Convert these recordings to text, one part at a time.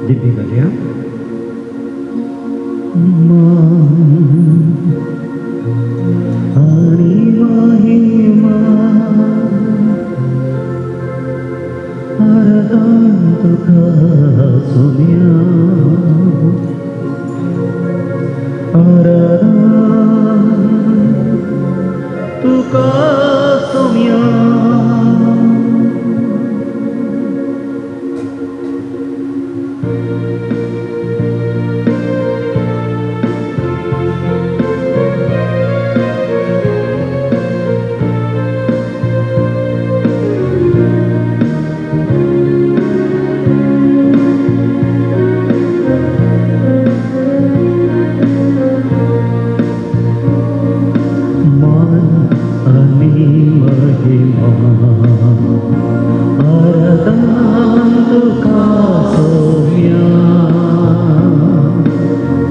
दिपी घालया. आणि महिमा आराधन तुका सोम्या, आराधन तुका सोम्या. मान आणि महिमा आराधन तुका सोम्या,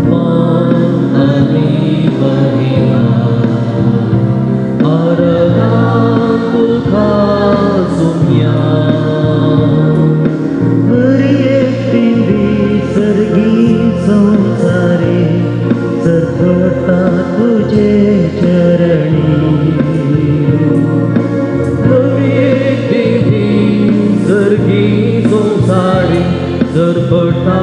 मान आणि महिमा आराधन तुका सोम्या. हरी एक दिंडी सर्गी संसारे सरपटा तुझे चरणी. हरी एक दिंडी सर्गी संसारी सरपटा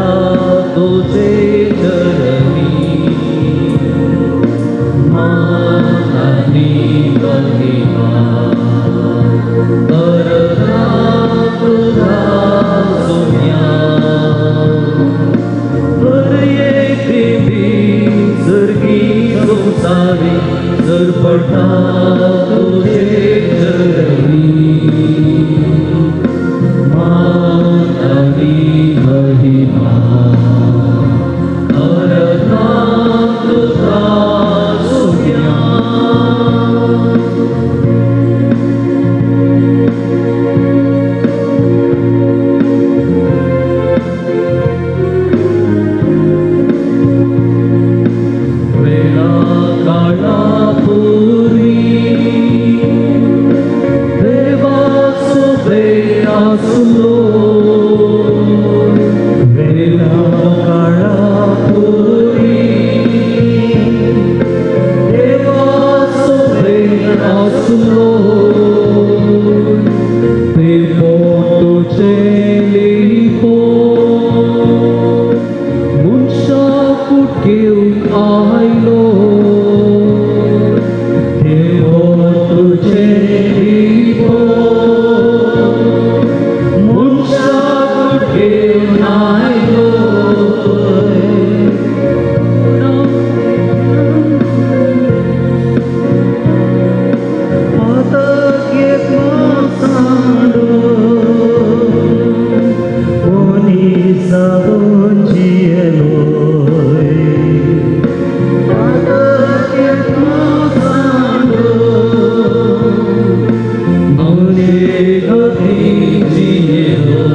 तुझे चरणी. मान आणि महिमा आराधन तुका सोम्या. हर एक दिंडी सर्गी संसारी सरपटा तुझे चरणी. मान आणि महिमा आराधन तुका सोम्या. वेळा काळापूर्वी देवा सोबे आसलो. वेळा काळापूर्वी देवा सोबे आसलो. देवो तुझे लिपो मनशा कूट घेवन आयलो. देवो तुझे लिपो मनशा कूट घेवन आयलो. पातक सांडो मनीस जियेलो. पातक सांडो मने गती जियेलो.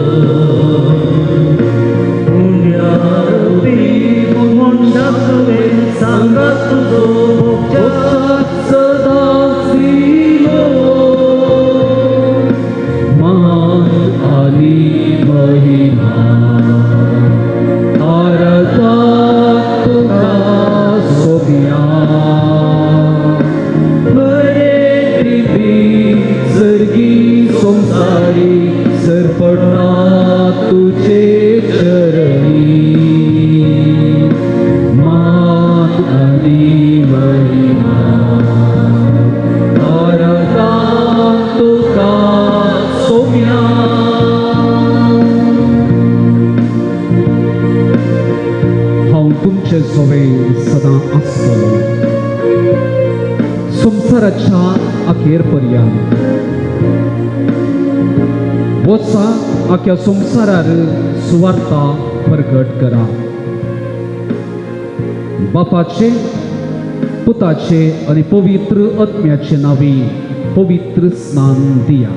पुण्यारुपी मनशाक तुवें सांगात तुजो भोगच्या सदांच दिलो. मान आणि महिमा आराधन तुका सोम्या. हरे दिवी सर्गी संसारी सरपटा तुझे चरणी. मान आणि महिमा आराधन तुका सोम्या. हांव तुमचे सोबे सदां आसतलो संवसाराच्या अखेर पर्यंत. वचा, आख्या संवसारार सुवार्ता प्रगट करा. बापाचे, पुताचे आनी पवित्र आत्म्याचे नांवी पवित्र स्नान दिया.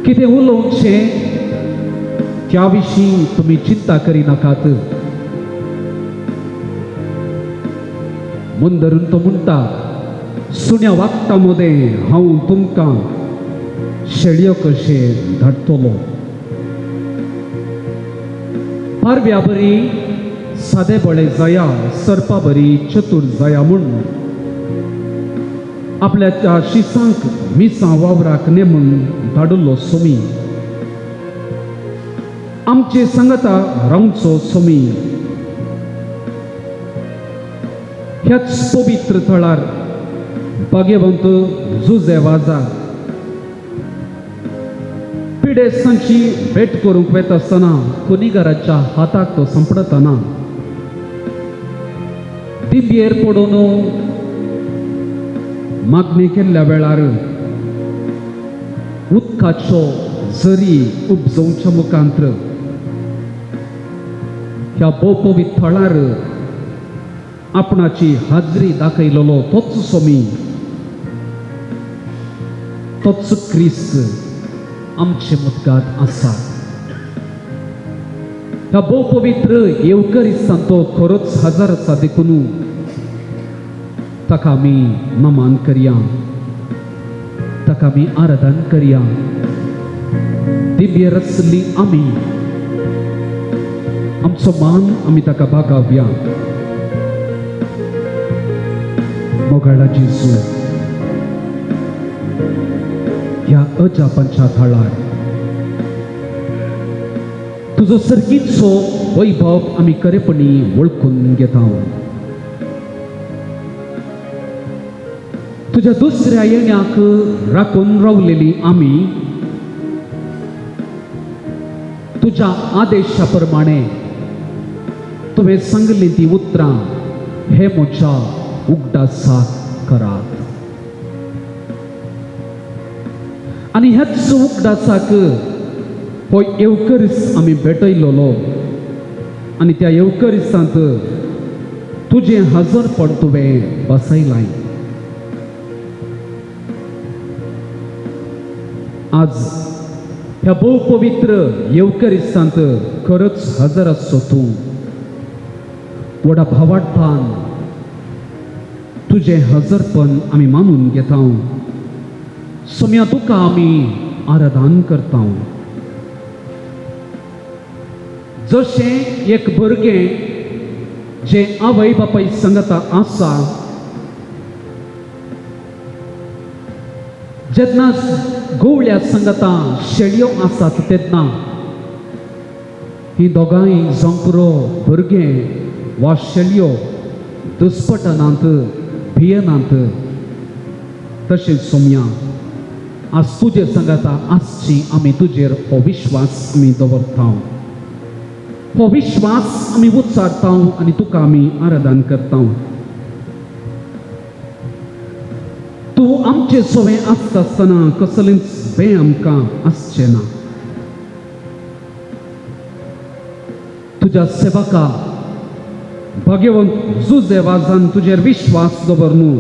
कितें उलोवचें त्या विशीं तुमी चिंता करिनाकात. मन धरून तो म्हणटा, सुण्या वागता मदें हांव तुमकां शेळयो कशें धाडटलो. पारव्या बरी सादे बळे जाया, सर्पा बरी चतूर जाया म्हूण आपल्या त्या शिसांक मिसां वावराक नेमून धाडिल्लो सोमी, आमचे सांगता रावचो सोमी, ह्याच पवित्र थळार भाग्यवंत जुजे वाजा पिडेस्तांची भेट करूंक वेता आसतना कुनिगराच्या हाताक तो सांपडतना दिब्येर पडून मागणी केल्ल्या वेळार उदकाचो जरी उपजोवच्या मुखांत्र ह्या भोवपवीत थळार आपणाची हाजरी दाखयलेलो तोच सोमी, तोच क्रिस्त आमचे मुदगात आसा. ह्या भोवपवित्र येवकरिस्तान तो खरोच हजर आसा, देखून ताका आमी नमन करया, ताका आमी आराधन करया. दिव्य रचली आमी आमचो मान आमी ताका बागावया. मोगाळा जेजू, ह्या अजापांच्या थळार तुजो सर्गीचो वैभव आमी खरेपणी वळखून घेता. तुज्या दुसऱ्या येण्याक राखून रावलेली आमी तुज्या आदेशा प्रमाणे तुवें सांगली ती उतरां हे म्हज्या उगडासाक करात. आनी ह्याच उगडासाक हो येवकरीस आमी भेटयलोलो आनी त्या येवकरिसांत तुजें हजरपण तुवें बसयलां. आज ह्या भोव पवित्र येवकरिसांत खरोच हजर आसचो तूं, व्हडा भावार्थान तुजें हजरपण आमी मानून घेता. सोम्या तुका आमी आराधन करता. जशें एक भुरगें जें आवय बापाय सांगता आसा, जेन्ना गवळ्या सांगता शेळयो आसात तेन्ना ही दोगांय जावं भुरगें वा शेळयो दुस्पटनांत भियनात. तशेंच सोम्या आज तुजे सांगता आसची आमी तुजेर हो विश्वास आमी दवरता, हो विश्वास आमी उच्चारता आनी तुका आमी आराधन करता. तूं आमचे सोवे आसता आसतना कसलेंच बें आमकां आसचें ना. तुज्या सेवका भाग्यवंत जुजे वाजान तुजेर विश्वास दवर न्हू,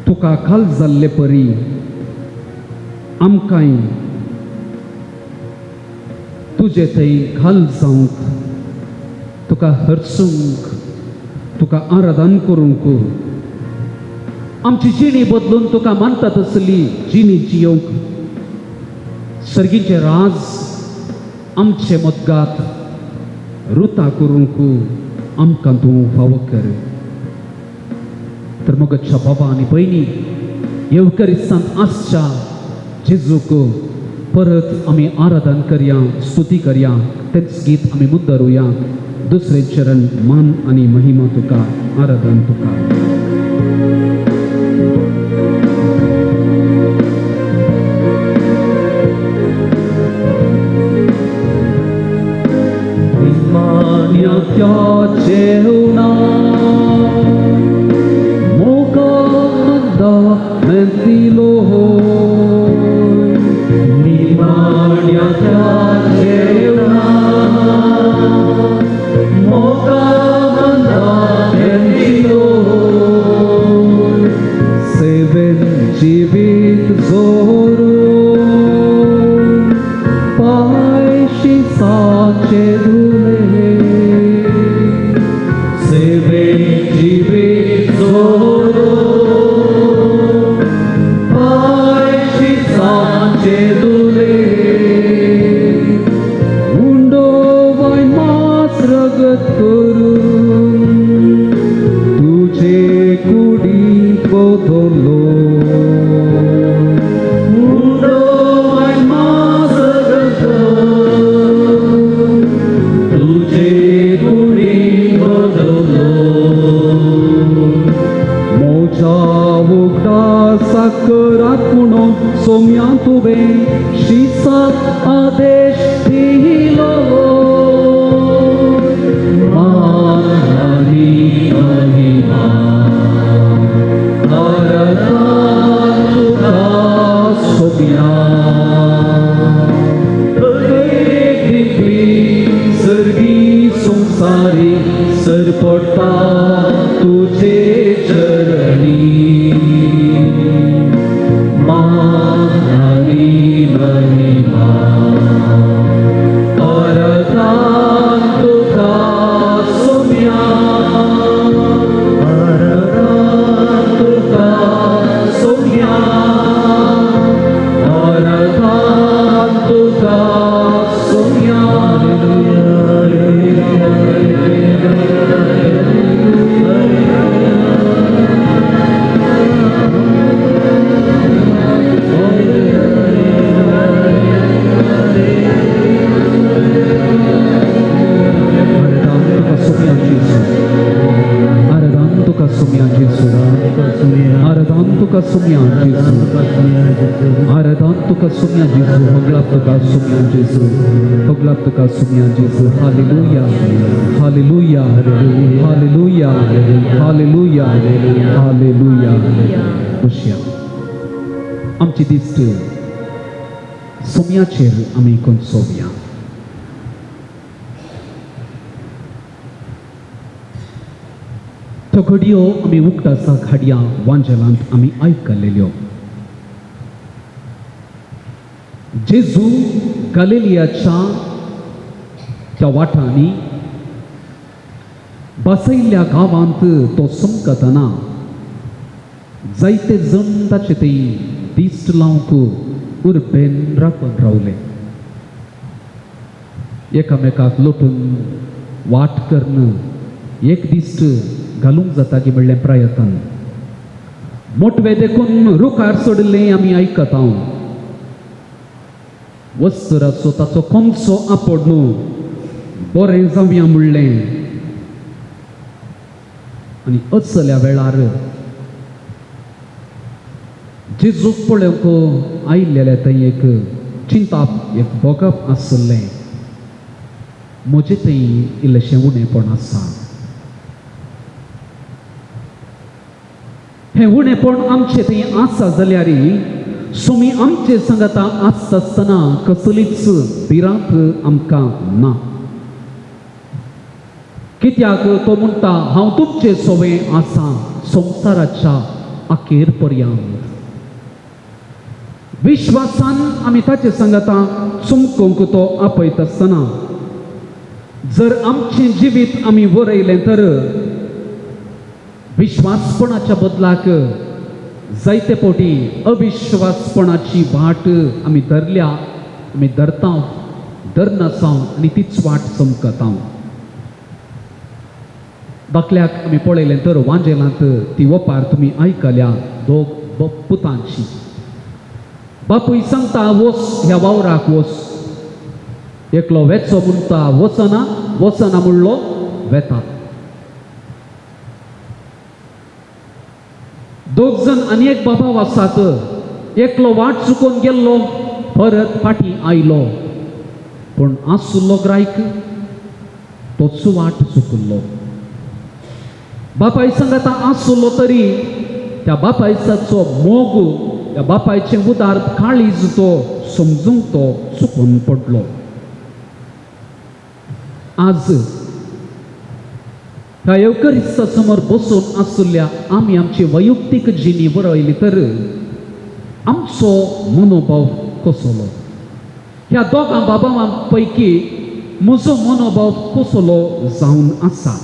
तुका खाल जाल्ले परी आमकांय तुजे थंय खाल जावंक, तुका हरसूंक, तुका आराधन करूंक, आमची जिणी बदलून तुका मानता तसली जिणी जियोंक सर्गीचे राज आमचे मदगात रुता करूंक आमकां तूं फावो कर. तर मगच्या बाबा आनी भयणी येवकरिस्तांत आसच्या जेजूक परत आमी आराधन करया, स्तुती करया. तेंच गीत आमी मुद्दरुया. दुसरें चरण मान आनी महिमा तुका, आराधन तुका. निमाण्या जेवणा मोगा मंदा मेंतिलो निमाण्या जेवणा मोगा मंदा मेंतिलो सेवेन जीवित जोरो पायशी साचे धुले सेवेन जीवित जोरो पायशी साचे धुले उंडो वय तुवें शिसा आदेश दिलो. मान आनी महिमा आराधना तुका सोम्या. हरेक दिवपी सर्गी संवसारी सरपडटा तुजे चरणी. मान आनी महिमा आराधना तुका सोम्या. आराधना तुका सोम्या. आराधना तुका सोम्या. आराधन तुका सोम्या जेजू. आराधन तुका सोम्या जेजू. आराधन तुका सोम्या जेजू. आराधन तुका सोम्या जेजू. होगलाप तुका सोम्या जेजू. होगलाप तुका सोम्या जेजू. Hallelujah hallelujah hallelujah hallelujah hallelujah. बसया. आमची दिश्ट सोम्याचेर आमी कोनसोवया. त्यो घडयो आमी उगडासाक हाडया वांजेलांत आमी आयकलेल्यो. जेजू गालिलियाच्या त्या वाठांनी बसयल्ल्या गांवांत तो समकतना जायते जण ताचे थंय दिश्ट लावंक उर्बेन राखून रावले. एकामेकाक लोटून वाट करून एक दिश्ट घालूंक जाता की म्हणलें प्रयत्न. मोटवे देखून रुखार सोडिल्लें आमी आयकता. वस्तुराचो ताचो कोमसो आपड न्हू बरें जावया म्हणलें. आनी असल्या वेळार जेजूक पळोवंक आयिल्लें थंय एक चिंताप एक भोगप आसलें. म्हजें थंय इल्लेशें उणेपण आसा. हें उणेपण आमचें थंय आसा जाल्यार सुमी आमचे सांगाता आसता आसतना कसलीच भिरांत आमकां ना. कित्याक तो म्हणटा हांव तुमचे सोवें आसा संवसाराच्या अखेर पर्यंत. विश्वासान आमी ताचे सांगाता चमकोवंक तो आपयता आसतना जर आमचें जिवीत आमी वरयलें तर विश्वासपणाच्या बदलाक जायते फावटी अविश्वासपणाची वाट आमी धरल्या, आमी धरता, धरनासांव आनी तीच वाट चमकता. दाखल्याक आमी पळयलें तर वांजेलांत ती ओपार तुमी आयकल्या दोग पुतांची. बापूय सांगता वोस ह्या वावराक वोस. एकलो वेचो म्हणटा वचना, वचना म्हणलो वेता. दोग जण आनी एक बाबा आसात. एकलो वाट चुकोवन गेल्लो परत फाटीं आयलो, पूण आसुल्लो ग्रायक तोच वाट चुकुल्लो. बापाय सांगाता आसुल्लो तरी त्या बापायसाचो मोग, त्या बापायचें उदार काळीज तो समजूंक तो चुकून पडलो. आज ह्या येवकरिस्ता समोर बसून आसुल्ल्या आमी आमची वैयक्तीक जिणी बरयली तर आमचो मनोभाव कसलो? ह्या दोगां बाबां पैकी म्हजो मनोभाव कसलो जावन आसा?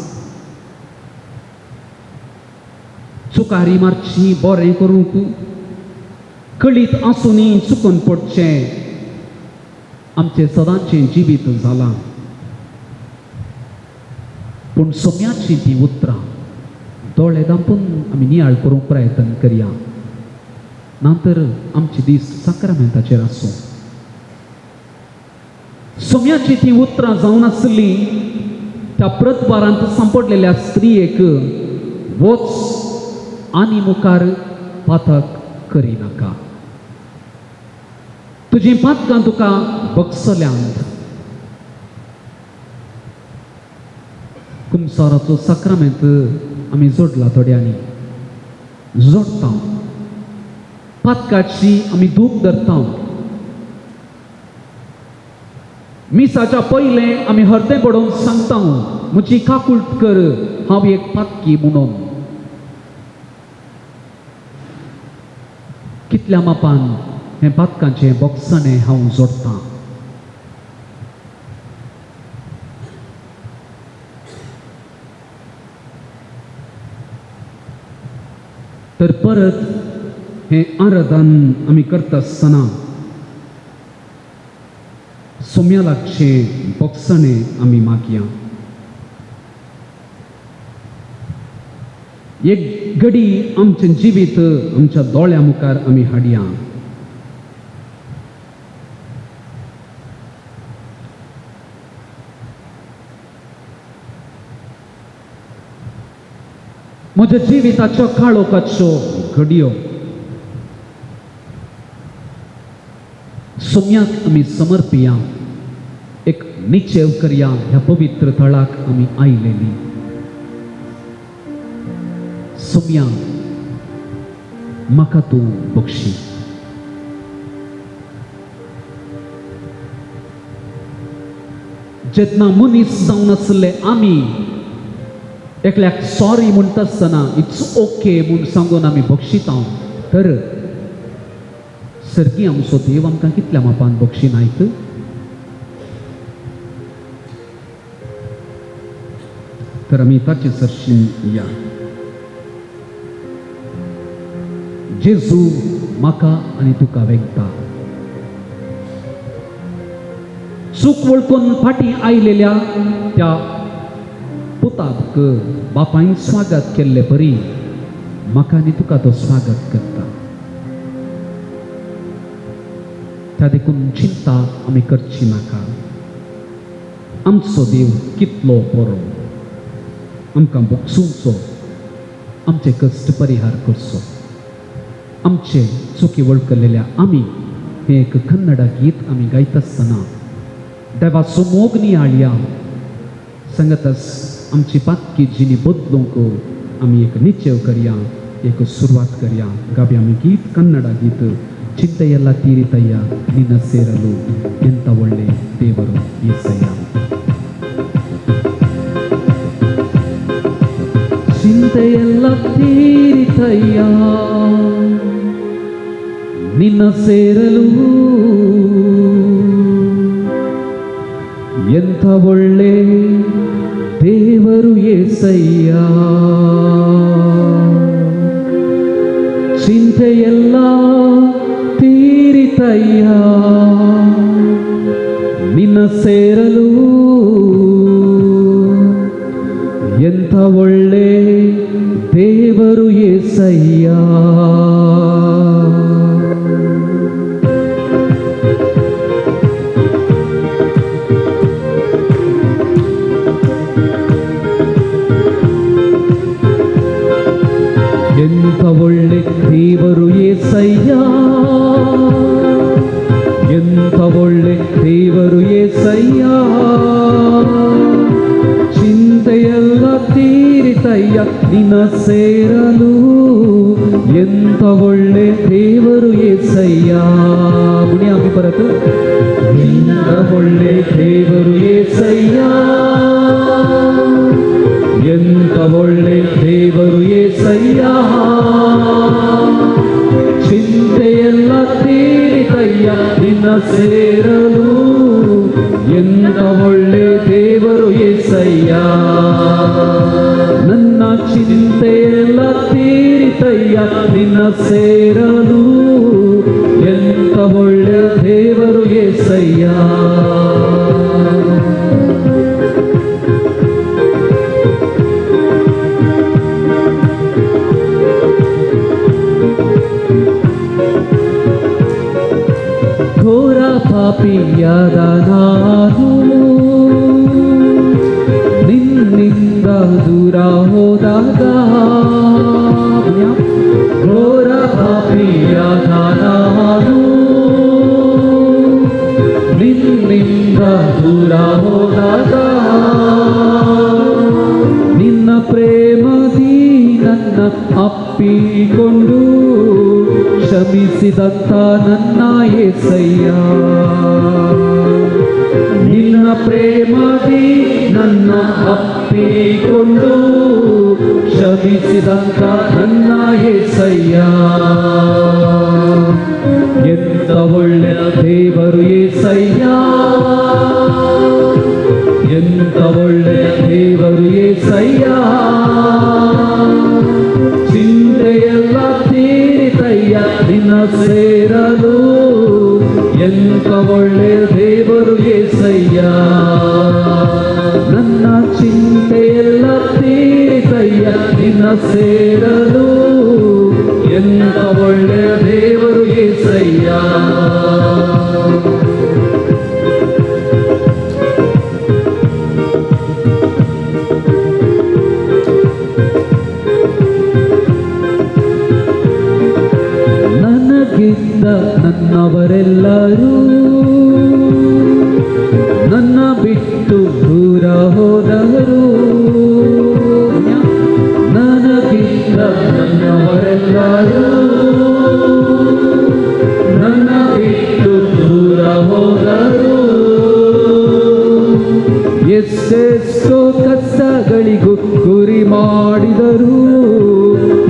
चुकारी मारची बरें करूंक कळीत आसूनय चुकून पडचें आमचें सदांचें जिवीत जालां. पूण सोम्याचीं तीं उतरां दोळे धांपून आमी नियाळ करूंक प्रयत्न करया, ना तर आमची दीस साक्रामेंताचेर आसूं. सोम्याचीं तीं उतरां जावन आसलीं त्या प्रतवारांत सांपडलेल्या स्त्रियेक वच आनी मुखार पातक करिनाका. तुजीं पातकां तुका बगसल्यांत। कुमसाराचो साक्रामेंत आमी जोडला, थोड्यांनी जोडटा, पातकाची आमी दूख धरता। मिसाच्या पयलें आमी हरतें पडोवन सांगता, म्हजी काकूट कर, हांव एक पातकी म्हणून। कितल्या मापान हें पातकांचें बोगसणें हांव जोडटां। तर परत हें आराधन आमी करता आसतना सोम्या लागचें बोगसणें आमी मागया। एक घडी आमचें जिवीत आमच्या दोळ्या मुखार आमी हाडया। म्हज्या जिविताचो काळोखाच्यो घडयो सोम्याक आमी समर्पिया, एक निचेव करया ह्या पवित्र थळाक आमी आयलेली। सोम्या म्हाका तूं बक्षी। जेन्ना मनीस जावन आसले आमी एकल्याक सॉरी म्हणटा आसतना it's okay म्हूण सांगून आमी बक्षिता, तर सर्गी आमचो देव आमकां कितल्या मापान बक्षी नायत। तर आमी ताचे सरशी या। जेजू म्हाका आनी तुका वेंगता। चूक वळखून फाटीं आयलेल्या त्या पुताक बापायन स्वागत केल्ले परी म्हाका आनी तुका तो स्वागत करता। त्या देखून चिंता आमी करची नाका। आमचो देव कितलो बरो, आमकां बोगसुचो, आमचे कश्ट परिहार करचो। आमचे चुकी वळखलेल्या आमी हें एक कन्नडा गीत आमी गायता आसतना देवाचो मोग नियाळया सांगतस आमची पातकी जिणी बदलूंक आमी एक निश्चय करया, एक सुरवात करया। गावया आमी गीत, कन्नडा गीत, ಚಿಂತೆಯೆಲ್ಲ ತೀರಿತಯ್ಯ ನಿನ್ನ ಸೇರಲು ಎಂತ ಒಳ್ಳೆ ದೇವರು ಯೇಸಯ್ಯ. ಚಿಂತೆಯೆಲ್ಲ ತೀರಿತಯ್ಯ ನಿನ್ನ ಸೇರಲು ಎಂತ ಒಳ್ಳೆ ದೇವರು ಯೇಸಯ್ಯ. ಚಿಂತೆಯೆಲ್ಲ ತೀರಿತಯ್ಯ ನಿನ್ನ ಸೇರಲು ಎಂತ ಒಳ್ಳೆ ದೇವರು ಯೇಸಯ್ಯ. ಎಂತ ಒಳ್ಳೆ ದೇವರು ಯೇಸಯ್ಯ, ಎಂತ ಒಳ್ಳೆ ದೇವರು ಯೇಸಯ್ಯ. ಚಿಂತೆಯೆಲ್ಲ ತೀರಿತಯ್ಯ ನಿನ್ನ ಸೇರಲು ಎಂತ ಒಳ್ಳೆ ದೇವರು ಯೇಸಯ್ಯ. ಪುಣ್ಯಾಮಿ ಪರತು ಎಂತ ಒಳ್ಳೆ ದೇವರು ಯೇಸಯ್ಯ, ಎಂತ ಒಳ್ಳೆ ದೇವರು ಯೇಸಯ್ಯ. ಚಿಂತೆಯೆಲ್ಲ ತೀರಿತಯ್ಯ ನಿನ್ನ ಸೇರಲು ಎಂತ ಒಳ್ಳೆ ದೇವರು ಯೇಸಯ್ಯ. ನನ್ನ ಚಿಂತೆಯೆಲ್ಲ ತೀರಿತಯ್ಯ ನಿನ್ನ ಸೇರಲು ಎಂತ ಒಳ್ಳೆ ದೇವರು ಯೇಸಯ್ಯ. ಘೋರ ಪಾಪಿಯಾದ ನಾನು ನಿನ್ನಿಂದ ದೂರ ಹೋದಾಗ, ಘೋರ ಪಾಪಿಯಾದ ನಾನು ದೂರ ಹೋದಾಗ ನಿನ್ನ ಪ್ರೇಮದಿ ನನ್ನ ಅಪ್ಪಿಕೊಂಡು ಕ್ಷಮಿಸಿದಂತ ನನ್ನ ಯೇಸಯ್ಯ. ನಿನ್ನ ಪ್ರೇಮದಿ ನನ್ನ ಅಪ್ಪಿಕೊಂಡು ಕ್ಷಮಿಸಿದಂತ ನನ್ನ ಯೇಸಯ್ಯ. ಎಂತ ಒಳ್ಳೆಯ ದೇವರು ಯೇಸಯ್ಯ, ಎಂತ ಒಳ್ಳೆಯ ದೇವರು ಯೇಸಯ್ಯ. ಚಿಂತೆಯೆಲ್ಲ ತೀರಿತಯ್ಯ ನಿನ್ನ ಸೇರಲು, ಎಂತ ಒಳ್ಳೆಯ ದೇವರು ಯೇಸಯ್ಯ. ನನ್ನ ಚಿಂತೆಯೆಲ್ಲ ತೀರಿತಯ್ಯ ನಿನ್ನ ಸೇರಲು, ಎಂತ ಒಳ್ಳೆಯ ದೇವರು ಯೇಸಯ್ಯ. ನನಗಿದ್ದ ನನ್ನವರೆಲ್ಲರೂ ನನ್ನ ಬಿಟ್ಟು ದೂರ ಹೋದರು. ನನಗಿದ್ದ ನನ್ನವರೆಲ್ಲರೂ ನನ್ನ ಬಿಟ್ಟು ದೂರ ಹೋದರು. ಎಷ್ಟೆಷ್ಟೋ ಕಷ್ಟಗಳಿಗೂ ಗುರಿ ಮಾಡಿದರು,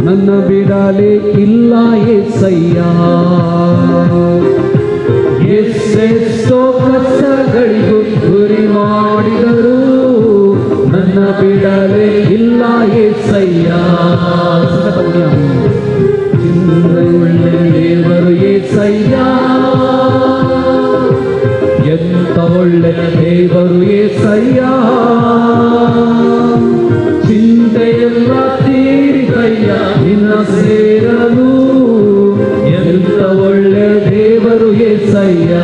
ನನ್ನ ಬಿಡಲೇ ಇಲ್ಲ ಯೇಸಯ್ಯ. ಎಷ್ಟೆಷ್ಟೋ ಕಷ್ಟಗಳಿಗೂ ಗುರಿ ಮಾಡಿದರು, ನನ್ನ ಬಿಡಲೇ ಇಲ್ಲ ಯೇಸಯ್ಯ. ಒಳ್ಳೆ ದೇವರು ಯೇಸಯ್ಯ, ಎಂತ ಒಳ್ಳೆ ದೇವರು ಯೇಸಯ್ಯ. ಚಿಂತೆಯೆಲ್ಲ ತೀರಿತಯ್ಯ ನಿನ್ನ ಸೇರಲು, ಎಂತ ಒಳ್ಳೆ ದೇವರು ಯೇಸಯ್ಯ.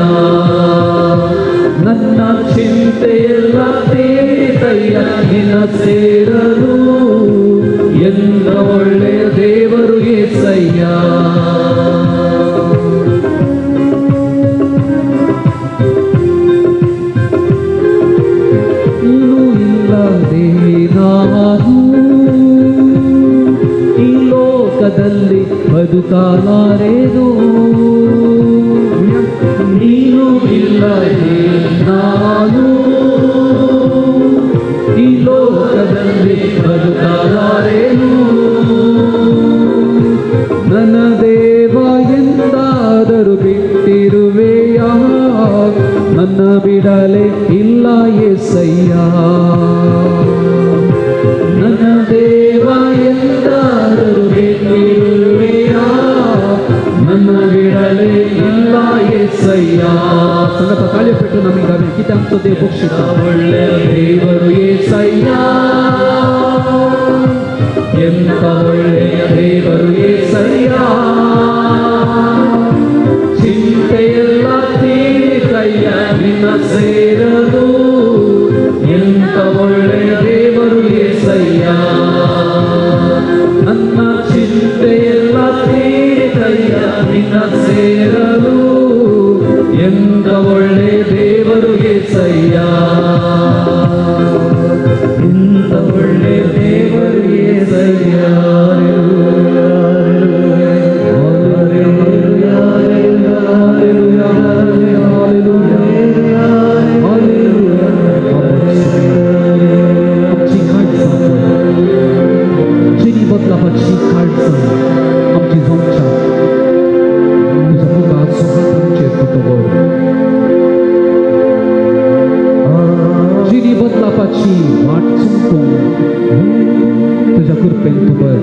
ನನ್ನ ಚಿಂತೆಯೆಲ್ಲ ತೀರಿತಯ್ಯ ನಿನ್ನ ಸೇರಲು, ಎಂತ ಒಳ್ಳೆ ದೇವರು ಯೇಸಯ್ಯ. ನೀನು ಇಲ್ಲದೆ ನಾನು ಈ ಲೋಕದಲ್ಲಿ ಬದುಕಲಾರೆನು. ನೀನು ಇಲ್ಲದೆ ನಾನು ಈ ಲೋಕದಲ್ಲಿ ಬದುಕಲಾರೆನು. ನನ್ನ ದೇವ ಎಂದಾದರೂ ಬಿಟ್ಟಿರುವೆಯ, ನನ್ನ ಬಿಡಲೇ ಇಲ್ಲ ಯೇಸಯ್ಯ. ನನ್ನ ದೇವ ಎಂದಾದರೂ ಬಿಟ್ಟಿರುವೆಯ, ನನ್ನ ಬಿಡಲೇ ಇಲ್ಲ ಯೇಸಯ್ಯ. ಸಂಗತ ತಾಳ್ಯಪೆಟ್ಟು ನಮಗಾವೆ ಕಿತಾಂತ ದೇವ ಬಕ್ಷಿತ. ಒಳ್ಳೆಯ ದೇವರು ಯೇಸಯ್ಯ, ಎಂತ ಒಳ್ಳೆಯ ದೇವರು ಯೇಸಯ್ಯ. ಚಿಂತೆಯೆಲ್ಲ ತೀರಿತಯ್ಯ ನಿನ್ನ ಸೇರಲು, ಎಂತ ಒಳ್ಳೆಯ ದೇವರು ಯೇಸಯ್ಯ. ನನ್ನ ಚಿಂತೆಯೆಲ್ಲ ತೀರಿತಯ್ಯ ನಿನ್ನ ಸೇರಲು, ಎಂತ ಒಳ್ಳೆಯ ದೇವರು ಯೇಸಯ್ಯ. ಎಂತ ಒಳ್ಳೆಯ ದೇವರು ಯೇಸಯ್ಯ. आमची काळजां जिनी बदलापाची काळजां आमची जावच्या तुझ्या मुखाचो हात आमचेर तूं दवर. जिनी बदलापाची वाट चुकूंक तुज्या कृपेन तूं बर.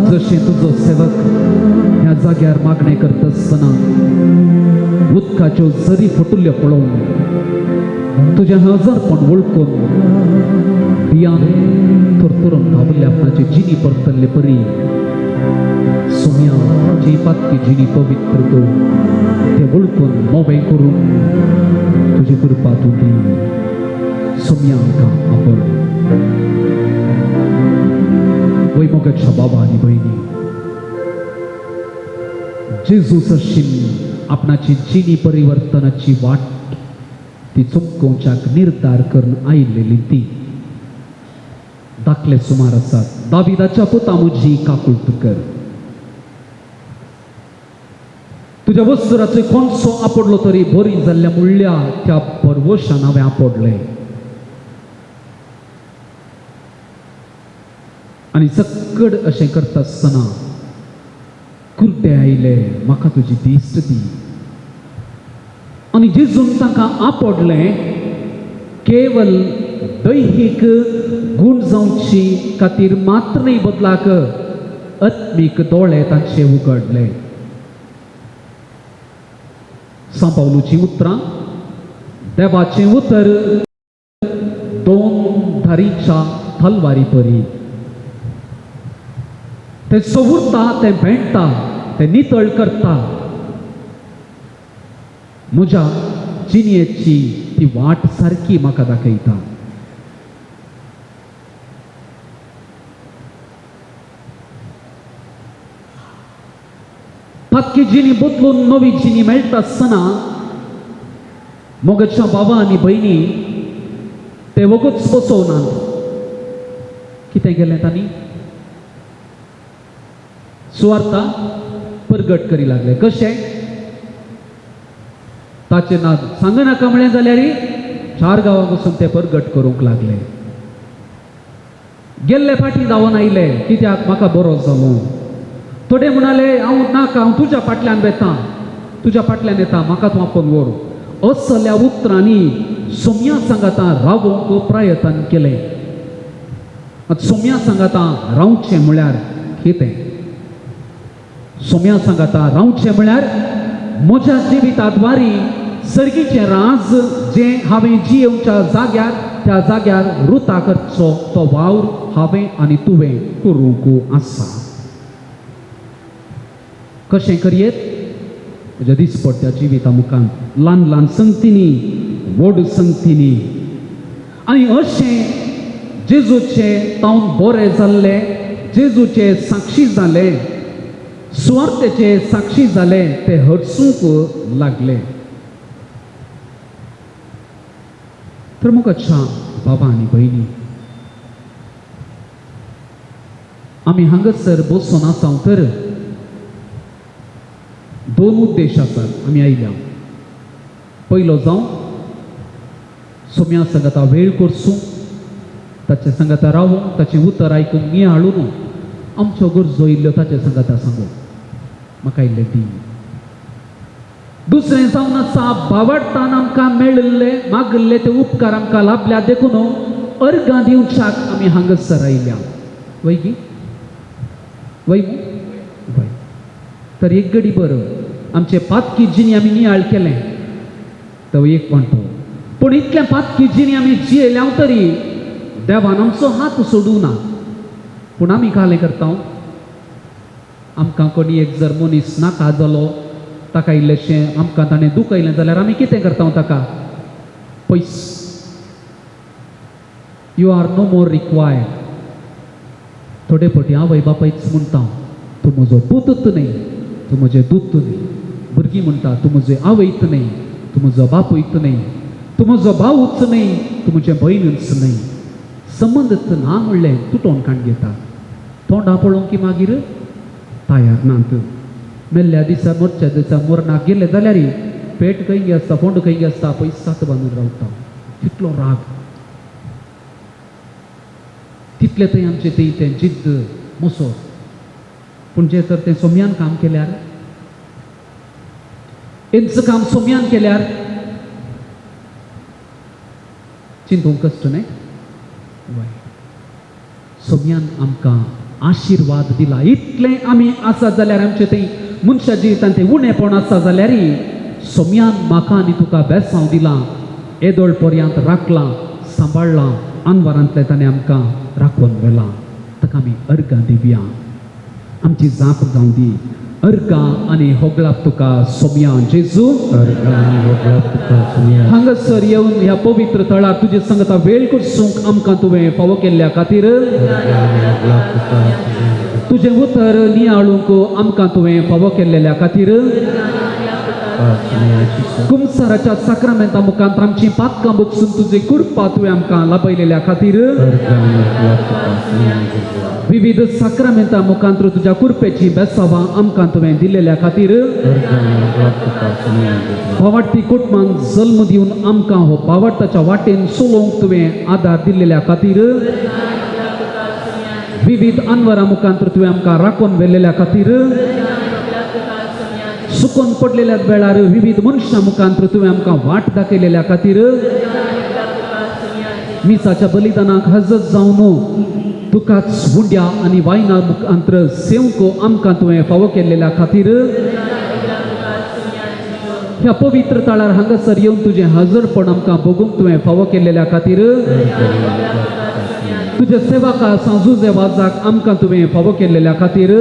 जशें तुजो सेवक ह्या जाग्यार मागणें करता आसतना उदकाच्यो जरी फुटुल्ल्यो पळोवन तुजें हजारपण वळखून बियान थरथरून धांवल्ले आपणाची जिनी परतल्ले परी सोम्या जी पातकी जिनी पवित्र कर ते वळखून मोवें करून तुजी कृपा तूं दी. सोम्या आमकां आपण वय मोगाच्या बाबा आनी भयणी, जेजू सशीन आपणाची जिनी परिवर्तनाची वाट ती चमकोवच्याक निर्धार करून आयिल्ली ती दाखले सुमार आसात. दाविदाच्या पुता म्हजी काकुळट कर. तुज्या वस्त्राचो कोणसो आपडलो तरी बरी जाल्ल्या मुळ्या त्या परवशान हांवें आपडलें. आनी सक्कड अशें करता आसतना कुर्डे आयले, म्हाका तुजी दिश्ट दी. आनी जेजून तांकां आपडलें केवल दैहीक गूण जावची खातीर मात्र न्हय, बदलाक आत्मीक दोळे तांचे उगडले. सांव पावलूचीं उतरां, देवाचें उतर दोन धारीच्या तलवारी परी, तें सवुरता, तें भेंडटा, तें नितळ करता. म्हज्या जिणेची ती वाट सारकी म्हाका दाखयता. पातकी जिणी बदलून नवी जिणी मेळटा आसतना मोगाच्या बाबा आनी भयणी ते वगूच बसोवनात. कितें केलें तांणी? सुवार्ता परगट करी लागले. कशें? ताचें नाद सांगनाका म्हळें जाल्यार चार गांवां वचून ते परगट करूंक लागले. गेल्ले फाटीं धांवन आयले, कित्याक म्हाका बरो जालो. थोडे म्हणाले हांव नाका, हांव तुज्या फाटल्यान वेता, तुज्या फाटल्यान येता, म्हाका तूं आपोवन व्हर. असल्या उतरांनी सोम्या सांगाता रावोवंक प्रयत्न केलें. आतां सोम्या सांगाता रावचें म्हळ्यार कितें? सोम्या सांगाता रावचें म्हळ्यार म्हज्या जिविताद्वारी सर्गीचें राज जें हांवें जियेवच्या जाग्यार त्या जाग्यार रुता करचो तो वावर हांवें आनी तुवें करूंक आसा. कशें करयेत? म्हज्या दिसपट्ट्या जिविता मुखार ल्हान ल्हान संगतींनी, व्हड संगतींनी. आनी अशें जेजूचे तावन बरे जाल्ले, जेजूचे साक्षी जाले, सुवार्थेचे साक्षी जाले, ते हरसूंक लागले. तर मोगाच्या बाबा आनी भयणी, आमी हांगासर बसून आसा तर दोन उद्देश आसात आमी आयल्या. पयलो जावं सोम्या सांगाता वेळ करसूं, ताचे सांगाता रावूं, ताचें उतर आयकूंक नियाळून आमच्यो गरजो इल्ल्यो ताचे सांगाता सांगू, म्हाका इल्लें दी. दुसरें जावन आसा बावडटान आमकां मेळिल्ले मागिल्ले ते उपकार आमकां लाभल्या देखून अर्गां दिवच्याक आमी हांगासर आयल्या. वय गी? वय मू? वय. तर एक गडी बरो आमचे पातकी जिणी आमी नियाळ केलें तो एक म्हणटो, पूण इतलें पातकी जिणी आमी जियेल्या तरी देवान आमचो हात सोडूं ना. पूण आमी कालें करता, आमकां कोणी एक जर मनीस नाका जालो, ताका इल्लेशें आमकां ताणें दुखयलें जाल्यार आमी कितें करता ताका? पयस, you are no more required. थोडे फावटी आवय बापायच म्हणटा तूं म्हजो पूतच न्हय, तूं म्हजें दूत न्हय. भुरगीं म्हणटा तूं म्हजें आवयच न्हय, तूं म्हजो बापूयच न्हय, तूं म्हजो भावूच न्हय, तूं म्हजें भयणूच न्हय. संबंदच ना म्हणलें तुटोवन काण घेता. तोंडां पळोवंक की मागीर तयार नात. मेल्ल्या दिसा मरच्या दिसा मरणाक गेले जाल्यार पेट खंय आसता, फोंड खंय आसता, पयसात बांदून रावता. तितलो राग, तितले थंय आमचें थंय तें जिद्द मोसो. पूण जें तर तें सोम्यान काम केल्यार, हेंच काम सोम्यान केल्यार चिंतूंक कश्ट न्हय. वय, सोम्यान आमकां आशिर्वाद दिला. इतलें आमी आसा जाल्यार आमचें थंय मनशा जिवितांत तें उणेपण आसा जाल्यार सोम्यान म्हाका आनी तुका बेसांव दिलां, येदोळ पर्यांत राखलां, सांबाळ्ळां, आनवारांतलें ताणें आमकां राखून व्हेलां. ताका आमी अर्गां दिवया. आमची जाप जावं दी. अर्गां आनी होगळाप तुका सोम्या जेजू. अर्गां आनी होगळाप तुका सोम्या. हांगासर येवन ह्या पवित्र थळार तुजे संगता वेळ करसूंक आमकां तुवें फावो केल्ल्या खातीर, तुजें उतर नियाळूंक आमकां तुवें फावो केल्लेल्या खातीर, तुका सोमया जेजू. कुमसाराच्या साक्रामेंता मुखांत आमची पातकां बसून तुजे कृपा तुवें आमकां लाभयलेल्या खातीर. अर्गां आनी तुका सोमया जेजू. विविध साक्रामेंता मुखांत तुज्या कृपेची बेसावां आमकां तुवें दिलेल्या खातीर. अर्गां आनी तुका सोमया जेजू. भावार्थी कुटुंबान जल्म दिवन आमकां हो भावार्थाच्या वाटेन चलोवंक तुवें आदार दिल्लेल्या खातीर. विविध अनवरा मुखांत तुवें आमकां राखून व्हेल्लेल्या खातीर. सुकून पडलेल्या वेळार विविध मनशां मुखांत तुवें आमकां वाट दाखयलेल्या खातीर. मिसाच्या बलिदानाक हजर जावन तुकाच हुंड्या आनी वायना मुखांत सेवंक आमकां तुवें फावो केल्लेल्या खातीर. ह्या पवित्र तळार हांगासर येवन तुजें हजरपण आमकां भोगूंक तुवें फावो केल्लेल्या खातीर. तुज्या सेवका सांजुजे वाजाक आमकां तुवें फावो केल्लेल्या खातीर.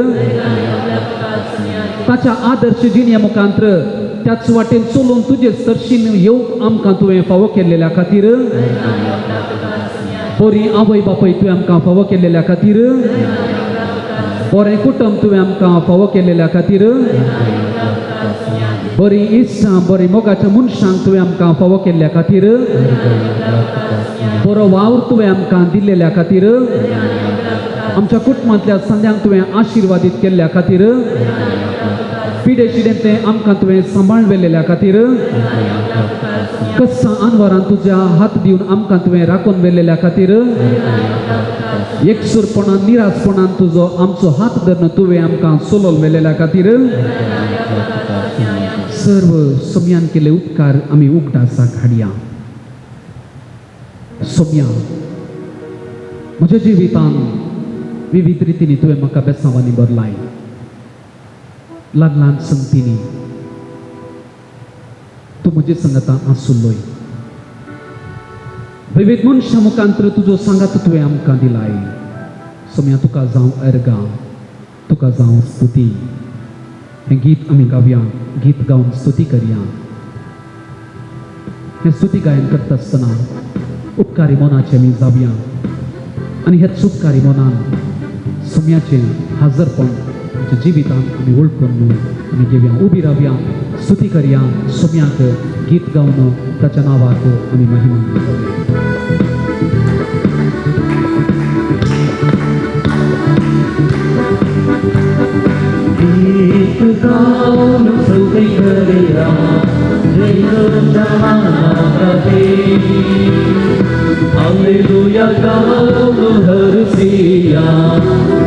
ताच्या आदर्श जिणे मुखांत त्याच वाटेन चलोवन तुजे सरशीन येवंक आमकां तुवें फावो केल्लेल्या खातीर. बरी आवय बापूय तुवें आमकां फावो केल्लेल्या खातीर. बरें कुटुंब तुवें आमकां फावो केल्लेल्या खातीर. बरी इत्सा बरी मोगाच्या मनशांक तुवें आमकां फावो केल्ल्या खातीर. बरो वावर तुवें आमकां दिल्लेल्या खातीर. आमच्या कुटुंबांतल्या संद्यांक तुवें आशिर्वादीत केल्ल्या खातीर. पिडे शिडेंतलें आमकां तुवें सांबाळ व्हेल्लेल्या खातीर. कस्सा अनवरान तुज्या हात दिवन आमकां तुवें राखून व्हेल्लेल्या खातीर. एकसूरपणान निरासपणान तुजो आमचो हात धरून तुवें आमकां चलोवन व्हेल्लेल्या खातीर. सर्व सोम्यान केल्ले उपकार आमी उगडासाक हाडया. सोम्या, म्हज्या जिवितान विविध रितींनी तुवें म्हाका बेसांवांनी भरलाय. ल्हान ल्हान संगतींनी तूं म्हजे संगता आसुल्लोय. विविध मनशां मुखांत तुजो सांगात तुवें आमकां दिलाय. सोम्या, तुका जावं अर्गां, तुका जावं स्तुती. हें गीत आमी गावया, गीत गावन स्तुती करया. हें स्तुती गायन करता आसतना उपकारी मनाचें आमी जावया आनी ह्याच उपकारी मनान सोम्याचें हाजरपण आमच्या जिवितांत आमी वळखून आमी घेवया. उबी रावया, स्तुती करया, सोम्याक गीत गावन ताच्या नांवाक आमी महिमा करूया. गीत गाऊन स्तुती करूया जेजूच्या मानाखातीर. हालेलुया गाऊन हरसिया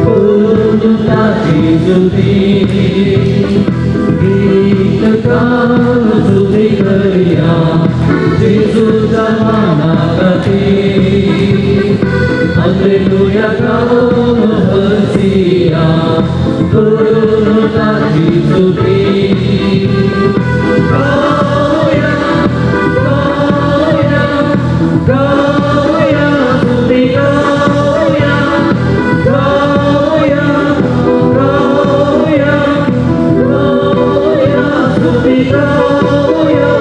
करून ताची स्तुती. गीत गाऊन स्तुती करूया जेजूच्या मानाखातीर. हालेलुया गाऊन हरसिया करून ताची स्तुती. गाऊया गाऊया गाऊया स्तुती गाऊया गाऊया गाऊया गाऊया स्तुती गाऊया.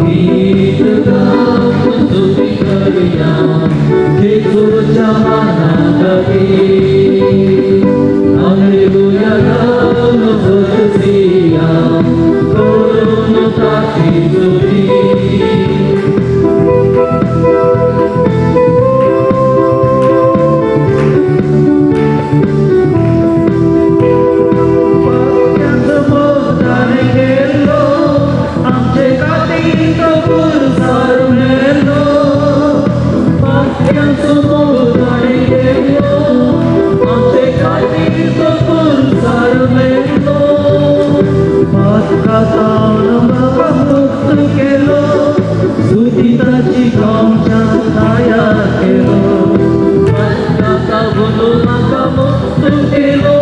गीत गाऊन स्तुती करूया जेजूच्या मानाखातीर. हालेलुया गाऊन हरसिया करून ताची स्तुती. आमचे खातीर तो पुरसार मेलो. पाक्यांचो मोगाने केलो आमचे खातीर तो पुरसार मेलो. पातकांतावन म्हाका मुक्त केलो स्तुती ताची गांवच्या तयार केलो. पातकांतावन म्हाका मुक्त केलो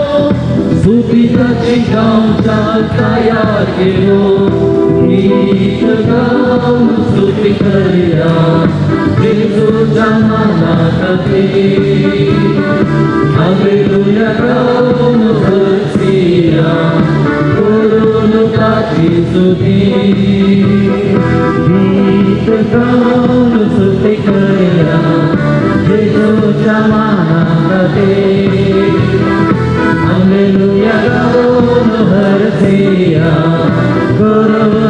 स्तुती ताची गांवच्या तयार केलो. गीत गाऊन स्तुती करूया जेजूच्या मानाखातीर. हालेलुया गाऊन हरसिया करून ताची स्तुती. गीत गाऊन स्तुती करूया जेजूच्या मानाखातीर. हालेलुया गाऊन हरसिया करून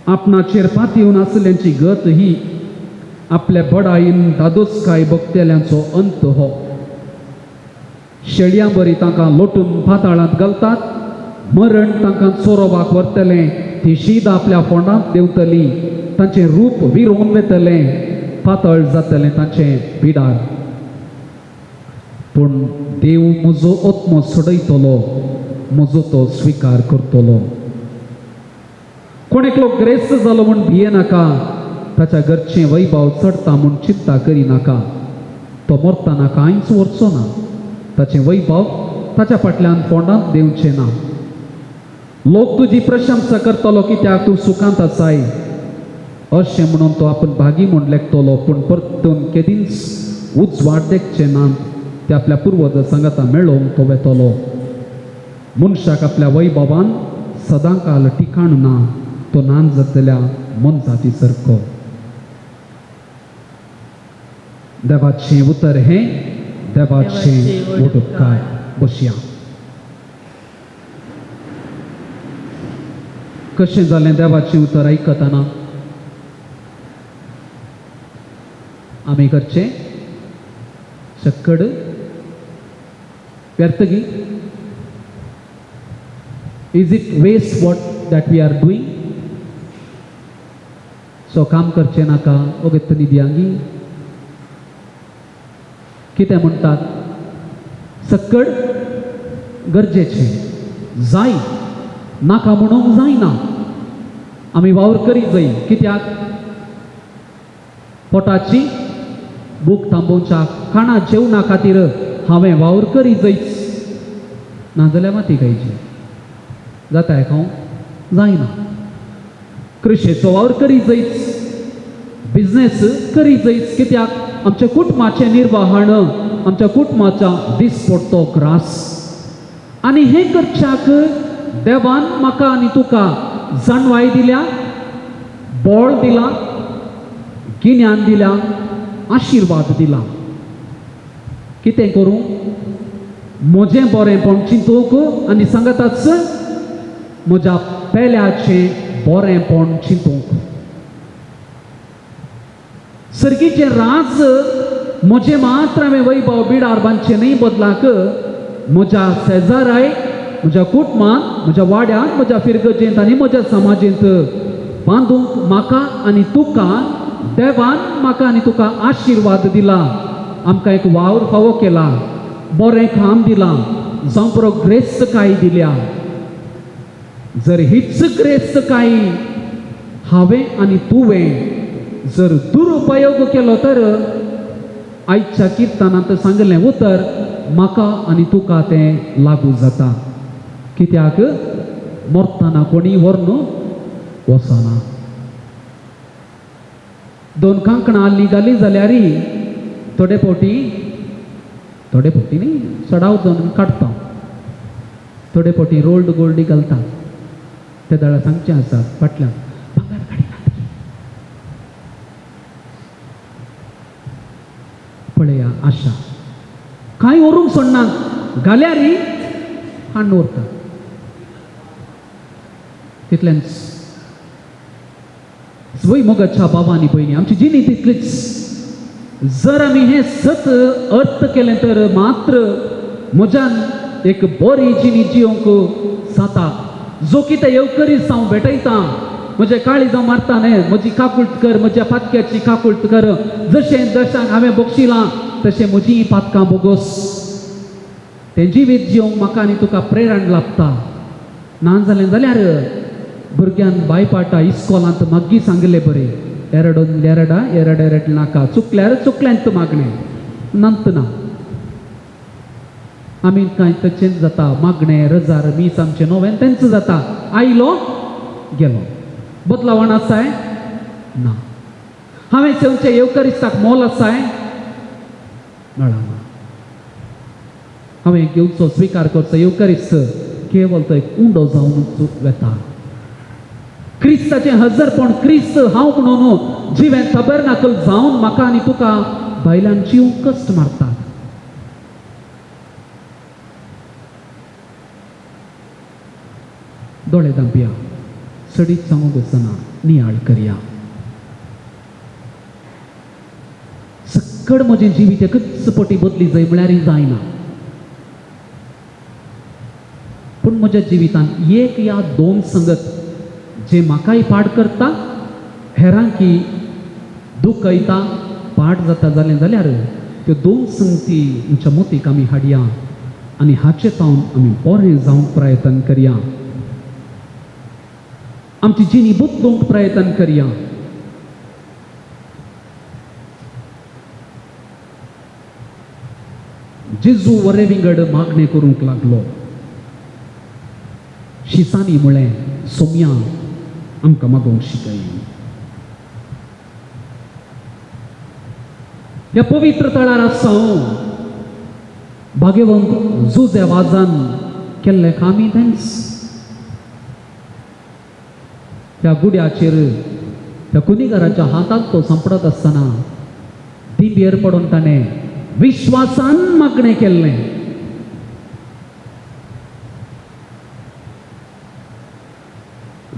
आपणाचेर पातयेवन आसल्यांची गत ही, आपल्या बडायेन दादोसकाय भोगतेल्यांचो अंत हो. शेळयां बरी तांकां लोटून पाताळांत घालतात, मरण तांकां चोरोवाक व्हरतलें, ती शीद आपल्या फोंडांत देंवतली, तांचें रूप विरोवन वतलें, पातळ जातलें तांचें बिडार. पूण देव म्हजो आत्मो सोडयतलो, म्हजो तो स्विकार करतलो. कोण एकलो ग्रेस्त जालो म्हूण भियेनाका, ताच्या घरचें वैभव चडटा म्हूण चिंता करिनाका. तो मरतना कांयच व्हरचो ना, ताचें वैभव ताच्या फाटल्यान फोंडांत देंवचें ना. लोक तुजी प्रशंसा करतलो कित्याक तूं सुखांत आसाय अशें म्हणून तो आपूण भागी म्हूण लेखतलो, पूण परतून केदींच उजवाड देखचें ना. ते आपल्या पुर्वजा सांगाता मेळोवंक तो वेतलो. मनशाक आपल्या वैभवान सदांकाल ठिकाण ना, तो नान जातल्या मनजाती सारको. देवाचें उतर हें देवाचें उपकार. बसया. कशें जालें देवाचें उतर आयकतना? आमी करचें सक्कड व्यर्थगी. Is it waste what that we are doing? So काम करचें नाका, ओगेत निदयांगी कितें म्हणटात? सक्कड गरजेचें जाय, नाका म्हणूंक जायना. आमी वावर करीत जाय कित्याक? पोटाची भूक थांबोवच्या, खाणा जेवणा खातीर हांवें वावर करीत जायच, नाजाल्यार माती खायची जाता खावंक जायना. कृशेचो वावर करीत जायच, बिजनेस करीत जायच कित्याक? आमच्या कुटुंबाचें निर्वाहण, आमच्या कुटुंबाच्या दिसपडतो ग्रास. आनी हें करच्याक देवान म्हाका आनी तुका जाणवाय दिल्या, बळ दिला, गिन्यान दिल्या, आशिर्वाद दिला. कितें करूं? म्हजें बरेंपण चिंतूंक आनी सांगताच म्हज्या पेल्याचें बरेंपण चिंतूंक. सर्गीचें राज म्हजें मात्र हांवें वैभव बिडार बांदचें न्हय, बदलाक म्हज्या शेजाराय, म्हज्या कुटुंबांत, म्हज्या वाड्यांत, म्हज्या फिरगजेंत आनी म्हज्या समाजेंत बांदूंक म्हाका आनी तुका देवान म्हाका आनी तुका आशिर्वाद दिला. आमकां एक वावर फावो केला, बरें काम दिलां, जावं पुरो ग्रेस्तकाय दिल्या. जर हीच ग्रेस्तकाय हांवें आनी तुवें जर दुरुपयोग केलो तर आयच्या किर्तनांत सांगलें उतर म्हाका आनी तुका तें लागू जाता. कित्याक? मरतना कोणी व्हरून वचना. दोन कांकणां आहलीं घालीं जाल्यार थोडे फावटी, थोडे फावटी न्ही, चडाव जावन काडटा, थोडे फावटी रोल्ड गोल्डी घालता. ते दाळा सांगचें आसा फाटल्यान भांगर काडिनात. पळया आशा कांय व्हरूंक सोडना, घाल्यार काण्ण व्हरता. तितलेंच स्वय मोगाच्या बाबा आनी भयणी, आमची जिणी तितलीच. जर आमी हें सत अर्थ केलें तर मात्र म्हज्यान एक बरी जिणी जियोंक जाता. जो कितें येवकरीच हांव भेटयता, म्हजें काळीज हांव मारता न्हय, म्हजी काकूळट कर, म्हज्या पातक्याची काकूळट कर, जशें दशांक हांवें बक्षिलां तशें म्हजीं पातकां बोगोस. तें जिवीत जिवंक म्हाका आनी तुका प्रेरण लाभता. ना जालें जाल्यार भुरग्यान बायपाटा इस्कोलांत मागीर सांगलें बरें, एरडोन एरडा एरड एरड नाका, चुकल्यार चुकल्यांत मागणें नंत ना. आमी कांय तशेंच जाता, मागणें रजार मीस आमचें नवें तेंच जाता, आयलो गेलो. बदलावण आसाय ना. हांवें सेवचें येवकरिस्ताक मोल आसाय मेळना. हांवें घेवचो स्विकार करचो येवकरिस्त केवल तो एक उंडो जावन वेता. क्रिस्ताचें हजरपण, क्रिस्त हांव म्हणून जिवें तबरनाकल जावन म्हाका आनी तुका भायल्यान जिवंक कश्ट मारतात. दोळे धांपया, चडीत सांगूंक वचना, नियाळ करया. सक्कड म्हजें जिवीत एकच पटी बदली जाय म्हळ्यार जायना, पूण म्हज्या जिवितांत एक या दोन संगत जे म्हाकाय पाड करता, हेरांकी दुखयता, पाड जाता जालें जाल्यार त्यो दोन संगती आमच्या मोतीक आमी हाडया आनी हाचे तावन आमी बरें जावंक प्रयत्न करया, आमची जिणी बदलूंक प्रयत्न करया. जेजू वरे विंगड मागणें करूंक लागलो. शिसांनी म्हळें, सोम्या आमकां मागोवंक शिकय. ह्या पवित्र तळार आसा हांव, भाग्यवंत जुजे वाजान केल्लें कामी तेंच. त्या गुड्याचेर त्या कुनिगाराच्या हातांत तो सांपडत आसतना दिंबेर पडून ताणें विश्वासान मागणें केल्लें.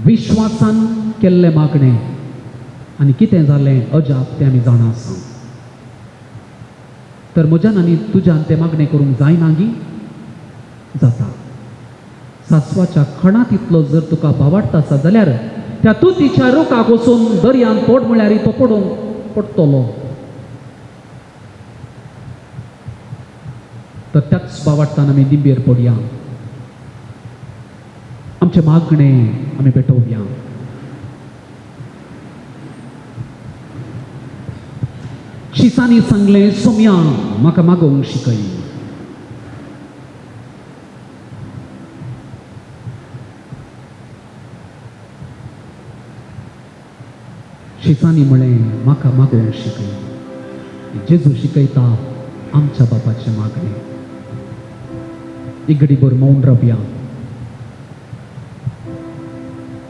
विश्वासान केल्लें मागणें आनी कितें जालें अजाप तें आमी जाणा आसा. तर म्हज्यान आनी तुज्यान तें मागणें करूंक जायना गी? जाता. सासवाच्या खणांत इतलो जर तुका भावार्थ आसा जाल्यार त्या तुतीच्या रुखाक वचून दर्यांत पड म्हळ्यार तो पडूंक पडटलो. तर त्याच भावार्थान आमी दिंबेर पडया, आमचें मागणें आमी पेटोवया. शिसांनी सांगलें, सोम्या म्हाका मागोवंक शिकय. शिसांनी म्हळें, म्हाका मागोवंक शिकय. जेजू शिकयता आमच्या बापाचें मागणें. एक घडीभर मौन रावया.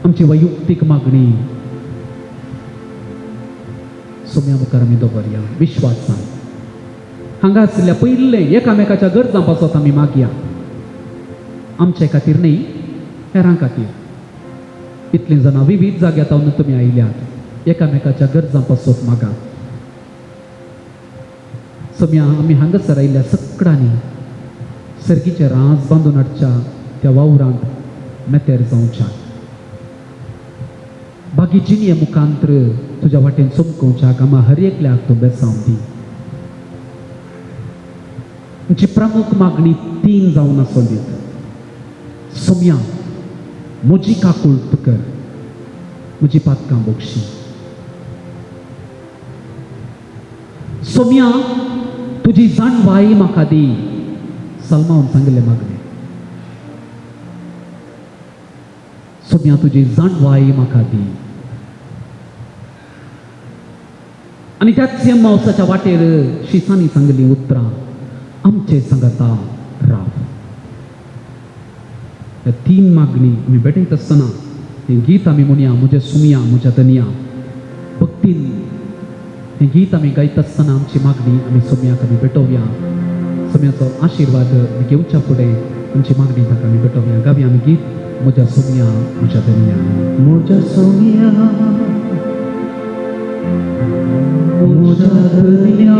आमची वैयक्तीक मागणी सोम्या मुखार आमी दवरया विश्वासान. हांगा आशिल्ल्या पयलें एकामेकाच्या गरजां पासत आमी मागया, आमचे खातीर न्ही, हेरां खातीर. इतलीं जाणां विविध जाग्यार तावन तुमी आयल्यात, एकामेकाच्या गरजां पासत मागा. सोम्या आमी हांगासर आयिल्ल्या सगळ्यांनी सर्गीचें राज बांदून हाडच्या त्या वावरांत मेतेर जावच्या, बाकी जिणये मुखांत्र तुज्या वाटेन चमकोवच्या आमा हर एकल्याक तूं बेसांव दी. आमची प्रमुख मागणी तीन जावन आसो दीत. सोम्या म्हजी काकूळट कर, म्हजी पातकां बोगशी. सोम्या तुजी जाणवाय म्हाका दी, सलमान सांगिल्लें मागणें. सोम्या तुजी जाणवाय म्हाका दी. आनी त्याच मावसाच्या वाटेर शिसांनी सांगली उतरां, आमचे सांगाता राव. ह्या तीन मागणी आमी भेटयत आसतना हें गीत आमी म्हणया, म्हज्या सुमया म्हज्या धनया. भक्तीन हें गीत आमी गायता आसतना आमची मागणी आमी सोम्याक आमी भेटोवया. सोम्याचो आशिर्वाद आमी घेवच्या फुडें आमची मागणी ताका आमी भेटोवया. गावया आमी गीत, म्हज्या सोम्या म्हज्या धनया. म्हज्या सोम्या म्हज्या धनया,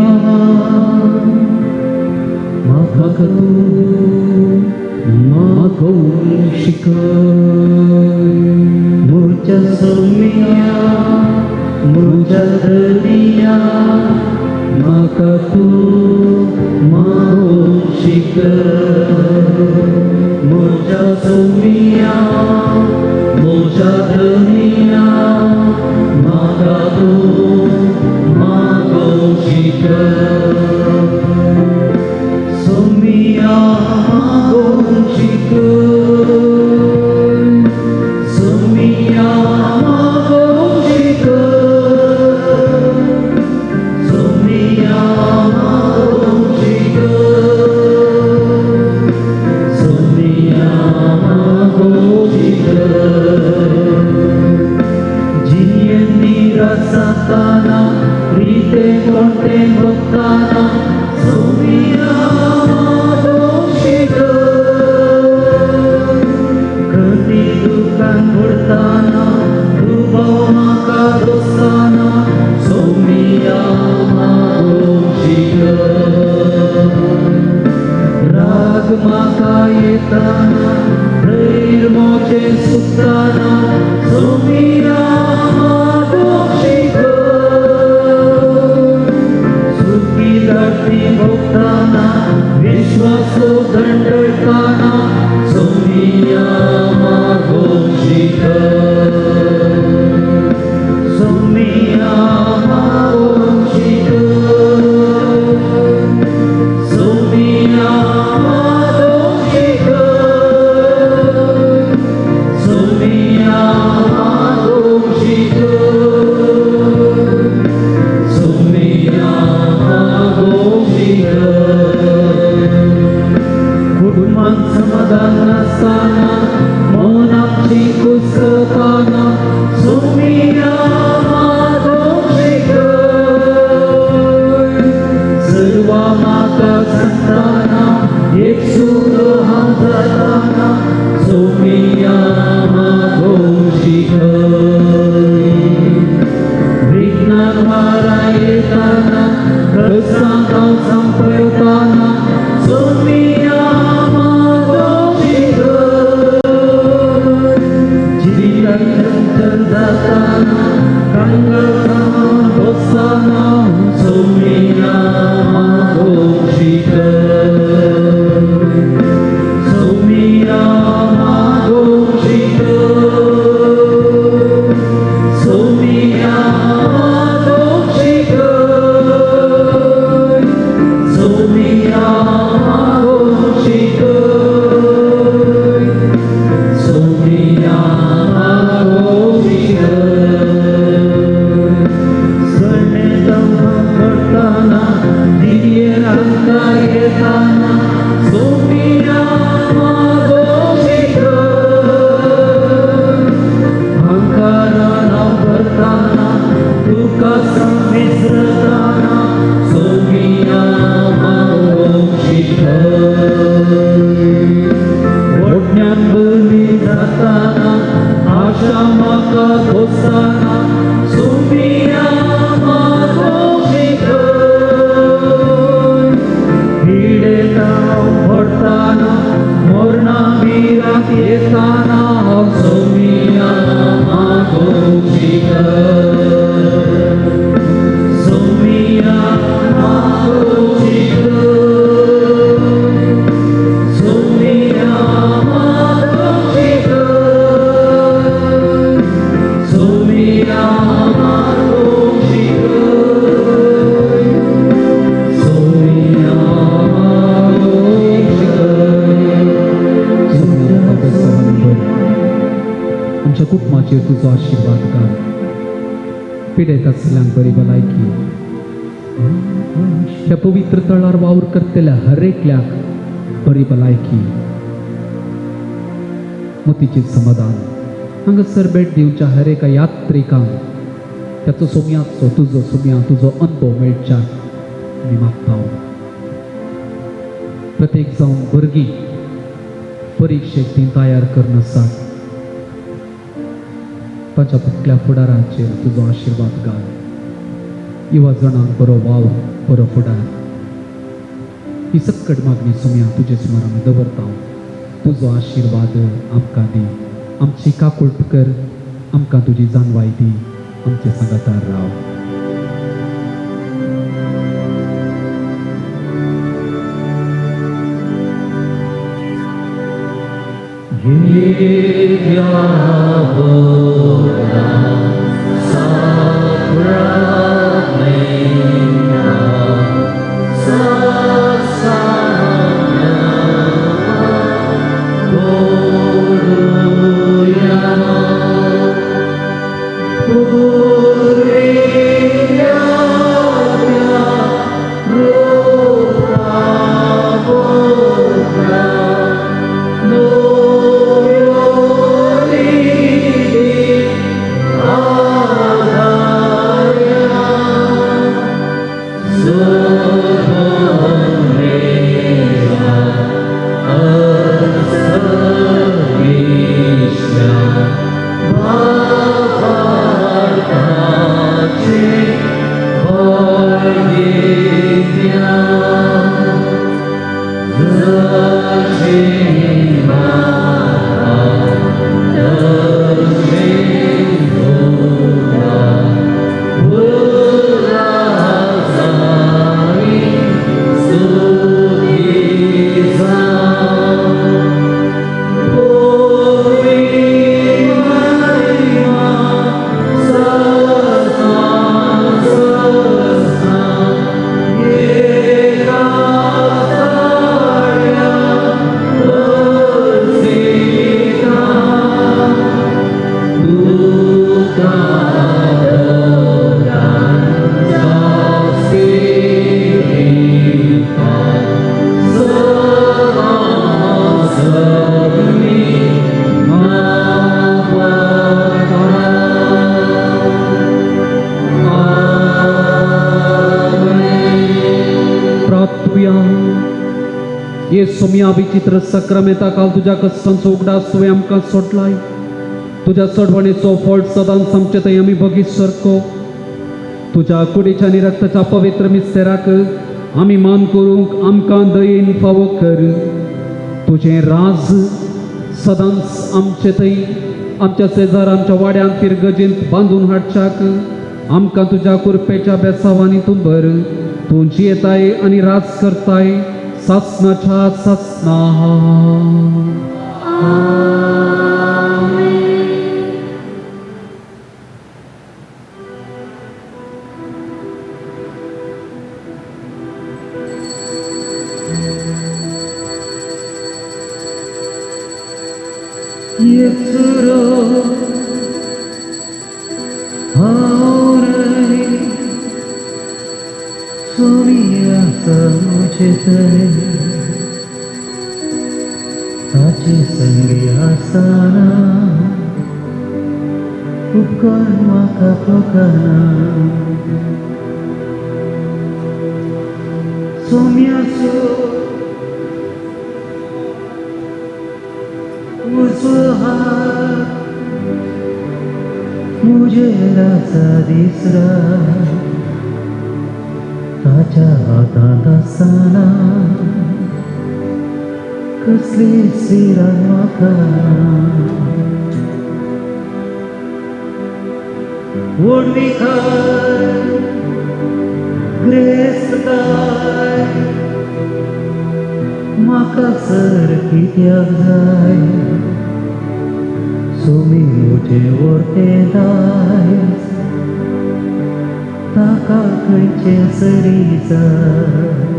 म्हाका तूं मागोवंक शिकय. म्हज्या सोम्या म्हज्या धनया, म्हाका तूं मागोवंक शिकय. म्हज्या सोम्या म्हज्या धनया, म्हाका तूं मागोवंक शिकय. सोम्या मागोवंक शिकय, सोम्या मागोवंक शिकय, सोम्या मागोवंक शिकय, सोम्या मागोवंक शिकय. जियेन निरासाताना रिते कोणते भक्ताना, सोम्या मागोवंक शिकय. खंती दुखान बुडताना करताना दुबाव म्हाका दोस्ताना सोमिया मागोवची राग म्हाका येताना धैर्य मोचें सुकताना सोमिया मागोवची सुखी धाडटी भोगताना विश्वास दंडळताना सोमिया मागोवची सोमिया मागोवची सोमिया मागोवची सोमिया मागोवची सोमिया मागोवची कुटुंबात समाधान नासताना मनाची कुसताना सोमिया मागोवची सर्वा म्हाका सांगताना एक सूर हांव जाताना सोमिया मागोवची विघ्नान वारा येताना कसांत हांव संपयताना सोमिया मागोवची जिविताक चंचल जाताना कांगाळ जावन बसताना सोमिया मागोवची सोमिया मागोवची सोमिया मागोवची सोमिया मागोवची सोमिया मागोवची सणे करताना दिव्ये रांता येताना सोमिया मागोवची अहंकारान हांव भरताना तुका विसरताना सोमिया मागोवची ओडण्यान बली जाताना आशा म्हाका दोस्ताना सोमिया मागोवची पिडेता हांव पडताना मरणा भिरांत येताना हांव सोमिया मागोवची सोमिया मागोवची सोमिया मागोवची सोमिया मागोवची सोमिया मागोवची. सोम्या बाबा भर आमच्या कुटुंबाचेर तुजो आशिर्वाद घाल. पिडेत आसल्यांक बरी भलायकी, ह्या पवित्र तळार वावर करतल्या हर एकल्याक बरी भलायकी, मतीचें समाधान. हांगासर भेट दिवच्या हर एका यात्रिकांक ताचो सोम्याचो तुजो सोम्या तुजो अनुभव मेळच्याक आमी मागता. प्रत्येक जावन भुरगीं परिक्षेक ती तयार करून आसात, ताच्या फुटल्या फुडाराचेर तुजो आशिर्वाद घाल. युवा जाणांक बरो वावर, बरो फुडार, ही सक्कट मागणी सोम्या तुजे सुमार आमी दवरता. तुजो आशिर्वाद आमकां दी, आमची काकूट कर, आमकां तुजी जाणवाय दी, आमचे सांगातार राव. Krishna. ये सोमया विचित्र सक्रामेंता काल तुज्या कश्टांचो उगडास तुवें आमकां सोडलाय. तुज्या चडवणेचो फळ सदांच आमचे थंय आमी बगीत सरको. तुज्या कुडीच्या आनी रक्ताच्या पवित्र मिस्तेराक आमी मान करूंक आमकां दयेन फावो कर. तुजें राज सदांच आमचे थंय आमच्या शेजार आमच्या वाड्यांत फिरगजेंत बांदून हाडच्याक आमकां तुज्या कुरपेच्या बेसावांनी तूं भर. तूं जियेताय आनी राज करताय सासनाच्या सासना. येसुरो हांव रे सोमी आसा म्हजे थंय ताचे संगी आसतना उपकार म्हाका पकाना. सोम्याचो उजवो हात म्हजेर आसा दिसरा ताच्या हातांत आसतना कसली सिरान म्हाका. व्हडविकाय ग्रेस्तकाय म्हाका सर कित्याक जाय सोमी म्हजें व्हरतें दायज ताका खंयचें सरी जाय.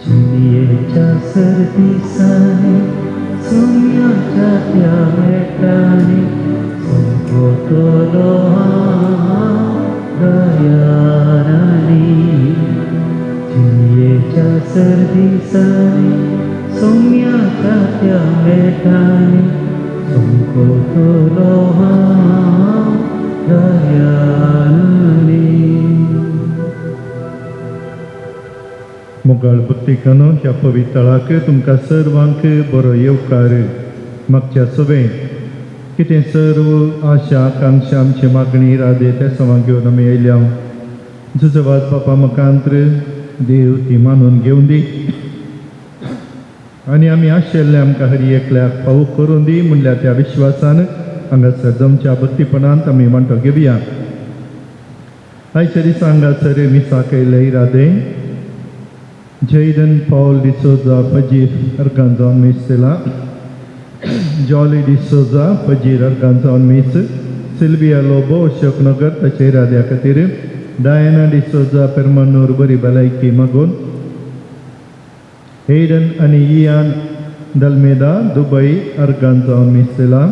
जिणयेच्या सर्दिसांनी सोम्याच्या त्या मेटांनी सोंपतलो हांव दयारांनी. जिणयेच्या सर्दिसांनी सोम्याच्या त्या मेटांनी सोंपतलो हांव दयारांनी. मोगाळ भक्तिकानो ह्या पवित्रळाक तुमकां सर्वांक बरो येवकार. मागच्या सवें कितें सर्व आशा आकांक्षा आमची मागणी इरादे त्या सवांक घेवन आमी येयल्या. जुजवाज बापा मकांत्र देव ती मानून घेवन दी आनी आमी आशिल्ले आमकां हरी एकल्याक फावो करून दी म्हणल्यार त्या विश्वासान हांगासर जमच्या भक्तीपणांत आमी मांडो घेवया. आयच्या दिसा हांगासर मिसाक येयल्ले इरादे जैदन पॉल डिसोजा फजीर अर्गान जावन मीस दिला. जॉली डिसोजा फजीर अर्गान जावन मीस. सिल्विया लोबो अशोकनगर ताच्या इराद्या खातीर. डायना डिसोजा पेरमानूर बरी भलायकी मागून. एडन आनी इयान दल्मेदा दुबई अर्गान जावन मीस दिला.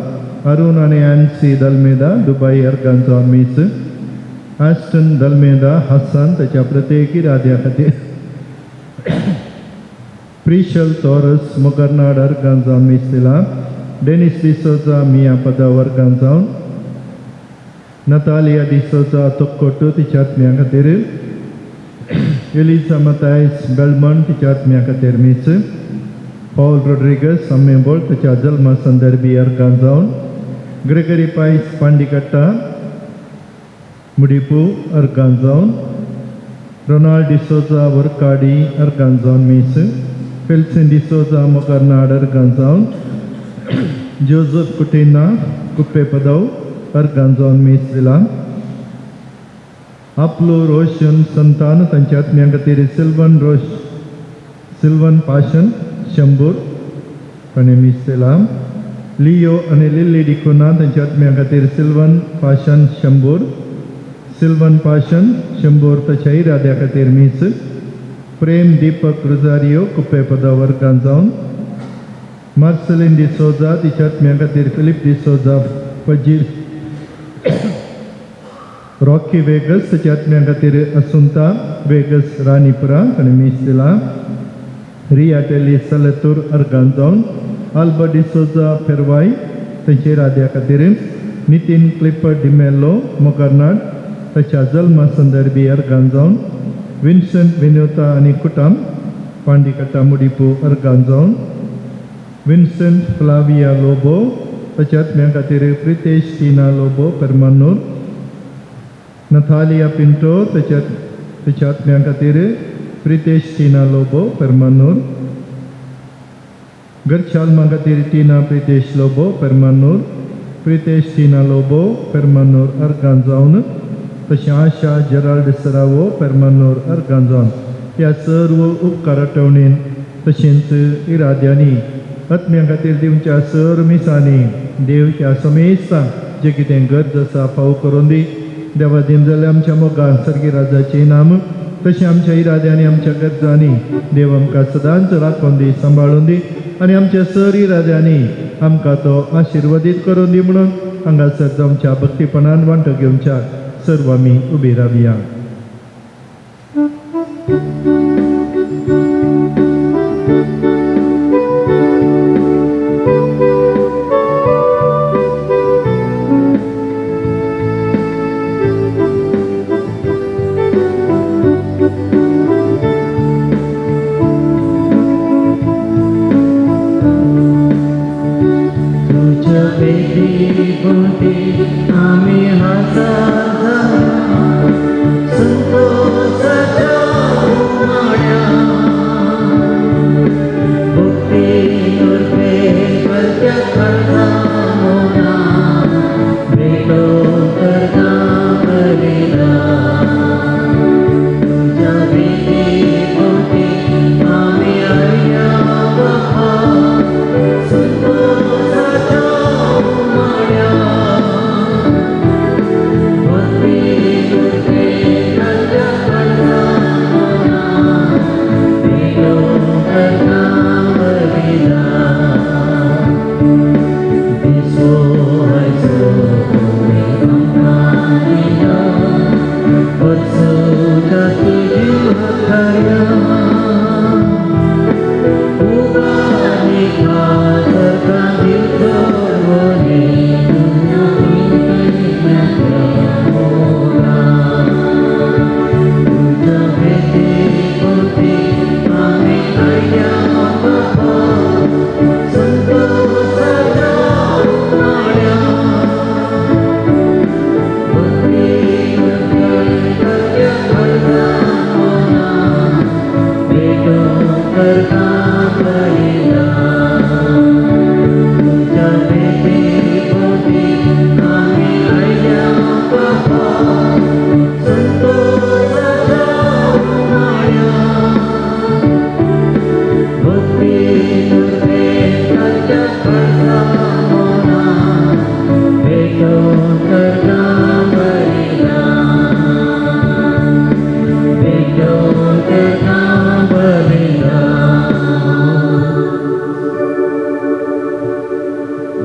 अरुण आनी एन्सी दल्मेदा दुबई अर्गान जावन मीस. आस्टन दल्मेदा हसन ताच्या प्रत्येक इराद्या खातीर. प्रिशल तोरस मोगरनाड अर्गान जावन मीस दिला. डेनिस डिसोजा मिया पदाव अर्गान जावन. नतालिया डिसोजा तोक्कोटू तिच्या आत्म्या खातीर. एलिजा मतायस बेलमन तिच्या आत्म्या खातीर मीस. पॉल रोड्रिगस अम्मेबोळ तिच्या जल्मा संदर्भी अर्गान जावन. ग्रेगरी पायस पांडिकट्टा मुडिपू अर्गान जावन. रोनाल्ड डिसोजा वर्काडी अर्गान जावन मीस. फेल्सिन डिसोजा मोगरनाड अर्गान जावन. जोजफ कुटिना कुप्पे पदव अर्गान जावन मीस दिला. आपलो रोशन संतान तांच्या आत्म्या खातीर सिल्वन रोश सिल्वन पाशन शंबूर ताणें मीस दिला. लियो आनी लिल्ली डिकुना तांच्या आत्म्या खातीर सिल्वन पाशन शंबूर. सिल्वन पाशन शंबूर ताच्या इराद्या खातीर मीस. प्रेम दीपक रोजारियो कुप्पे पदा वर्गान जावन. मार्सलिन डिसोजा तिच्या आत्म्या खातीर फिलीप डिसोजा फजीर. रॉकी वेगस ताच्या आत्म्या खातीर असुंता वेगस राणीपुरा ताणें मीस दिला. रिया टेली सलतूर अर्गान जावन. आल्बर्ट डिसोजा फेरवाय तांच्या इराद्या खातीर. नितीन क्लिपर डिमेल्लो मोगरनाड ताच्या जल्मा संदर्भी अर्गान जावन विन्संट विनोता आनी कुटाम पांडिकटा मुडिपू अर्गान जावन विन्संट फ्लाविया लोबो ताच्या आत्म्या खातीर प्रितेश टिना लोबो परमानूर नथालिया पिंटो ताच्या ताच्या आत्म्या खातीर प्रितेश टिना लोबो परमानूर घरच्याल्मा खातीर टिना प्रितेश लोबो परमानूर प्रितेश टिना लोबो परमानूर अर्गान जावन तशें आशा जेराल्ड सरावो परमानूर अर्गान जावन ह्या सर्व उपकाराटवणीन तशेंच इराद्यांनी आत्म्या खातीर दिवच्या सर्व मिसांनी देव ह्या समेस्तांक जें कितें गरज आसा फावो करून दी. देवा दीन जाल्यार आमच्या मोगान सर्गी राजाचें नाम तशें आमच्या इराद्यांनी आमच्या गरजांनी देव आमकां सदांच राखून दी सांबाळून दी आनी आमच्या सर इराद्यांनी आमकां तो आशिर्वादीत करून दी म्हणून हांगासर जावच्या भक्तीपणान वांटो घेवच्या सर्व आमी उबी रावया.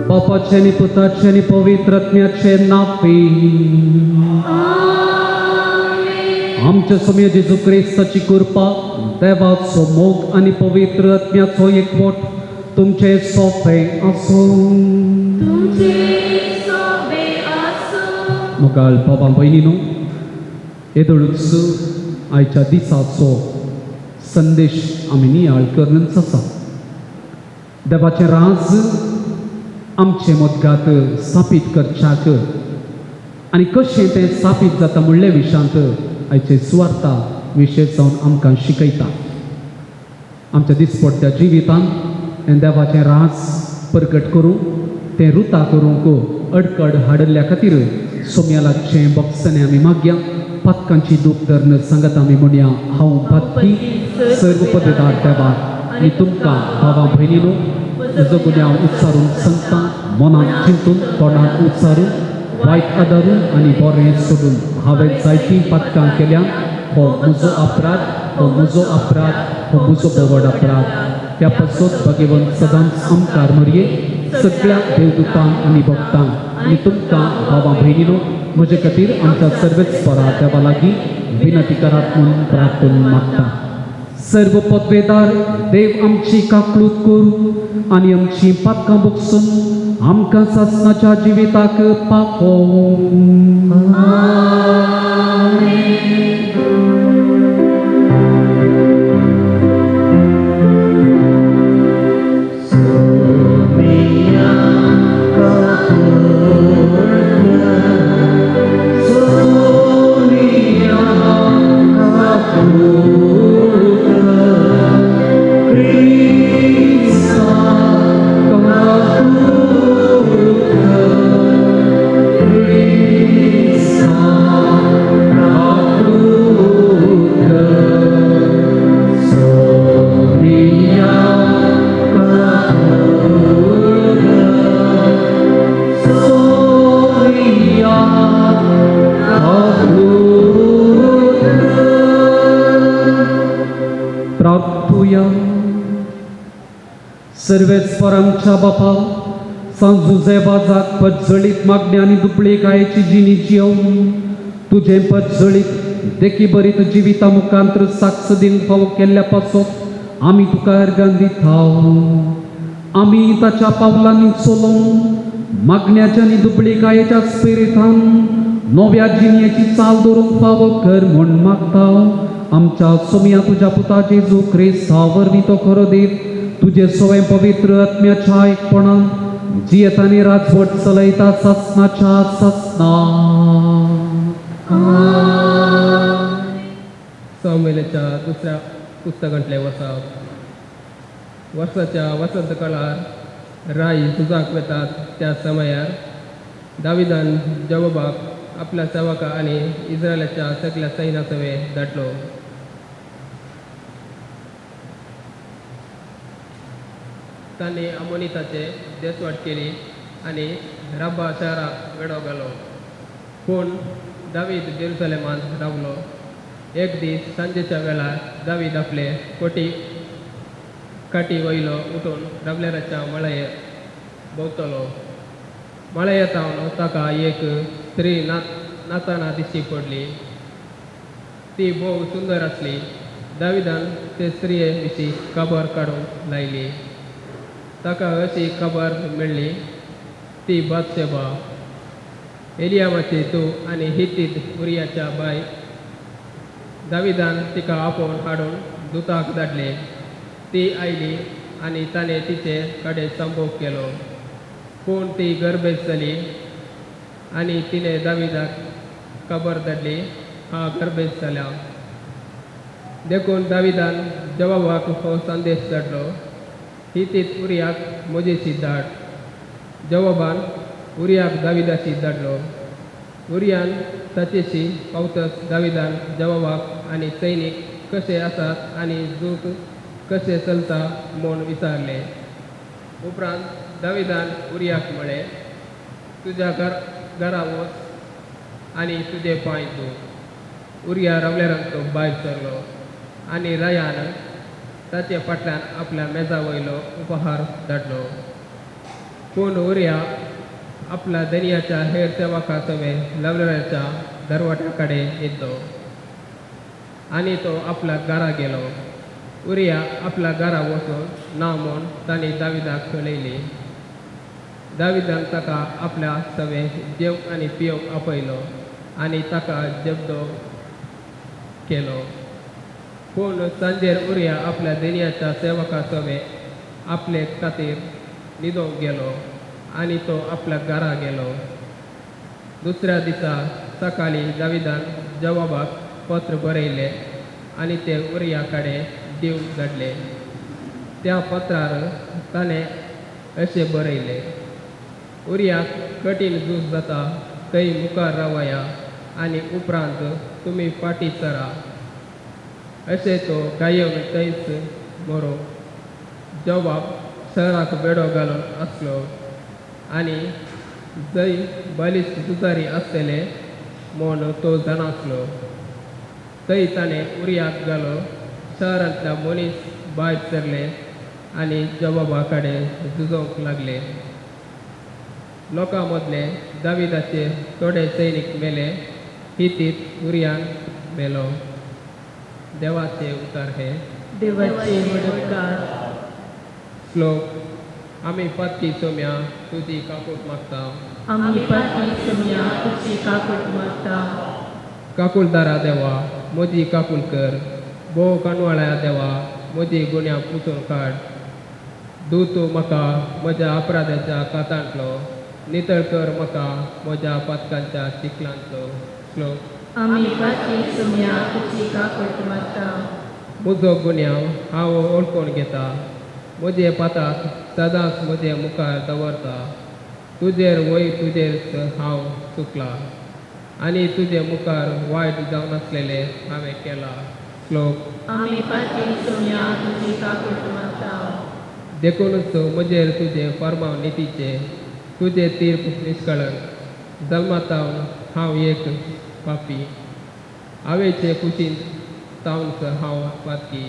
बापाचे आनी पुताचे आनी पवित्र आत्म्याचे नांवे आमच्या स्वामी जेजू क्रिस्ताची कृपा देवाचो मोग आनी पवित्र आत्म्याचो एकवट तुमचे सोंपे आसूं. मोगाळ बाबा भयणीनो, येदोळूच आयच्या दिसाचो संदेश आमी नियाळ करूनच आसा. देवाचें राज आमचे मदगात स्थापीत करच्याक आनी कशें तें स्थापीत जाता म्हणले विशयांत आयचे सुवार्ता विशेश जावन आमकां शिकयता. आमच्या दिसपट्ट्या जिवितांत हें देवाचें राज प्रकट करूंक तें रुता करूंक अडकड हाडिल्ल्या खातीर सोम्या लागचें बॉक्सांनी आमी मागया. पातकांची दूख धरून सांगत आमी म्हणया, हांव पातकी सर्व पददार देवा आनी तुमकां भावा भयणीनो म्हजो गुन्यांव उच्चारून सांगता, मनांत चिंतून तोंडांत उच्चारून वायट आदारून आनी बरें सोडून हांवें जायतीं पातकां केल्या. हो म्हजो अपराध, हो म्हजो अपराध, हो म्हजो बोवड अपराध. त्या पासत भगवंत सदांच आमकार मरये सगळ्या देवदूतांक आनी भक्तांक आनी तुमकां भावा भयणीनो म्हजे खातीर आमच्या सर्वेच परा देवा लागीं विनंती करात म्हूण प्रार्थना मागता. सर्व पदवेदार देव आमची काकळूत करूं आनी आमची पातकां बगसून आमकां सासणाच्या जिविताक पावोवं. आमेन. सोनिया काकूट कर, सोनिया काकूट कर, क्रिस्ता काकूट कर, क्रिस्ता काकूट कर, सोनिया काकूट कर, सोनिया काकूट कर. प्रार्थुया. सर्वेस्परांच्या बापा, सांत जुझे वाजाक पज्जळीत मागण्या आनी दुबळीकायेची जिणी जियोवन तुजें पज्जळीत देखी बरीत जिविता मुखांत्र साक्ष दिवंक फावो केल्ल्या पासत आमी तुका अर्गां दिता. आमी ताच्या पावलांनी चलोवन मागण्याच्या आनी दुबळीकायेच्या स्पिरितान नव्या जिणयेची चाल दवरूंक फावो कर म्हूण मागता. आमच्या सोम्या तुज्या पुता जेजू क्रिस्ता वरवीं तो खरो देव तुजे सवय पवित्र आत्म्याच्या एकपणान जियेत आनी राजवट चलयता सासनाच्या सासना. सामुएलाच्या दुसऱ्या पुस्तकांतले वसाप. वर्साच्या वसंत काळार राय झुजाक वेतात त्या समयार दाविदान जवाबाक आपल्या सेवका आनी इस्रायलाच्या सगळ्या सैन्या सवे धाडलो. तांणी अमोनिताचे देसवाट केली आनी रब्बा शहराक वेडो घालो. पूण दावीद जेरुसलेमांत रावलो. एक दीस सांजेच्या वेळार दावीद आपले कोटी काटी वयलो उठून राबलेराच्या मळयेर भोंवतलो. मळयेतावन ताका एक स्त्री नाचना दिश्टी पडली. ती भोव सुंदर आसली. दाविदान ते स्त्रिये विशीं खबर काडूंक लायली. ताका अशी खबर मेळ्ळी, ती बादशेबा एलियामाची धूव आनी हितीत उरियाच्या बाय. दाविदान तिका आपोवन हाडून दुताक धाडले. ती आयली आनी ताणें तिचे कडेन संभोग केलो. पूण ती गर्भेस्त जाली आनी तिणें दाविदाक खबर धाडली, हांव गर्भेस्त जाल्या. देखून दाविदान जवाबाक हो संदेश धाडलो, हितीत उरियाक म्हजेशी धाड. जवाबान उरियाक दाविदाशी धाडलो. उरियान ताचेशी पावतच दाविदान जवाबाक आनी सैनीक कशे आसात आनी झूज कशें चलता म्हूण विचारलें. उपरांत दाविदान उरियाक म्हळें, तुज्या घरा वच आनी तुजे पांय धू. उरिया रावळेरांचो भायर सरलो आनी रायान ताचे फाटल्यान आपल्या मेजा वयलो उपहार धाडलो. पूण उरिया आपल्या दर्याच्या हेर सेवका सवें लवलराच्या दरवट्या कडेन येतलो आनी तो आपल्या घरा गेलो. उरिया आपल्या घरा वचून ना म्हूण तांणी दाविदाक कळयली. दाविदान ताका आपल्या सवें जेवंक आनी पिवंक आपयलो आनी ताका जब्दो केलो. पूण सांजेर उरिया आपल्या दर्याच्या सेवका सवें आपले खातीर न्हिदोंक गेलो आनी तो आपल्या घरा गेलो. दुसऱ्या दिसा सकाळीं दाविदान जवाबाक पत्र बरयलें आनी तें उरिया कडेन दिवंक धाडलें. त्या पत्रार ताणें अशें बरयलें, उरियाक कठीण झूज जाता थंय मुखार रावया आनी उपरांत तुमी फाटीं सरा. अशें तो गायेवन थंयच मरो. जवाब शहराक बेडो घालून आसलो आनी जंय बलिश्ट झुजारी आसतले म्हूण तो जाणासलो. थंय ताणें उरियाक घालो. शहरांतल्या मनीस भायर सरले आनी जवाबा कडेन झुजोवंक लागले. लोकां मदले दाविदाचे थोडे सैनीक मेले. हितीत उरियान मेलो. देवाचे उतार हे. देवाचे उपकार. श्लोक. आमी पातकी सोम्या तुजी काकूट मागता. आमी पातकी सोम्या तुजी काकूट मागता. काकुळदारा देवा म्हजी काकूल कर भोव काणवाळ्या देवा म्हजी गुण्या पुसून काड दूत म्हाका म्हज्या अपराधाच्या कातांतलो नितळ कर म्हाका म्हज्या पातकांच्या चिखलांतलो श्लोक आमी पाती सुम्या तुजी काकूट मागता. म्हजो गुन्यांव हांव वळखून घेता म्हजे पाताक सदांच म्हजे मुखार दवरता तुजेर वय तुजेर हांव चुकला आनी तुजे मुखार वायट जावनासलेलें हांवें केलां श्लोक आमी पाती सुम्या तुजी काकूट मागता. देखूनच म्हजेर तुजें फर्माव नितीचें तुजें तीर्प निश्कळंक जल्मातावन हांव एक पापी आवयचे कुशींत तावनच हांव पातकी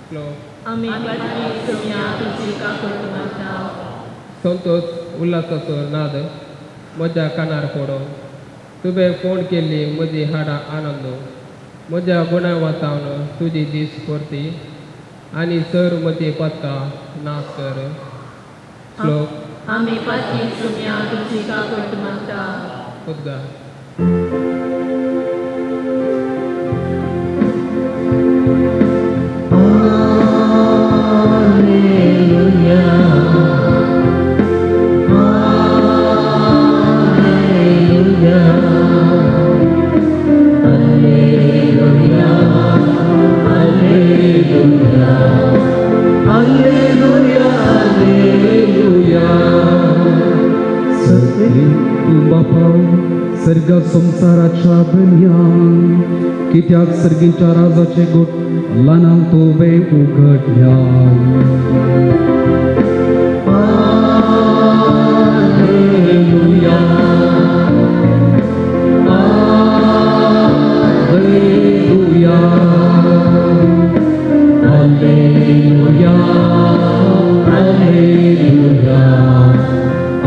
श्लोक आमी पाती सुम्या तुजी काकूट मागता. संतोष उल्हासाचो नाद म्हज्या कानार पडो तुवें फोन केल्ली म्हजी हाडां आनंद म्हज्या गुणा वातावन तुजी दीस परती आनी सर म्हजी पातकां नाश कर श्लोक आमी पाती सुम्या तुजी काकूट मागता. उद्गार. Alleluia. Alleluia. Alleluia. Alleluia. Alleluia. Alleluia. सगळी तूं बापा सर्ग संवसाराच्या धनया कित्याक सर्गीच्या राजाचे गोट ल्हानांक तुवें उगडल्या. Alleluia. Alleluia. Alleluia. Alleluia.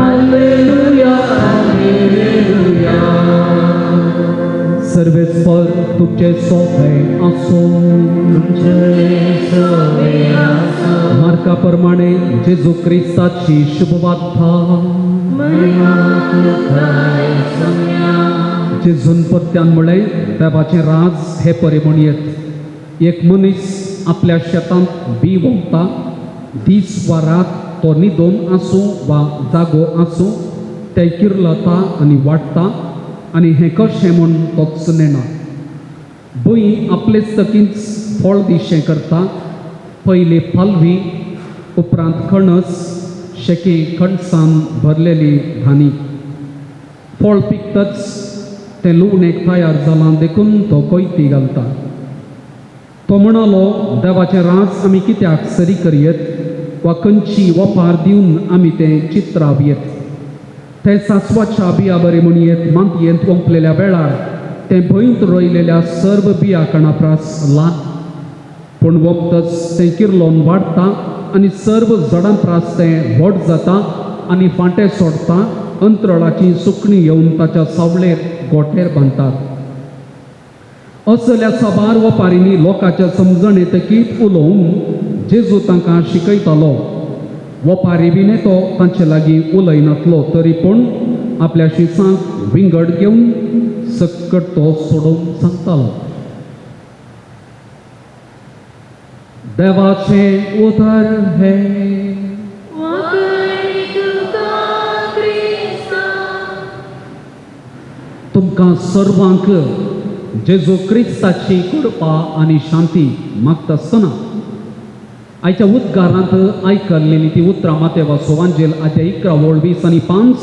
Alleluia. Alleluia. सर्वेस्पर तुमचे सोपे आसो. तुमचे सवे आसो. मार्का प्रमाणे जेजू क्रिस्ताची शुभवार्ता. महिमा तुकाय सुम्या. जेजून परत्यान म्हळें देवाचें राज हे परी म्हणयेत एक मनीस आपल्या शेतांत बी वोंपता दीस वा रात तो न्हिदोन आसूं वा जागो आसूं तें किर्लता आनी वाडटा आनी हें कशें म्हूण तोच नेणा भंय आपलेच तकीच फळ दिशें करता पयली पालवी उपरांत कणस शेकी कणसान भरलेली धानी फळ पिकतच तें लुवणेक तयार जालां देखून तो कोयती घालता. तो म्हणालो देवाचें राज आमी कित्याक सरी करयेत वा खंयची वपार दिवन आमी तें चित्रावयेत तें सासवाच्या बिया बरें म्हणयेत मातयेंत ओंपलेल्या वेळार तें भंयत रोयलेल्या सर्व बिया कणा प्रास ल्हान पूण वोपतच तें किर्लोन वाडटा आनी सर्व जडां प्रास तें व्हड जाता आनी फांटे सोडटा अंतरळाची सुकणीं येवन ताच्या सावळेर गोठेर बांदतात. असल्या साबार वपारींनी लोकांच्या समजणेतकीत उलोवन जेजू तांकां शिकयतालो. वपारी बिने तो तांचे लागीं उलयनातलो तरी पूण आपल्या शिसांक विंगड घेवन सक्कट तो सोडोवन सांगतालो. देवाचें उतर हें. तुमकां सर्वांक जेजू क्रिस्ताची कृपा आनी शांती मागता आसतना आयच्या उद्गारांत आयकल्लेली ती उतरां मातेवा सोवांजेल आद्या 11 ओळ 20 आनी 5.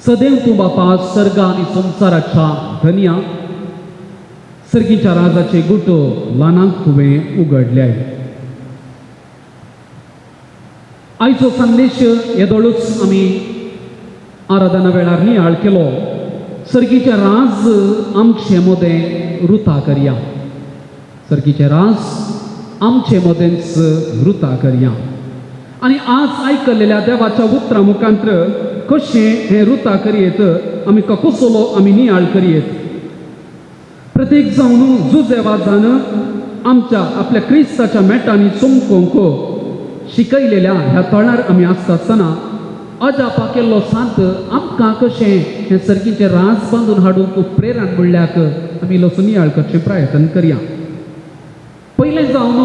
सदैव तूं बापा सर्ग आनी संवसाराच्या धनया सर्गीच्या राजाचे गुट ल्हानांक तुवें उगडल्याय. आयचो संदेश येदोळूच आमी आराधना वेळार नियाळ केलो. सर्गीचें राज आमचे मदें रुता करया, सर्गीचें राज आमचे मदेंच रुता करया. आनी आज आयकलेल्या देवाच्या उतरां मुखांत्र कशें हें रुता करयेत आमी कसलो आमी नियाळ करयेत. प्रत्येक जावन जुजेवाजान आमच्या आपल्या क्रिस्ताच्या मेटांनी चमकोवंक शिकयलेल्या ह्या तळार आमी आसता आसतना अजापा केल्लो सांत आमकां कशें हें सर्गीचें राज बांदून हाडूंक प्रेरण म्हणल्याक आमी इल्लोसो नियाळ करचें प्रयत्न करया. पयलें जावन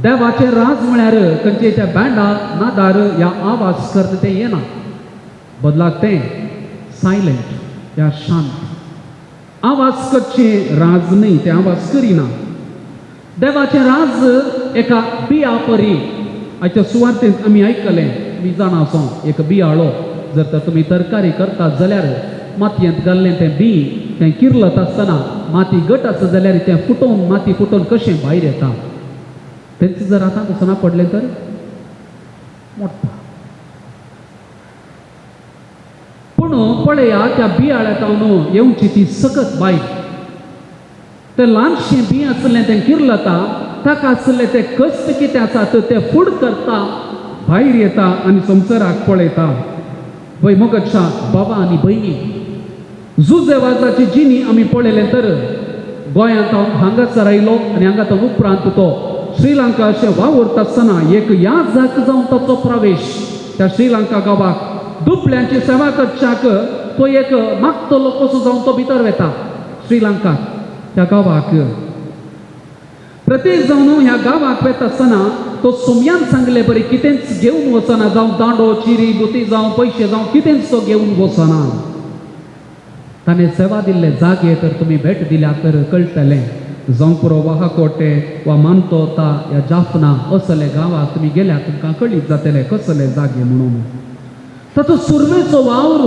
देवाचें राज म्हळ्यार खंयचे त्या बँडा नादार ह्या आवाज करता तें येना, बदलाक तें सायलंट ह्या शांत आवाज करचें राज न्हय, तें आवाज करिना. देवाचें राज एका बिया परी आयच्या सुवार्तेंत आमी आयकलें, आमी जाणा आसो एक बियाळो जर तर तुमी तरकारी करतात जाल्यार मातयेंत घाल्लें तें बी तें किर्लत आसतना माती घट आसा जाल्यार तें फुटोवन माती फुटोवन कशें भायर येता, तेंच जर आतां वचना पडलें तर मोडटा. पूण पळया त्या बियाळ्या तावन येवची ती सकत बायल, तें ल्हानशें बी आसलें तें किर्लता, ताका आसलें तें कश्ट कितें आसा तर तें फूड करता, भायर येता आनी संवसाराक पळयता. वय मोगाच्या बाबा आनी भयणी, जुजेवाजाची जिणी आमी पळयलें तर गोंयांत हांव हांगासर आयलो आनी हांगा तो उपरांत तो श्रीलंका अशें वावुरता आसतना एक याजाक जावन ताचो प्रवेश त्या श्रीलंका गांवाक दुबळ्यांची सेवा करच्याक तो एक मागतलो कसो जावन तो भितर वता श्रीलंका त्या गांवाक. प्रत्येक जावन ह्या गांवाक वता आसतना तो सोमयान सांगले बरी कितेंच घेवन वचना, जावं दांडो चिरी बुती जावं पयशे जावं कितेंच तो घेवन वचना. ताणें सेवा दिल्ले जागे तर तुमी भेट दिल्या तर कळटलें, जावं पुरो वाहाकोटे वा मानतोता या जाफना असले गांवाक तुमी गेल्यार तुमकां कळीत जातलें कसले जागे म्हणून. ताचो सुरवेचो वावर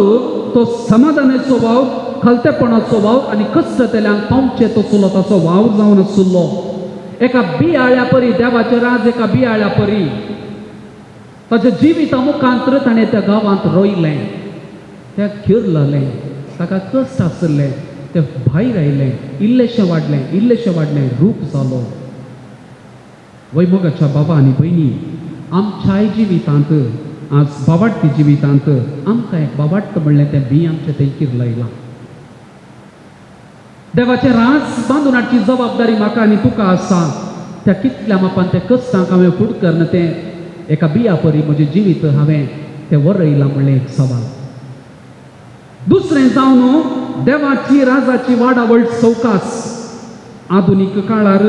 तो समाधानाचो वावर, खालतेपणाचो वावर आनी कश्टतल्यांक पावचे तसलो ताचो वावर जावन आशिल्लो. एका बियाळ्या परी देवाचें राज एका बियाळ्या परी ताच्या जिविता मुखांतर ताणें त्या गांवांत रोयलें, त्या किर्ललें, ताका कश्ट आशिल्लें, तें भायर आयलें, इल्लेशें वाडलें, इल्लेशें वाडलें, रूप जालो. वैमोगाच्या बाबा आनी भयणी, आमच्याय जिवितांत आज बाबाट्टी जिवितांत आमकां एक बाबाट्ट म्हणलें तें बी आमचें तें किर्लयलां. देवाचें राज बांदून हाडची जबाबदारी म्हाका आनी तुका आसा. त्या कितल्या मापान त्या कश्टांक हांवें फूड करून तें एका बिया परी म्हजें जिवीत हांवें तें वरयलां म्हणलें एक सवाल. दुसरें जावन देवाची राजाची वाडावळ सवकास. आधुनीक काळार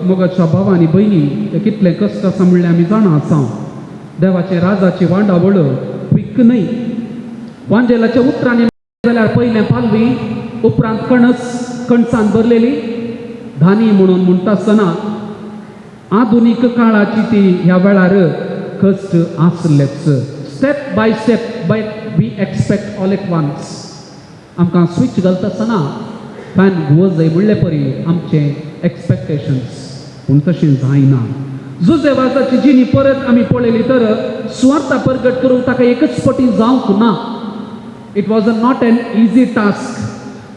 मोगाच्या भावा आनी भयणी ते कितलें कश्ट आसा म्हणलें आमी जाणा आसा. देवाचे राजाची वाडावळ क्विक न्हय. वांजेलाच्या उतरांनी जाल्यार पयलें पालवी, उपरांत कणस, कणसान भरलेली धानी म्हणून म्हणटा आसतना आधुनीक काळाची ती ह्या वेळार कश्ट आसलेच. Step by step by we expect all at once. आमकां स्विच घालता आसतना फॅन घुंवत जाय म्हणले परी आमचें एक्सपेक्टेशन्स, पूण तशें जायना. जुजेवाजाची जिणी परत आमी पळयली तर सुवार्ता परगट करूंक ताका एकच पटी जावंक ना. It was a not an easy task.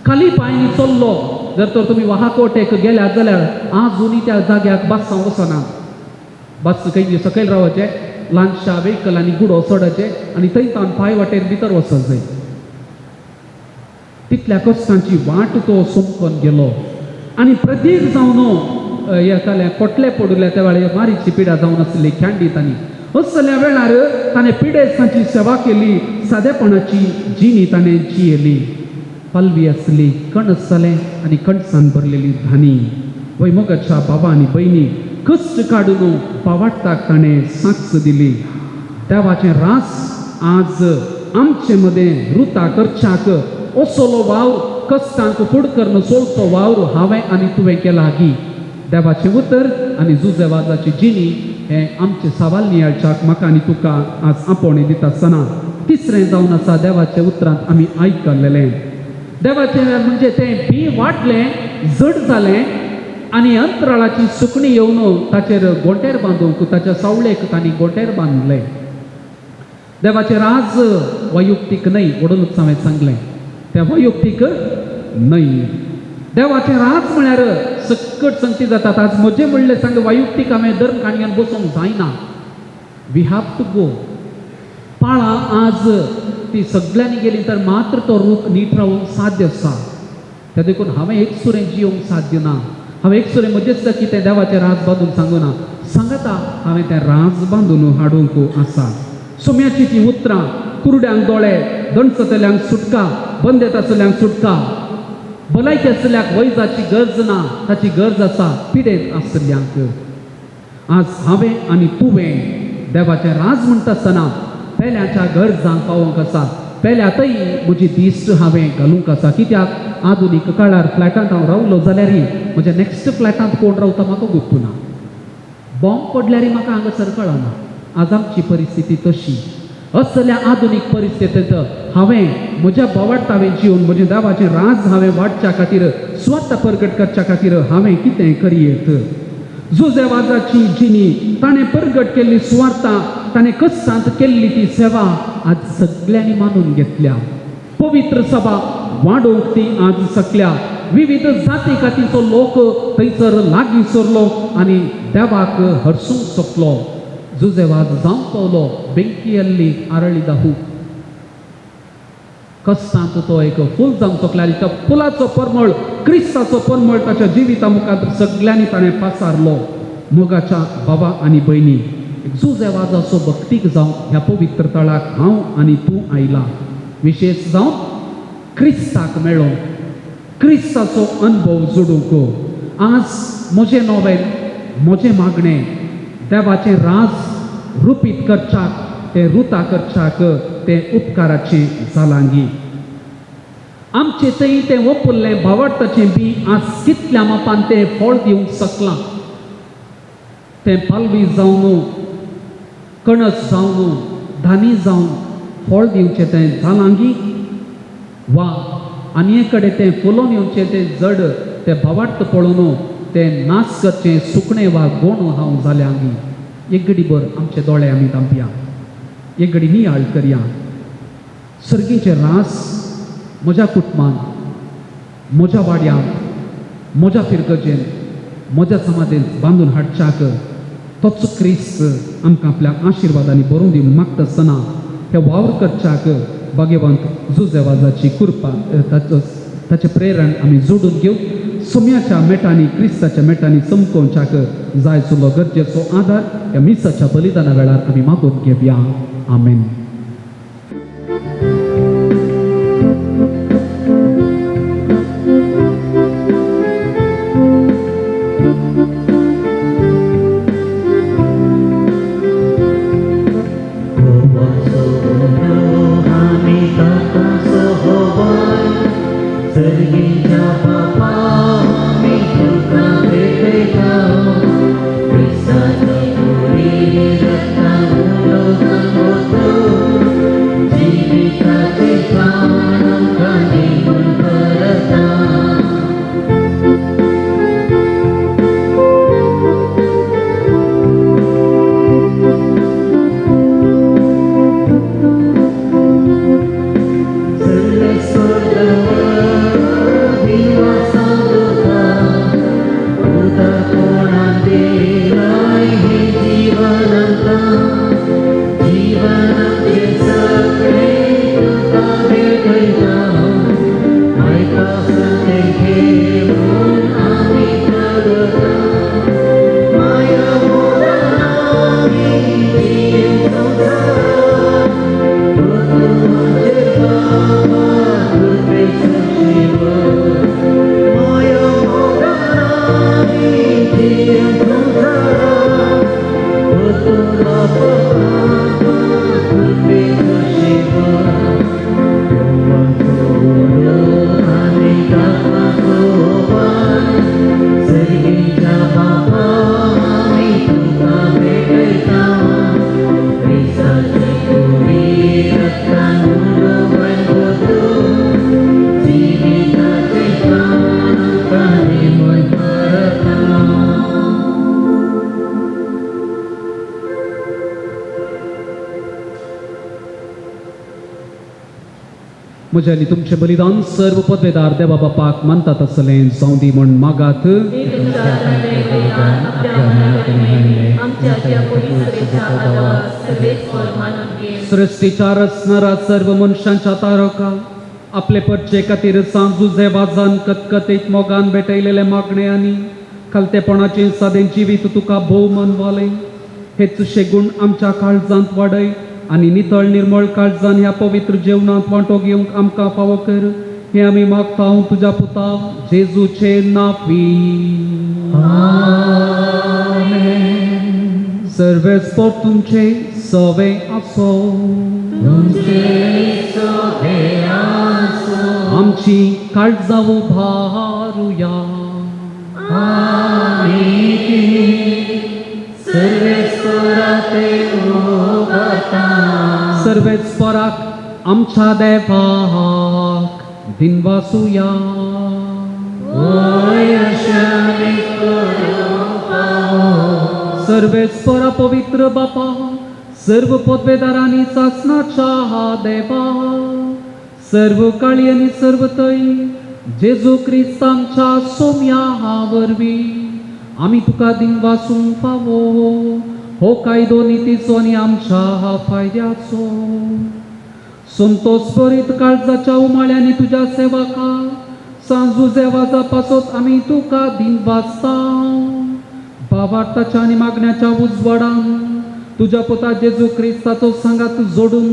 खाली पांयांनी चल्लो. जर तर तुमी वाहाकोटेक गेल्यात जाल्यार आजुनूय त्या जाग्याक बसां वचना, बस खंय सकयल रावचें, ल्हानशा वेहिकलांनी गुडो चडचें आनी थंय तावन पांय वाटेर भितर वचत जाय. तितल्या कश्टांची वाट तो सोमकोन गेलो आनी प्रत्येक जावन येताले कोटले पडुल्या त्या वेळार मारीची पिडा जावन आसली खँडीत आनी असल्या वेळार ताणें पिडेस्तांची सेवा केली, सादेपणाची जिणी ताणें जियेली. पालवी आसली, कणस जालें आनी कणसान भरलेली धानी. वय मोगाच्या बाबा आनी भयणी, कश्ट काडून पावाट्टाक ताणें साक्ष दिली. देवाचें रास आज आमचे मदें रुता करच्याक असलो वावर कश्टांक फूड करून चोलचो वावर हांवें आनी तुवें केला गी. देवाचें उतर आनी जुजेवाजाची जिणी हें आमचें सवाल नियाळच्याक म्हाका आनी तुका आज आपोवणें दिता आसतना तिसरें जावन आसा देवाच्या उतरांत आमी आयकल्लें. देवाचें म्हणजे तें बी वाडलें, जड जालें आनी अंतराळाची सुकणी येवन ताचेर गोंटेर बांदूंक ताच्या सावळेक तांणी गोंटेर बांदलें. देवाचें राज वैयक्तीक न्हय म्हणूनच हांवें सांगलें, तें वैयक्तीक न्हय. देवाचें राज म्हळ्यार सकट संगती जातात. आज म्हजें म्हणलें सांग वैयक्तीक हांवें धर्म काणयेन बसूंक जायना. We have to go. पाळां आज ती सगळ्यांनी गेली तर मात्र तो रूख नीट रावूंक साध्य आसा. त्या देखून हांवें एक सुरें जियोंक साध्य ना. हांवें एक सुरें म्हजेच की तें देवाचें राज बांदून सांगूना, सांगता हांवें तें राज बांदून हाडूंक आसा. सोम्याची ती उतरां, कुरड्यांक दोळे, दणसतल्यांक सुटका, बंदेत आसल्यांक सुटका, भलायकी आसल्याक वैजाची गरज ना, ताची गरज आसा पिडेंत आसल्यांक. आज हांवें आनी तुवें देवाचें राज म्हणटा आसतना पेल्याच्या गरजांक पावोवंक आसा. पेल्यातय म्हजी दिश्ट हांवें घालूंक आसा. कित्याक आधुनीक काळार फ्लॅटांत हांव रावलो जाल्यार म्हज्या नॅक्स्ट फ्लॅटांत कोण रावता म्हाका गुत्तू ना. बॉम्ब पडल्यार म्हाका हांगासर कळना. आज आमची परिस्थिती तशी. असल्या आधुनीक परिस्थितींत हांवें म्हज्या बोवाळटावें जिवन म्हजें देवाचें राज हांवें वाडच्या खातीर, स्वता परगट करच्या खातीर हांवें कितें करयेत? जुजेवाजाची जिणी, ताणें परगट केल्ली सुवार्ता, ताणें कश्टांत केल्ली ती सेवा आज सगल्यांनी मानून घेतल्या. पवित्र सभा वाडोवंक ती आज सकल्या. विविध जाती कातीचो लोक थंयसर लागीं सरलो आनी देवाक हरसूंक शकलो. जुजेवाज जावंक पावलो बेंकी आल्ली आरळी दाहू. कश्टांत तो एक फूल जावंक शकलो आनी त्या फुलाचो परमळ, क्रिस्ताचो परमळ ताच्या जिविता मुखार सगल्यांनी ताणें पासारलो. मोगाच्या बाबा आनी भयणी, जुजेवाजाचो भक्तीक जावन ह्या पवित्र तळाक हांव आनी तूं आयला. विशेश जावन क्रिस्ताक मेळोंक, क्रिस्ताचो अनुभव जोडूंक. आज म्हजें नोवेन, म्हजें मागणें देवाचें राज रुपीत करच्याक, तें रुता करच्याक, तें उपकाराचें जालांगी. आमचे थंय तें वपुल्लें भावार्थाचें बी आज कितल्या मापान तें फळ दिवंक शकलां. तें पालवी जावन, कणस जावन, धानी जावन फळ दिवचें तें जालांगी, वा आनी एक कडेन तें फुलोवन येवचें तें जड तें भावार्थ पळोवन तें नाश करचें सुकणें वा गोणो हांव जाल्यांगी. एक घडी भर आमचे दोळे आमी धांपया, एक घडी नियाळ करया. सर्गीचें रास म्हज्या कुटुंबान, म्हज्या वाड्यांत, म्हज्या फिरगजेन, म्हज्या समाजेंत बांदून हाडच्याक तोच क्रिस्त आमकां आपल्या आशिर्वादांनी बरोवन दिवन मागता आसतना हे वावर करच्याक भाग्यवंत जुजेवाजाची कृपा, ताचो ताचें प्रेरण आमी जोडून घेवन सोम्याच्या मेटांनी, क्रिस्ताच्या मेटांनी चमकोवच्याक जाय सुलो गरजेचो आदार ह्या मिसाच्या बलिदाना वेळार आमी मागून घेवया. आमेन. म्हजें आनी तुमचें बलिदान सर्व पदवेदार देवा बापाक मानतात आसलें जावं दी म्हूण मागात. सृश्टीच्या रचणारा सर्व मनशांच्या तारका आपले परचे खातीर सांजुजे वाजान कतकतीत मोगान भेटयलेले मागणे आनी खालतेपणाचें सादें जिवीत तुका भोव मनवालें. हेच शेगूण आमच्या काळजांत वाडय आनी नितळ निर्मळ काळजान ह्या पवित्र जेवणांत वांटो घेवंक आमकां फावो कर. हें आमी मागता तुज्या पुता जेजूचे नांवी. सर्वेस्पोर तुमचे सवे आसो. आमची काळजां उबारुया. सर्वेस्पोराक आमच्या देवाक दिनवासुया. सर्वेस्पोरा पवित्र बापा, सर्व पदवेदारांनी सासनाच्या देवा, सर्व काळी आनी सर्व तय जेजू क्रिस्त आमच्या सोम्या वरवीं आमी तुका दिनवासूंक फावो. हो कायदो नितीचो आनी आमच्या फायद्याचो. संतोष भरीत काळजाच्या उमाळ्यांनी तुज्या सेवका सांजू देवाचा पासत आमी तुका दिनवासता. बाबार्थाच्या आनी मागण्याच्या उजवाडान तुज्या पुता जेजू क्रिस्ताचो सांगात जोडून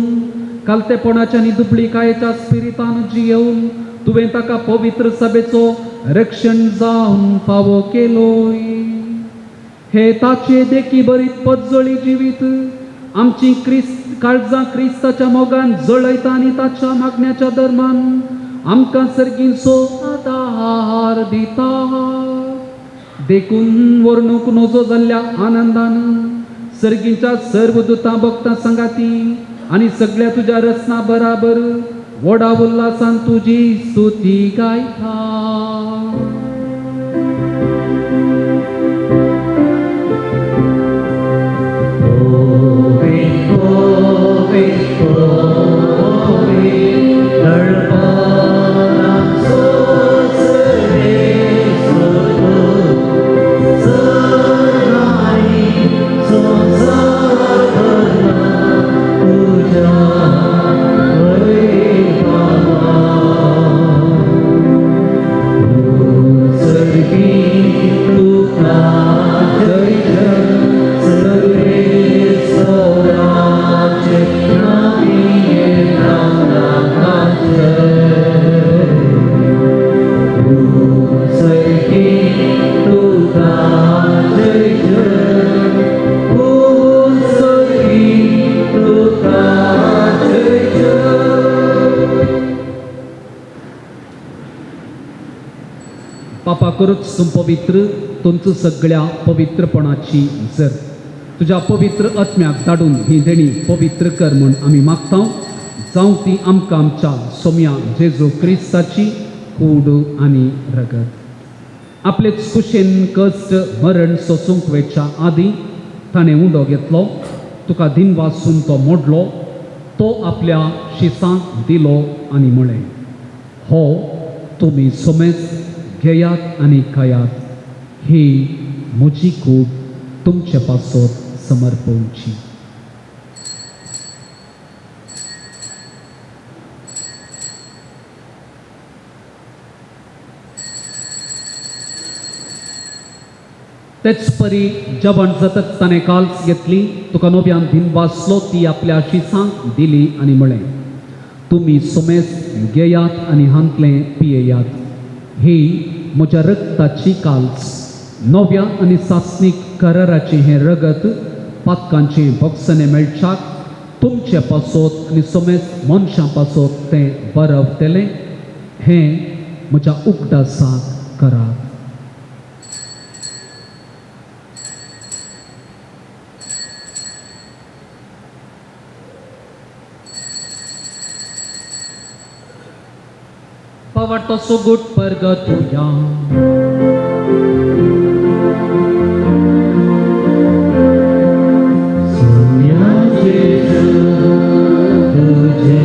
कालतेपणाच्या आनी दुबळीकायेच्या स्पिरितान जियेवन तुवें ताका पवित्र सभेचो रक्षण जावन फावो केलोय. हे ताचे देखी बरीत पदजळी जिवीत आमची क्रिस्त काळजां क्रिस्ताच्या मोगान जळयता आनी ताच्या मागण्याच्या धर्मान आमकां सर्गींचो आदार दिता. देखून वर्णूक नजो जाल्ल्या आनंदान सर्गींच्या सर्व दुतां भक्तां सांगाती आनी सगळ्या तुज्या रचना बराबर व्हडा उल्हासान तुजी स्तुती गायता. पापा करूच तूं पवित्र, तुमचं सगळ्या पवित्रपणाची जर तुज्या पवित्र आत्म्याक धाडून ही देणी पवित्र कर म्हूण आमी मागता. जावं ती आमकां आमच्या सोम्या जेजू क्रिस्ताची कूड आनी रगत. आपलेच कुशेन कश्ट मरण सोसूंक वेच्या आदीं ताणें उंडो घेतलो, तुका दिनवासून तो मोडलो, तो आपल्या शिसांक दिलो आनी म्हळें, हो तुमी सोमेस घेयात आनी खायात, ही म्हजी कूड तुमचे पासत समर्पवची. तेच परी जेवण जातच ताणें काल्स घेतली, तुका नव्यान दिनवासलो, ती आपल्या शिसांक दिली आनी म्हळें, तुमी सोमेस घेयात आनी हांतलें पियेयात, ही म्हज्या रक्ताची काल्स, नव्या आनी सासणीक कराराचें हें रगत पातकांचें भोगसणें मेळच्याक तुमचे पासत आनी सोमेस मनशां पासत तें बरवतलें. हें म्हज्या उगडासाक करात. पावाडतो सुगूट परगतुया. तुझे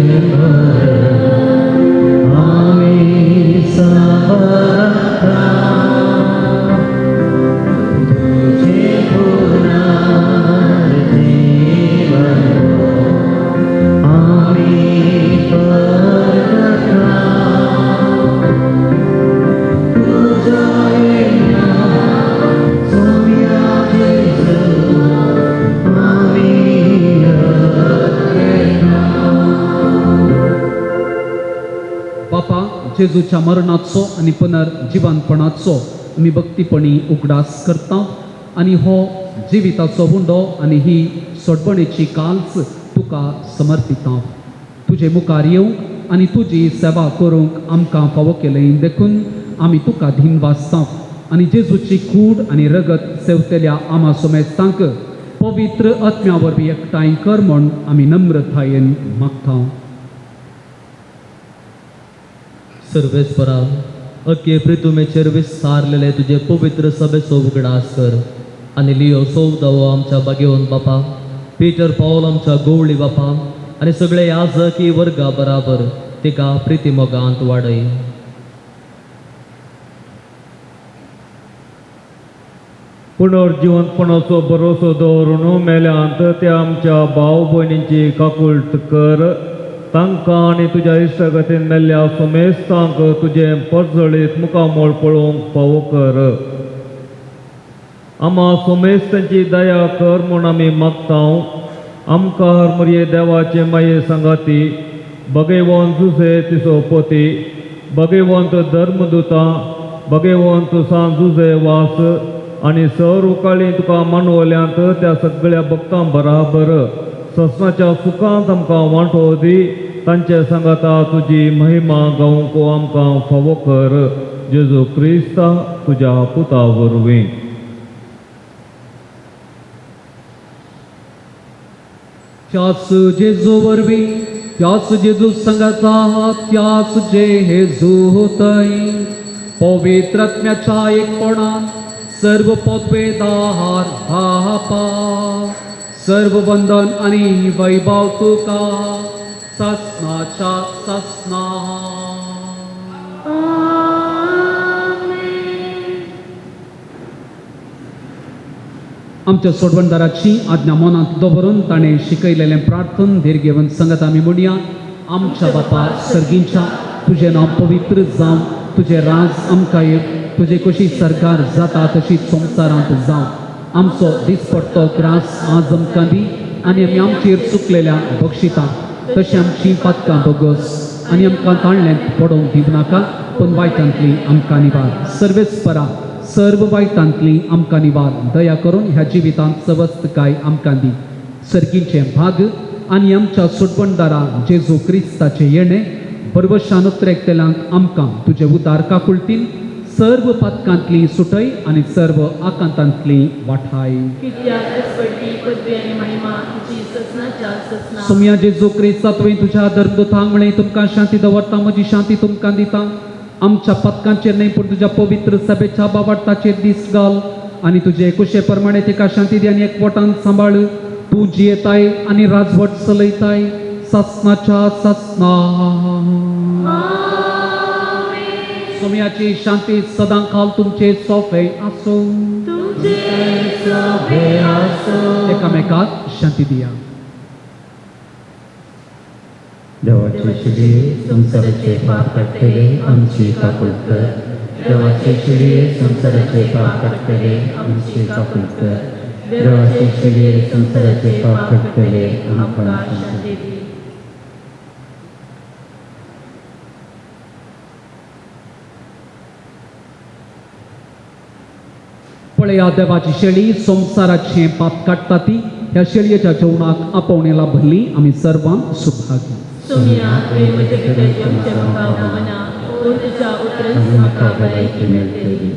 जेजूच्या मरणाचो आनी पुनर्जिवनपणाचो आमी भक्तीपणी उगडास करता आनी हो जिविताचो हुंडो आनी ही सोडवणेची काल्स तुका समर्पिता. तुजे मुखार येवंक आनी तुजी सेवा करूंक आमकां फावो केलें देखून आमी तुका धीन वाचता आनी जेजूची कूड आनी रगत सेवतल्या आमा सोमेस्तांक पवित्र आत्म्या वरवीं एकठांय कर म्हूण आमी नम्रतायेन मागता. सर्वेस्परा अके प्रितुमेचेर विस्तारलेले तुजे पवित्र सभेचो उगडास कर आनी लियो सोवदावो आमच्या बागेवन बापा, पीटर पावल आमच्या गोवळी बापा आनी सगळे याजकी वर्गा बराबर तिका प्रिती मोगांत वाडय. पुनर्जिवंतपणाचो भरोसो दवरून मेल्यांत त्या आमच्या भाव भयणींची काकुळट कर. तांकां आनी तुज्या इश्टागतीन मेल्ल्या सोमेस्तांक तुजें परजळीत मुखामळ पळोवंक फावो कर. आमा सोमेस्तांची दया कर म्हूण आमी मागता. आमकां हरमरये देवाचे माये सांगाती भगवंत जुझे तिसो पोती, भगवंत धर्मदुतां, भगवंत सांत जुझे वास आनी सर उकाळी तुका मानवल्यांत त्या सगळ्या भक्तां बराबर ससनाच्या सुखांत आमकां वांटो दी. तांचे सांगाता तुजी महिमा गावंक आमकां फावो कर. जेजू क्रिस्ता तुज्या पुता वरवीं. त्याच जेजू वरवीं, त्याच जेजू सांगाता, त्याच जेजू थंय पवित्र आत्म्याच्या एकपणान सर्व पदवेदार बापा, सर्व वंदन आनी वैभव तुका ससनाच्या ससना. आमच्या सोडवणदाराची आज्ञा मनांत दवरून ताणें शिकयलेलें प्रार्थन धीर घेवन संगत आमी म्हणया. आमच्या बापा सर्गींच्या, तुजें नांव पवित्र जावं, तुजें राज आमकां येवं, तुजे कशी सरकार जाता तशी संवसारांत जावं. आमचो दिसपट्टो ग्रास आज आमकां दी आनी आमी आमचेर चुकलेल्या बक्षिता तशें आमची पातकां बगस आनी आमकां ताणल्यांत पडोवंक दिवं नाका, पूण वायटांतली आमकां निवार. सर्वेस्परा सर्व वायटांतली आमकां निवार. दया करून ह्या जिवितांत सवस्तकाय आमकां दी. सर्गीचें भाग आनी आमच्या सोडवणदारा जेजू क्रिस्ताचें येणें बरवशान उत्रेकतेल्यांक आमकां तुजे उदार काकुळटीन सर्व पातकांतली सुटय आनी सर्व आकांतांतली वाठाय. सोम्या जेजू क्रिस्ता, तुवें तुज्या धर्मदुतांक म्हळें, तुमकां शांती दवरता, म्हजी शांती तुमकां दिता. आमच्या पातकांचेर न्हय पूण तुज्या पवित्र सभेच्या बाबार्थाचेर दीस घाल आनी तुजे कुशे प्रमाणे तिका शांती दी आनी एकवटान सांबाळ. तूं जियेताय आनी राजवट चलयताय सासनाच्या सासना. सोम्याची शांती सदां काल तुमचे सोफे आसूं. एकामेकाक शांती दिया. देवाचे शिडये संवसाराचे पाप काडटले आमची काकुळट कर. देवाचे शिडये संवसाराचे पाप काडटले आमची काकुळट कर. देवाचे शिडये संवसाराचे पाप काडटले आमकां शांती दी. पळया देवाची शेळी संवसाराचें पाप काडटा ती. ह्या शेळयेच्या जेवणाक आपोवणेला भरली आमी सर्वां सुभागी. सोम्या, तुवें म्हजे भितर येवचें म्हाका फावना, पूण तुज्या उतरान म्हाका भलायकी मेळटली.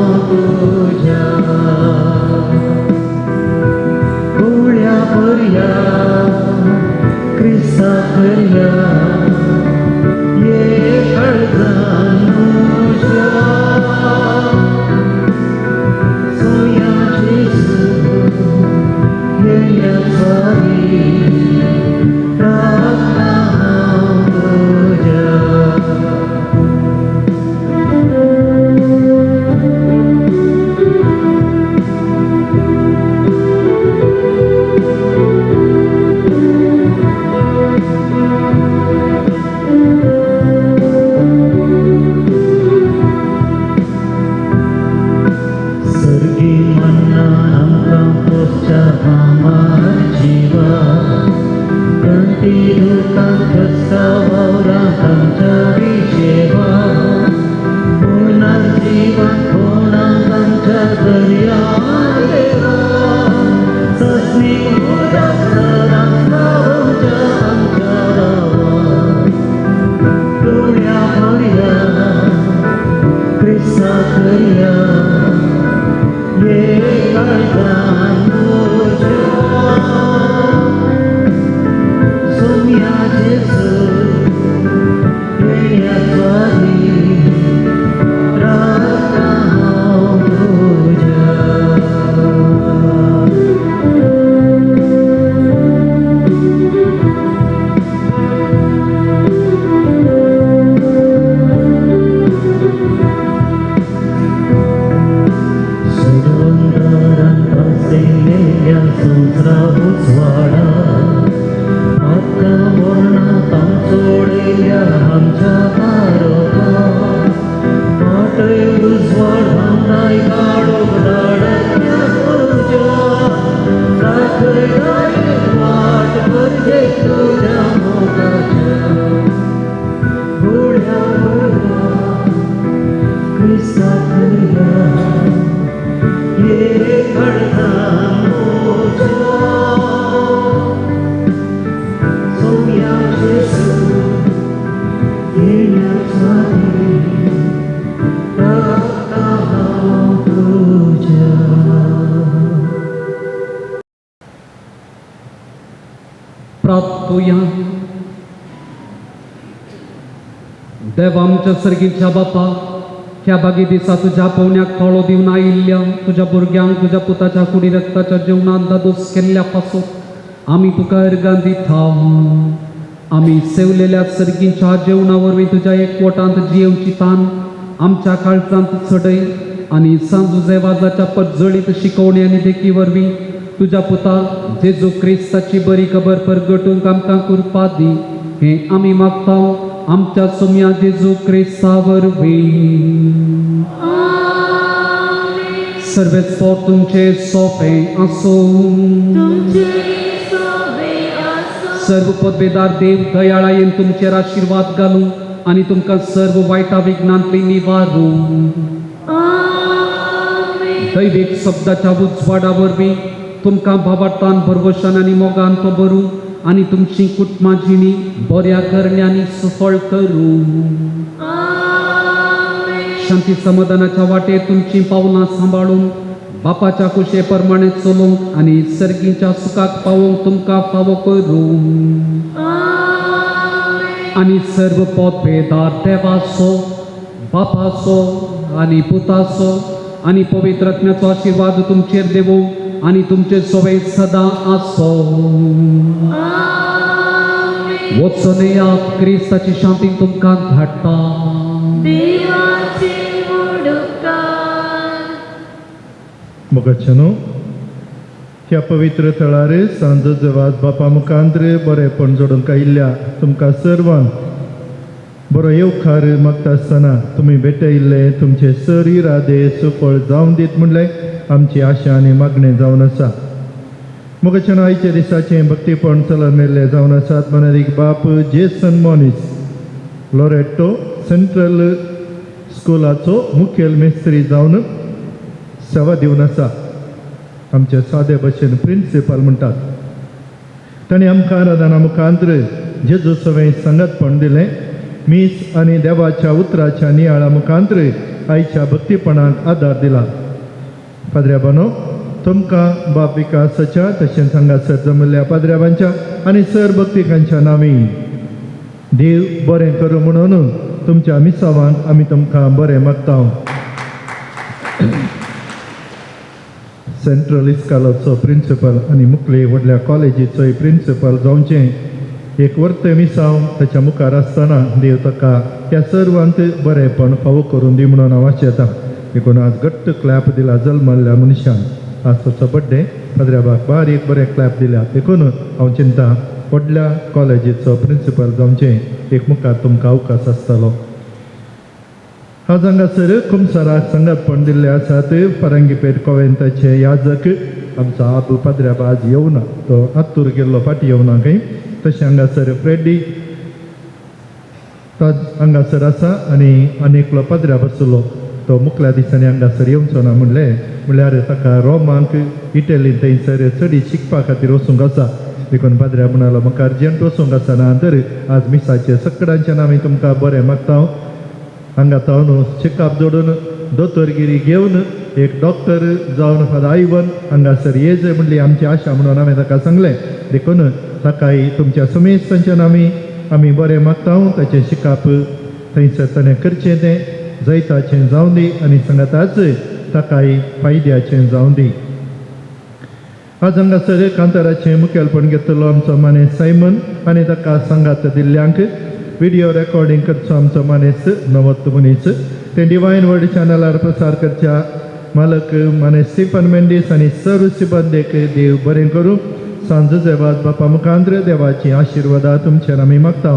तुझ्या. उजवाडा आतां मरणांत आमचोडयल्या आमच्या तारका वाटय उजवाड आमकां काडूंक धाडल्या तुज्या दाखयताय वाट गरजेक तुज्या मोगाच्या व्हडल्या व्हडल्या क्रिस्ताक या ये काळजा म्हज्या सोम्या जेजू येण्याच्या आदीं रावता हांव तुज्या. प्राप्तुया. देव आमच्या सर्गीच्या बापा, ह्या बागी दिसा तुज्या पोवण्याक पावळो दिवन आयिल्ल्या तुज्या भुरग्यांक तुज्या पुताच्या कुडी रक्ताच्या जेवणांत दादोस केल्ल्या पासत आमी तुका अर्गां दिता. आमी सेवलेल्या सर्गीच्या जेवणा वरवीं तुज्या एकवटांत जियेवची तान आमच्या काळजांत चडय आनी सांजुजेवाजाच्या परजळीत शिकवणी आनी देखी वरवीं तुज्या पुता जेजू क्रिस्ताची बरी खबर परगटूंक आमकां कृपा दी, हें आमी मागता आमच्या सोम्या जेजू क्रिस्ता वरवीं. सर्वेच पोट तुमचे सोंपें आसूं. तुमचे सोबे आसूं. सर्व पदवेदार देव दयाळायेन तुमचेर आशिर्वाद घालूं आनी तुमकां सर्व वायटा विघ्नांतली निवारूं. आमेन. दैवीक शब्दाच्या उजवाडा वरवीं तुमकां भावार्थान भरवशान आनी मोगान तो भरूं आनी तुमची कुटुंबां जिणी बऱ्या करण्यांनी सुफळ करूं. आमेन. शांती समाधानाच्या वाटेर तुमचीं पावलां सांबाळून बापाच्या कुशे प्रमाणे चलोवंक आनी सर्गीच्या सुखाक पावोवंक तुमकां फावो करूं. आमेन. आनी सर्व पदवेदार देवाचो, बापाचो आनी पुताचो आनी पवित्र आत्म्याचो आशिर्वाद तुमचेर देवूं आनी तुमचे सोवे सदां आसो. आमेन. वचून येयात, क्रिस्ताची शांती तुमकां धाडटा. देवाचे उपकार. मोगाच्यानो, ह्या पवित्र थळार सांजो बापा मुखांत्र बरेपण जोडूंक आयिल्ल्या तुमकां सर्वांक बरो येवकार मागता आसतना तुमी भेटयल्ले तुमचे सर इरादे सुफळ जावन दीत म्हणलें आमची आशा आनी मागणें जावन आसा. मोगाच्यानो, आयच्या दिसाचें भक्तीपण चलत मेल्ले जावन आसात मनारीक बाप जेसन मोनीस, लोरेटो सेंट्रल स्कुलाचो मुखेल मेस्त्री जावन सेवा दिवन आसा. आमचे सादे भशेन प्रिंसिपल म्हणटात. तांणी आमकां आराधना मुखांत्र जेजू सवें सांगातपण दिलें. मीस आनी देवाच्या उतराच्या नियाळा मुखांत्र आयच्या भक्तीपणाक आदार दिला. पाद्र्याबानो, तुमकां बाप विकासाच्या तशेंच हांगासर जमिल्ल्या पाद्र्याबांच्या आनी सर भक्तिकांच्या नांवी देव बरें करूं म्हणून तुमच्या मिसावांक आमी तुमकां बरें मागता. सेंट्रल इस्कॉलाचो प्रिंसिपल आनी मुखले व्हडल्या कॉलेजीचोय प्रिंसिपल जावचें एक वर्ते मिसांव ताच्या मुखार आसतना देव ताका ह्या सर्वांत बरेंपण फावो करून दी म्हणून हांव आशेतां. देखून आज घट्ट क्लॅप दिला जल्मल्ल्या मनशान. आज ताचो बड्डे, पाद्र्याबाक बारीक बरें क्लॅप दिल्या. देखून हांव चिंता व्हडल्या कॉलेजीचो प्रिंसिपल जावचें एक मुखार तुमकां अवकाश आसतलो. आज हांगासर कुमसाराक सांगातपण दिल्ले आसात फारंगीपेठ कोवेंताचे याजक आमचो आबू पाद्र्याबा आज येवना, तो आत्तूर गेल्लो, फाटीं येवना खंय. तशें हांगासर फ्रेडी तो हांगासर आसा आनी आनी एकलो पाद्र्या बसलो, तो मुखल्या दिसांनी हांगासर येवचो ना म्हणलें, म्हणल्यार ताका रोमांक इटलीन थंयसर चडी शिकपा खातीर वचूंक आसा. देखून पाद्र्या म्हणालो म्हाका अर्जंट वचूंक आसा ना तर आज मिसाचे सगळ्यांच्या नांव तुमकां बरें मागता. हांगा तावन चेकअप जोडून दोतोरगिरी घेवन एक डॉक्टर जावन फादर आयवन हांगासर येजे म्हणली आमची आशा म्हणून हांवें ताका सांगलें. देखून ताकाय तुमच्या समेस्तांच्या आमी आमी बरें मागता. ताचें शिकप थंयसर ताणें करचें तें जैताचें जावं दी आनी सांगाताच ताकाय फायद्याचें जावं दी. आज हांगासर कांताराचें मुखेलपण घेतलो आमचो मानेस सायमन आनी ताका सांगात दिल्ल्यांक व्हिडिओ रेकॉर्डिंग करचो आमचो मानेस नवत मनीस, ते डिवायन वर्ड चॅनलार प्रसार करच्या मालक मानेस स्टीफन मेंडीस आनी सर्व सिबंदेक देव बरें करूं. सांजुजेवाज बापा मुखांत्र देवाची आशिर्वादा तुमचेर आमी मागता.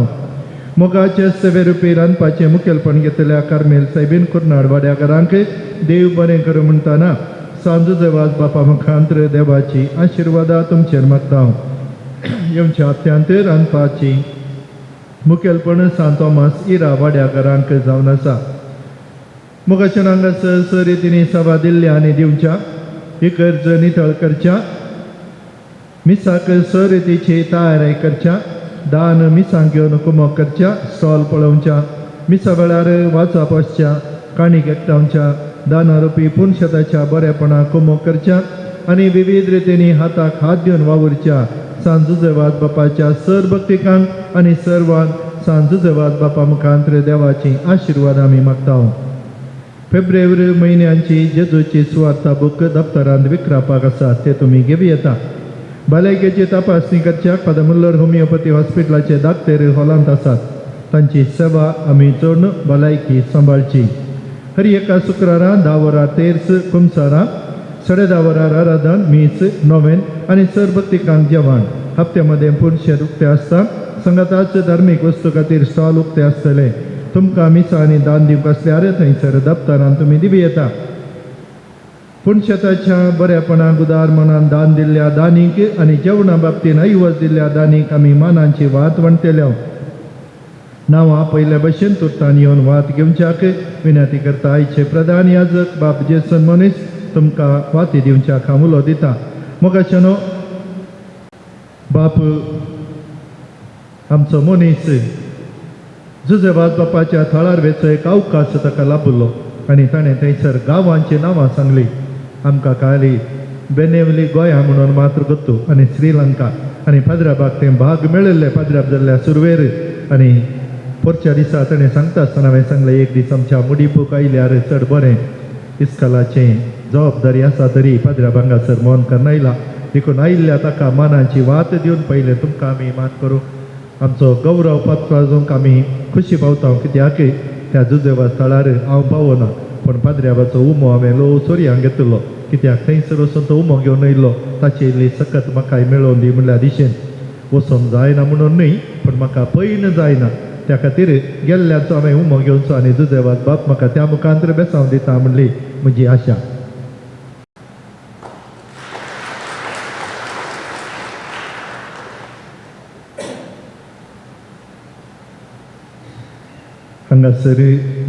मोगाचे सेवे रुपी रांदपाचें मुखेलपण घेतल्या कार्मेल सायबीन कुर्नाड वाड्याकारांक देव बरें करूं म्हणटना सांजुजेवाज बापा मुखांत्र देवाची आशिर्वादा तुमचेर मागता. येवच्या हप्त्यांत रांदपाची मुखेलपण सांत तोमास इरा वाड्याकारांक जावन आसा. मोगाच्या हांगासर स रितींनी सभा दिल्ल्या आनी दिवच्या इगर्ज नितळ करच्या मिसाक स रितीची तयारी करच्या दान मिसांक घेवन कुमक करच्या स्टॉल पळोवच्या मिसा वेळार वाचप आसच्या काणीक एकठांवच्या दान रुपी पुनशताच्या बरेपणाक कुमक करच्या आनी विविध रितींनी हाताक हात दिवन वावुरच्या सांजुजेवाज बापाच्या सर भक्तिकांक आनी सर्वांक सांजुजेवाज बापा मुखांत्र देवाची आशिर्वाद आमी मागता. फेब्रुवारी म्हयन्यांची जेजूची सुवार्ता बूक दप्तरांत विक्रापाक आसा ते तुमी घेवं येता. भलायकेची तपासणी करच्याक फादर मुल्लर होमिओपॅथी हॉस्पिटलाचे दाक्तेर हॉलांत आसात. तांची सेवा आमी चड भलायकी सांबाळची. हर एका शुक्रारा 10 वरां तेर्स कुमसारा 10:30 वरां आराधन मीस नोवेन आनी सरभक्तिकांक जेवण. हप्त्यामदें पुनशेर उक्ते आसता. संगताच धार्मीक वस्तू खातीर स्टॉल उक्ते आसतले. तुमकां मिसां आनी दान दिवंक आसल्यार थंयसर दप्तरान तुमी दिवं येता. पुनशेताच्या बऱ्यापणाक उदार मनान दान दिल्ल्या दानीक आनी जेवणा बाबतीन ऐवज दिल्ल्या दानीक आमी मानांची वात वणटले. नांवां पयले भशेन तुर्तान येवन वात घेवच्याक विनंती करता. आयचे प्रधान याजक बाब जेसन मनीस तुमकां वाती दिवच्याक हांव उलो दिता. मोगाच्यानो बाप आमचो मनीस जुजेवाज बापाच्या थळार वेचो एक अवकाश ताका लाभिल्लो आनी ताणें थंयसर गांवांची नांवां सांगली. आमकां काली बेनेवली गोंया म्हणून मात्र गोत्तू आनी श्रीलंका आनी पाद्राबाक तें भाग मेळिल्ले पाद्राब जाल्ल्या सुरवेर. आनी पोरच्या दिसा ताणें सांगता आसतना हांवें सांगलें एक दीस आमच्या मुडीपूक आयल्यार चड बरें इस्कलाचें जबाबदारी आसा तरी पाद्राब हांगासर मन करना आयला देखून आयिल्ल्या ताका मानाची वात दिवन पयलें तुमकां आमी मान करूं आमचो गौरव पात्राजूंक आमी खुशी पावता. कित्याक त्या जुजेवा थळार हांव पावना पूण पाद्र्याबाचो उमो हांवें ल्हव चोरयांक घेतलो कित्याक थंयसर वचून तो उमो घेवन येयलो. ताची इल्ली सकत म्हाकाय मेळोवन दी म्हणल्या दिशेन वचोंक जायना म्हणून न्हय पूण म्हाका पयन जायना त्या खातीर गेल्ल्याचो हांवें उमो घेवचो आनी जुजेवाज बाप म्हाका त्या मुखांतर बेसांव दिता म्हणली म्हजी आशा. हांगासर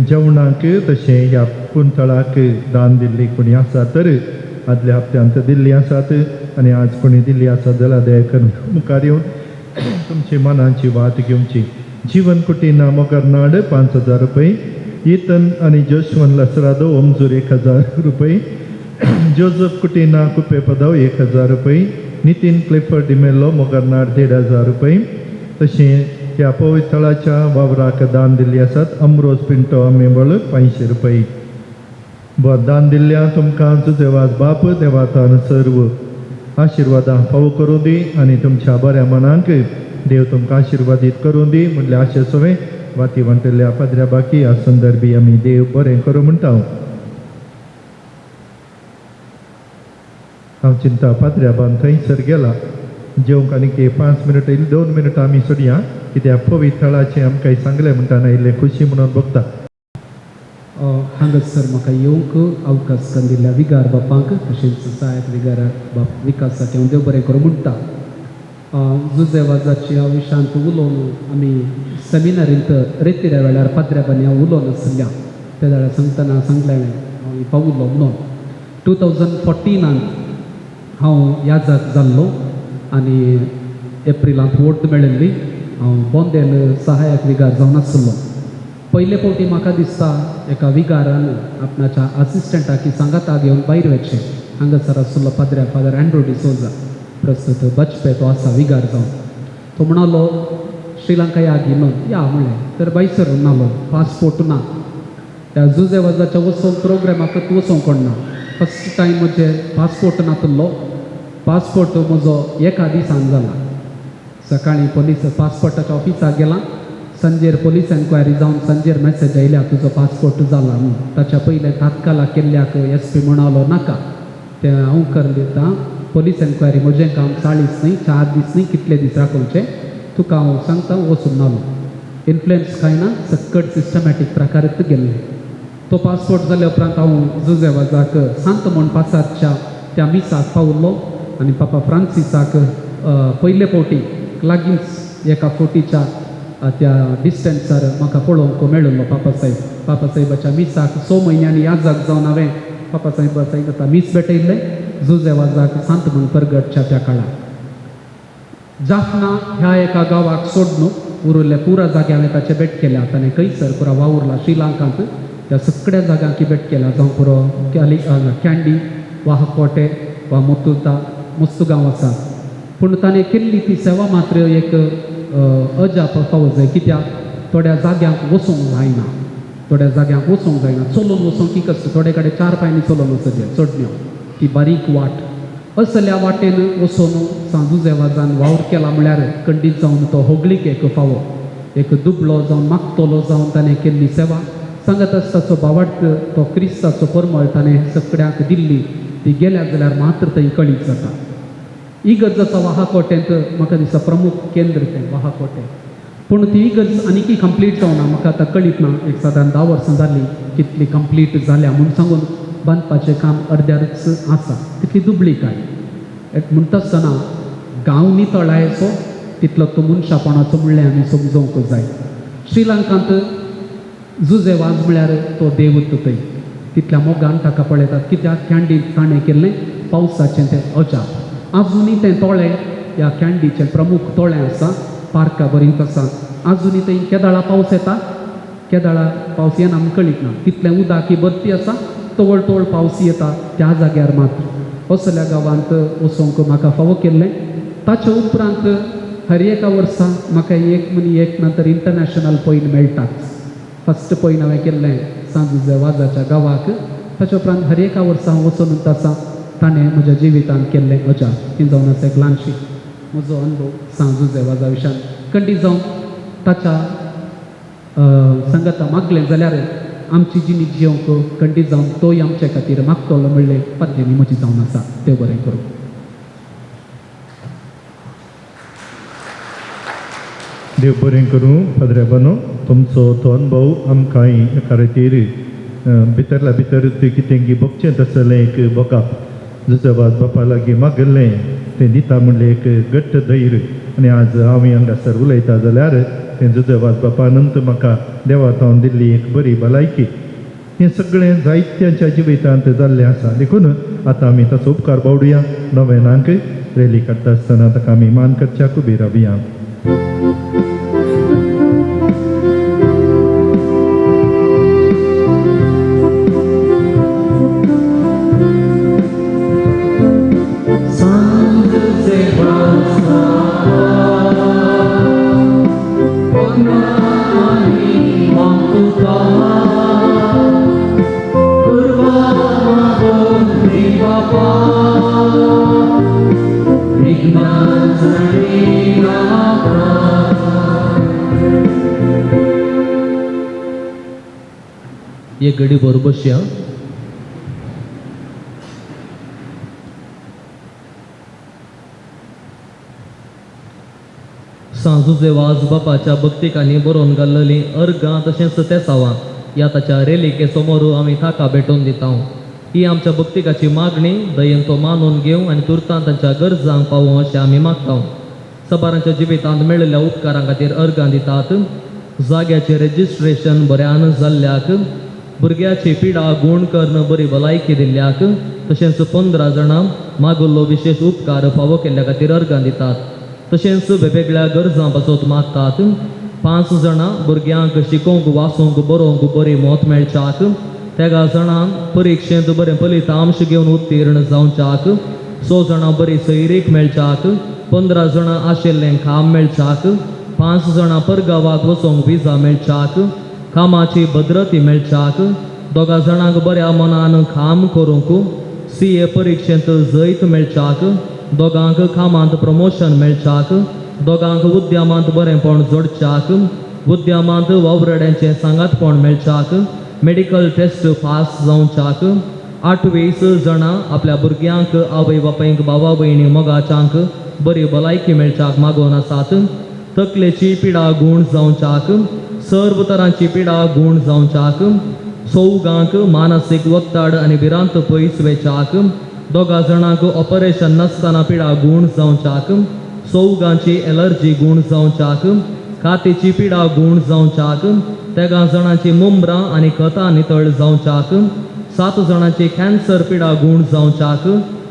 जेवणाक तशें ह्या पुंतळाक दान दिल्ली कोणी आसा तर आदल्या हप्त्यांत दिल्ली आसात आनी आज कोणी दिल्ली आसा जाल्यार दया करून मुखार येवन तुमची मनाची वात घेवची. जीवन कुटीना मोगरनाड 5,000 रुपये, इतन आनी जोशवन लसरादो ओमजूर 1,000 रुपये, जोजफ कुटीना कुपे पदाव 1,000 रुपये, नितीन क्लिफर्ड डिमेलो मोगरनाड 1,500 रुपये. तशें ह्या पवित्रथळाच्या वावराक दान दिल्ली आसात अमरोज पिंटो आमेबळ 500 रुपये. दान दिल्ल्या तुमकां जुजेवाज बाप देवातान सर्व आशिर्वादां फावो करूं दी आनी तुमच्या बऱ्या मनांक देव तुमकां आशिर्वादीत करूं दी म्हणल्यार आशे सवें वाती वांटिल्ल्या पाद्र्या बाकी ह्या संदर्भी आमी देव बरें करूं म्हणटा. हांव चिंता पाद्र्या बान थंयसर गेला जेवंक आनीक 5 मिनटां इल्ली 2 मिनटां आमी सोडया कित्याक पवित्रथळाचें आमकां सांगलें म्हणटना इल्लें खुशी म्हणून बघता. हांगासर म्हाका येवंक अवकाश करून दिल्ल्या विगार बापांक तशेंच सहायक विगार बाप विकासाचें हांव देव बरें करूं म्हणटा. जुजेवाजाच्या विशांत उलोवन आमी सेमिनारींत रेतिऱ्या वेळार पाद्र्याबांनी हांव उलोवन आशिल्ल्या त्या वेळार सांगतना सांगलें हांव पावुल्लो म्हणून 2014 हांव याजक जाल्लो आनी एप्रिलांत वोट मेळिल्ली. हांव बोंदेल सहायक विगार जावन आसलो. पयले फावटी म्हाका दिसता एका विगारान आपणाच्या असिस्टंटाक सांगाता घेवन भायर वचचें. हांगासर आसलो पाद्र्या फादर अँड्रू डिसोजा प्रस्तुत बचपे तो आसा विगार जावन. तो म्हणालो श्रीलंका या गी न्हू या म्हणलें तर भायसर नालो पासपोर्ट ना. त्या जुजेवाजाच्या वचोंक प्रोग्रामाक वचोंक कोण ना. फस्ट टायम म्हजे पासपोर्ट नातलो. पासपोर्ट म्हजो एका दिसान जाला. सकाळीं पोलीस पासपोर्टाच्या ऑफिसाक गेला. संजेर पोलीस एन्क्वायरी जावन संजेर मॅसेज आयल्या तुजो पासपोर्ट जाला म्हणून. ताच्या पयलें तात्काला केल्ल्याक एस पी म्हणालो नाका तें हांव करून दिता पोलीस एन्क्वायरी म्हजें काम 40 न्ही 4 दीस न्ही कितले दीस राखोवचें तुका हांव सांगता वचून नालो इन्फ्लुयन्स कांय ना सक्कट सिस्टमॅटीक प्रकारात गेल्लें. तो पासपोर्ट जाल्या उपरांत हांव जुजे वाजाक सांत म्हण पासारच्या त्या मिसाक पावलो आनी पापा फ्रांसिसाक पयले फावटी लागींच एका फोटीच्या त्या डिस्टन्सार म्हाका पळोवंक मेळिल्लो पापासाहेब. पापासाहेबाच्या मिसाक 6 म्हयन्यांनी याजाक जावन हांवें पापासाहेबा साहेब आतां मीस भेटयल्लें जुजे वाजाक सांत म्हण परगटच्या त्या काळार. जाफना ह्या एका गांवाक सोडून उरिल्ले पुरा जाग्यार हांवें ताचें भेट केल्या. ताणें खंयसर पुरा वावुरला श्रीलंकांत त्या सगळ्या जाग्यांकी भेट केल्या, जावं पुरो कॅन्डी वा हकोटे वा मुतुता मुस्तू गांव आसा. पूण ताणें केल्ली ती सेवा मात्र एक अजाप फावो जाय, कित्याक थोड्या जाग्यांक वचूंक जायना, थोड्या जाग्यांक वचूंक जायना, चलून वचूंक की कसो थोडे कडेन 4 पांयांनी चलून वचचें चडण्यो ती बारीक वाट असल्या वाटेन वचून सांजुजे वाजान वावर केला म्हळ्यार खंडीत जावन तो होगळीक एक फावो एक दुबळो जावन मागतलो जावन ताणें केल्ली सेवा सांगत आसताचो भावार्थ तो क्रिस्ताचो परमळ ताणें सगळ्यांक दिल्ली ती गेल्या जाल्यार मात्र थंय कळीत जाता. इगर्ज आसा वाहाकोटेंत म्हाका दिसता प्रमुख केंद्र तें वाहाकोटें, पूण ती इगर्ज आनीकय कंप्लीट जावना म्हाका आतां कळीत ना, एक सादारण 10 वर्सां जालीं कितली कंप्लीट जाल्या म्हूण सांगून बांदपाचें काम अर्द्यारच आसा, तितली दुबळी काय म्हणटा आसतना गांव नितळायचो तितलो तो मनशापणाचो म्हणलें आमी समजोवंक जाय. श्रीलंकांत जुजे वाज म्हळ्यार तो देवूत थंय तितल्या मोगान ताका पळयतात, कित्याक कॅन्डींत ताणें केल्लें पावसाचें तें अजाप आजुनूय तें तोळें ह्या कॅन्डीचें प्रमुख तोळें आसा, पार्का बरींच आसा. आजुनूय थंय केदाळा पावस येता केदाळा पावस येना आमकां कळीत ना, तितलें उदक ही भरती आसा, तवळ तवळ पावस येता त्या जाग्यार मात्र असल्या गांवांत वचोंक म्हाका फावो केल्लें. ताचे उपरांत हर एका वर्सा म्हाका एक मनी एक नंतर इंटरनॅशनल पॉयंट मेळटाच. फस्ट पॉयंट हांवें केल्लें सांजुजे वाजाच्या गांवाक, ताचे उपरांत हर एका वर्सा हांव वचून आसा ताणें म्हज्या जिवितांत केल्लें अजाप ती जावन आसा एक ल्हानशी म्हजो अनुभव सांजुजे वाजा विशयान. खंडीत जावन ताच्या सांगाता मागलें जाल्यार आमची जिणी जियोंक खंडीत जावन तोय आमचे खातीर मागतलो म्हणलें पत्नी म्हजी जावन आसा. तें बरें करूं. देव बरें करूं पाद्रे बानो, तुमचो तो अनुभव आमकां एका रितीर भितरल्या भितर कितें भोगचें तसलें एक भोगाप जुजेवाज बापा लागीं मागिल्लें तें दिता म्हणलें एक घट्ट धैर्य आनी आज हांव हांगासर उलयता जाल्यार तें जुजेवाज बापानंत म्हाका देवा तावन दिल्ली एक बरी भलायकी हें सगळें जायत्यांच्या जिवितांत जाल्लें आसा. देखून आतां आमी ताचो उपकार बावडुया. नवेनांक रॅली काडटा आसतना ताका आमी मान करच्याक उबी रावया. एक घडी भर बसया. सांजुजे वाज बापाच्या भक्तिकांनी बरोवन घाल्लेलीं अर्गां तशेंच तेसावां ह्या ताच्या रेलिके समोर आमी ताका भेटोवन दिता. ही आमच्या भक्तिकाची मागणी दयेन तो मानून घेवं आनी तुर्तान तांच्या गरजांक पावों अशें आमी मागता. सबारांच्या जिवितांत मेळिल्ल्या उपकारां खातीर अर्गां दितात. जाग्याचें रेजिस्ट्रेशन बऱ्यान जाल्ल्याक, भुरग्याची पिडा गूण करून बरी भलायकी दिल्ल्याक, तशेंच 15 जाणां मागुल्लो विशेश उपकार फावो केल्ल्या खातीर अर्गां दितात. तशेंच वेगवेगळ्या गरजां पासत मागतात. 5 जाणां भुरग्यांक शिकोवंक वाचूंक बरोवंक बरी मत मेळच्याक, 13 जाणां परिक्षेंत बरें फलितांश घेवन उत्तीर्ण जावच्याक, 6 जाणां बरी सैरीक मेळच्याक, 15 जाणां आशिल्लें काम मेळच्याक, 5 जाणां परगांवाक वचोंक विजा मेळच्याक, कामाची भद्रती मेळच्याक, 2 जाणांक बऱ्या मनान काम करूंक, CA परिक्षेंत जैत मेळच्याक, 2 कामांत प्रमोशन मेळच्याक, 2 उद्यमांत बरेंपण जोडच्याक, उद्यमांत वावराड्यांचें सांगातपण मेळच्याक, मेडिकल टेस्ट पास जावच्याक, 8 जाणां आपल्या भुरग्यांक आवय बापायंक भावा भयणी मोगाच्यांक बरी भलायकी मेळच्याक मागोवन आसात. तकलेची पिडा गूण जावच्याक, सर्व तरांची पिडा गूण जावच्याक, सौगांक मानसीक वक्ताड आनी भिरांत पयस वेच्याक, 2 जाणांक ऑपरेशन नासतना पिडा गूण जावच्याक, सौगांची एलर्जी गूण जावच्याक, कातीची पिडा गूण जावच्याक, 13 जाणांची मुमरां आनी खतां नितळ जावच्याक, 7 जाणांची कॅन्सर पिडा गूण जावच्याक,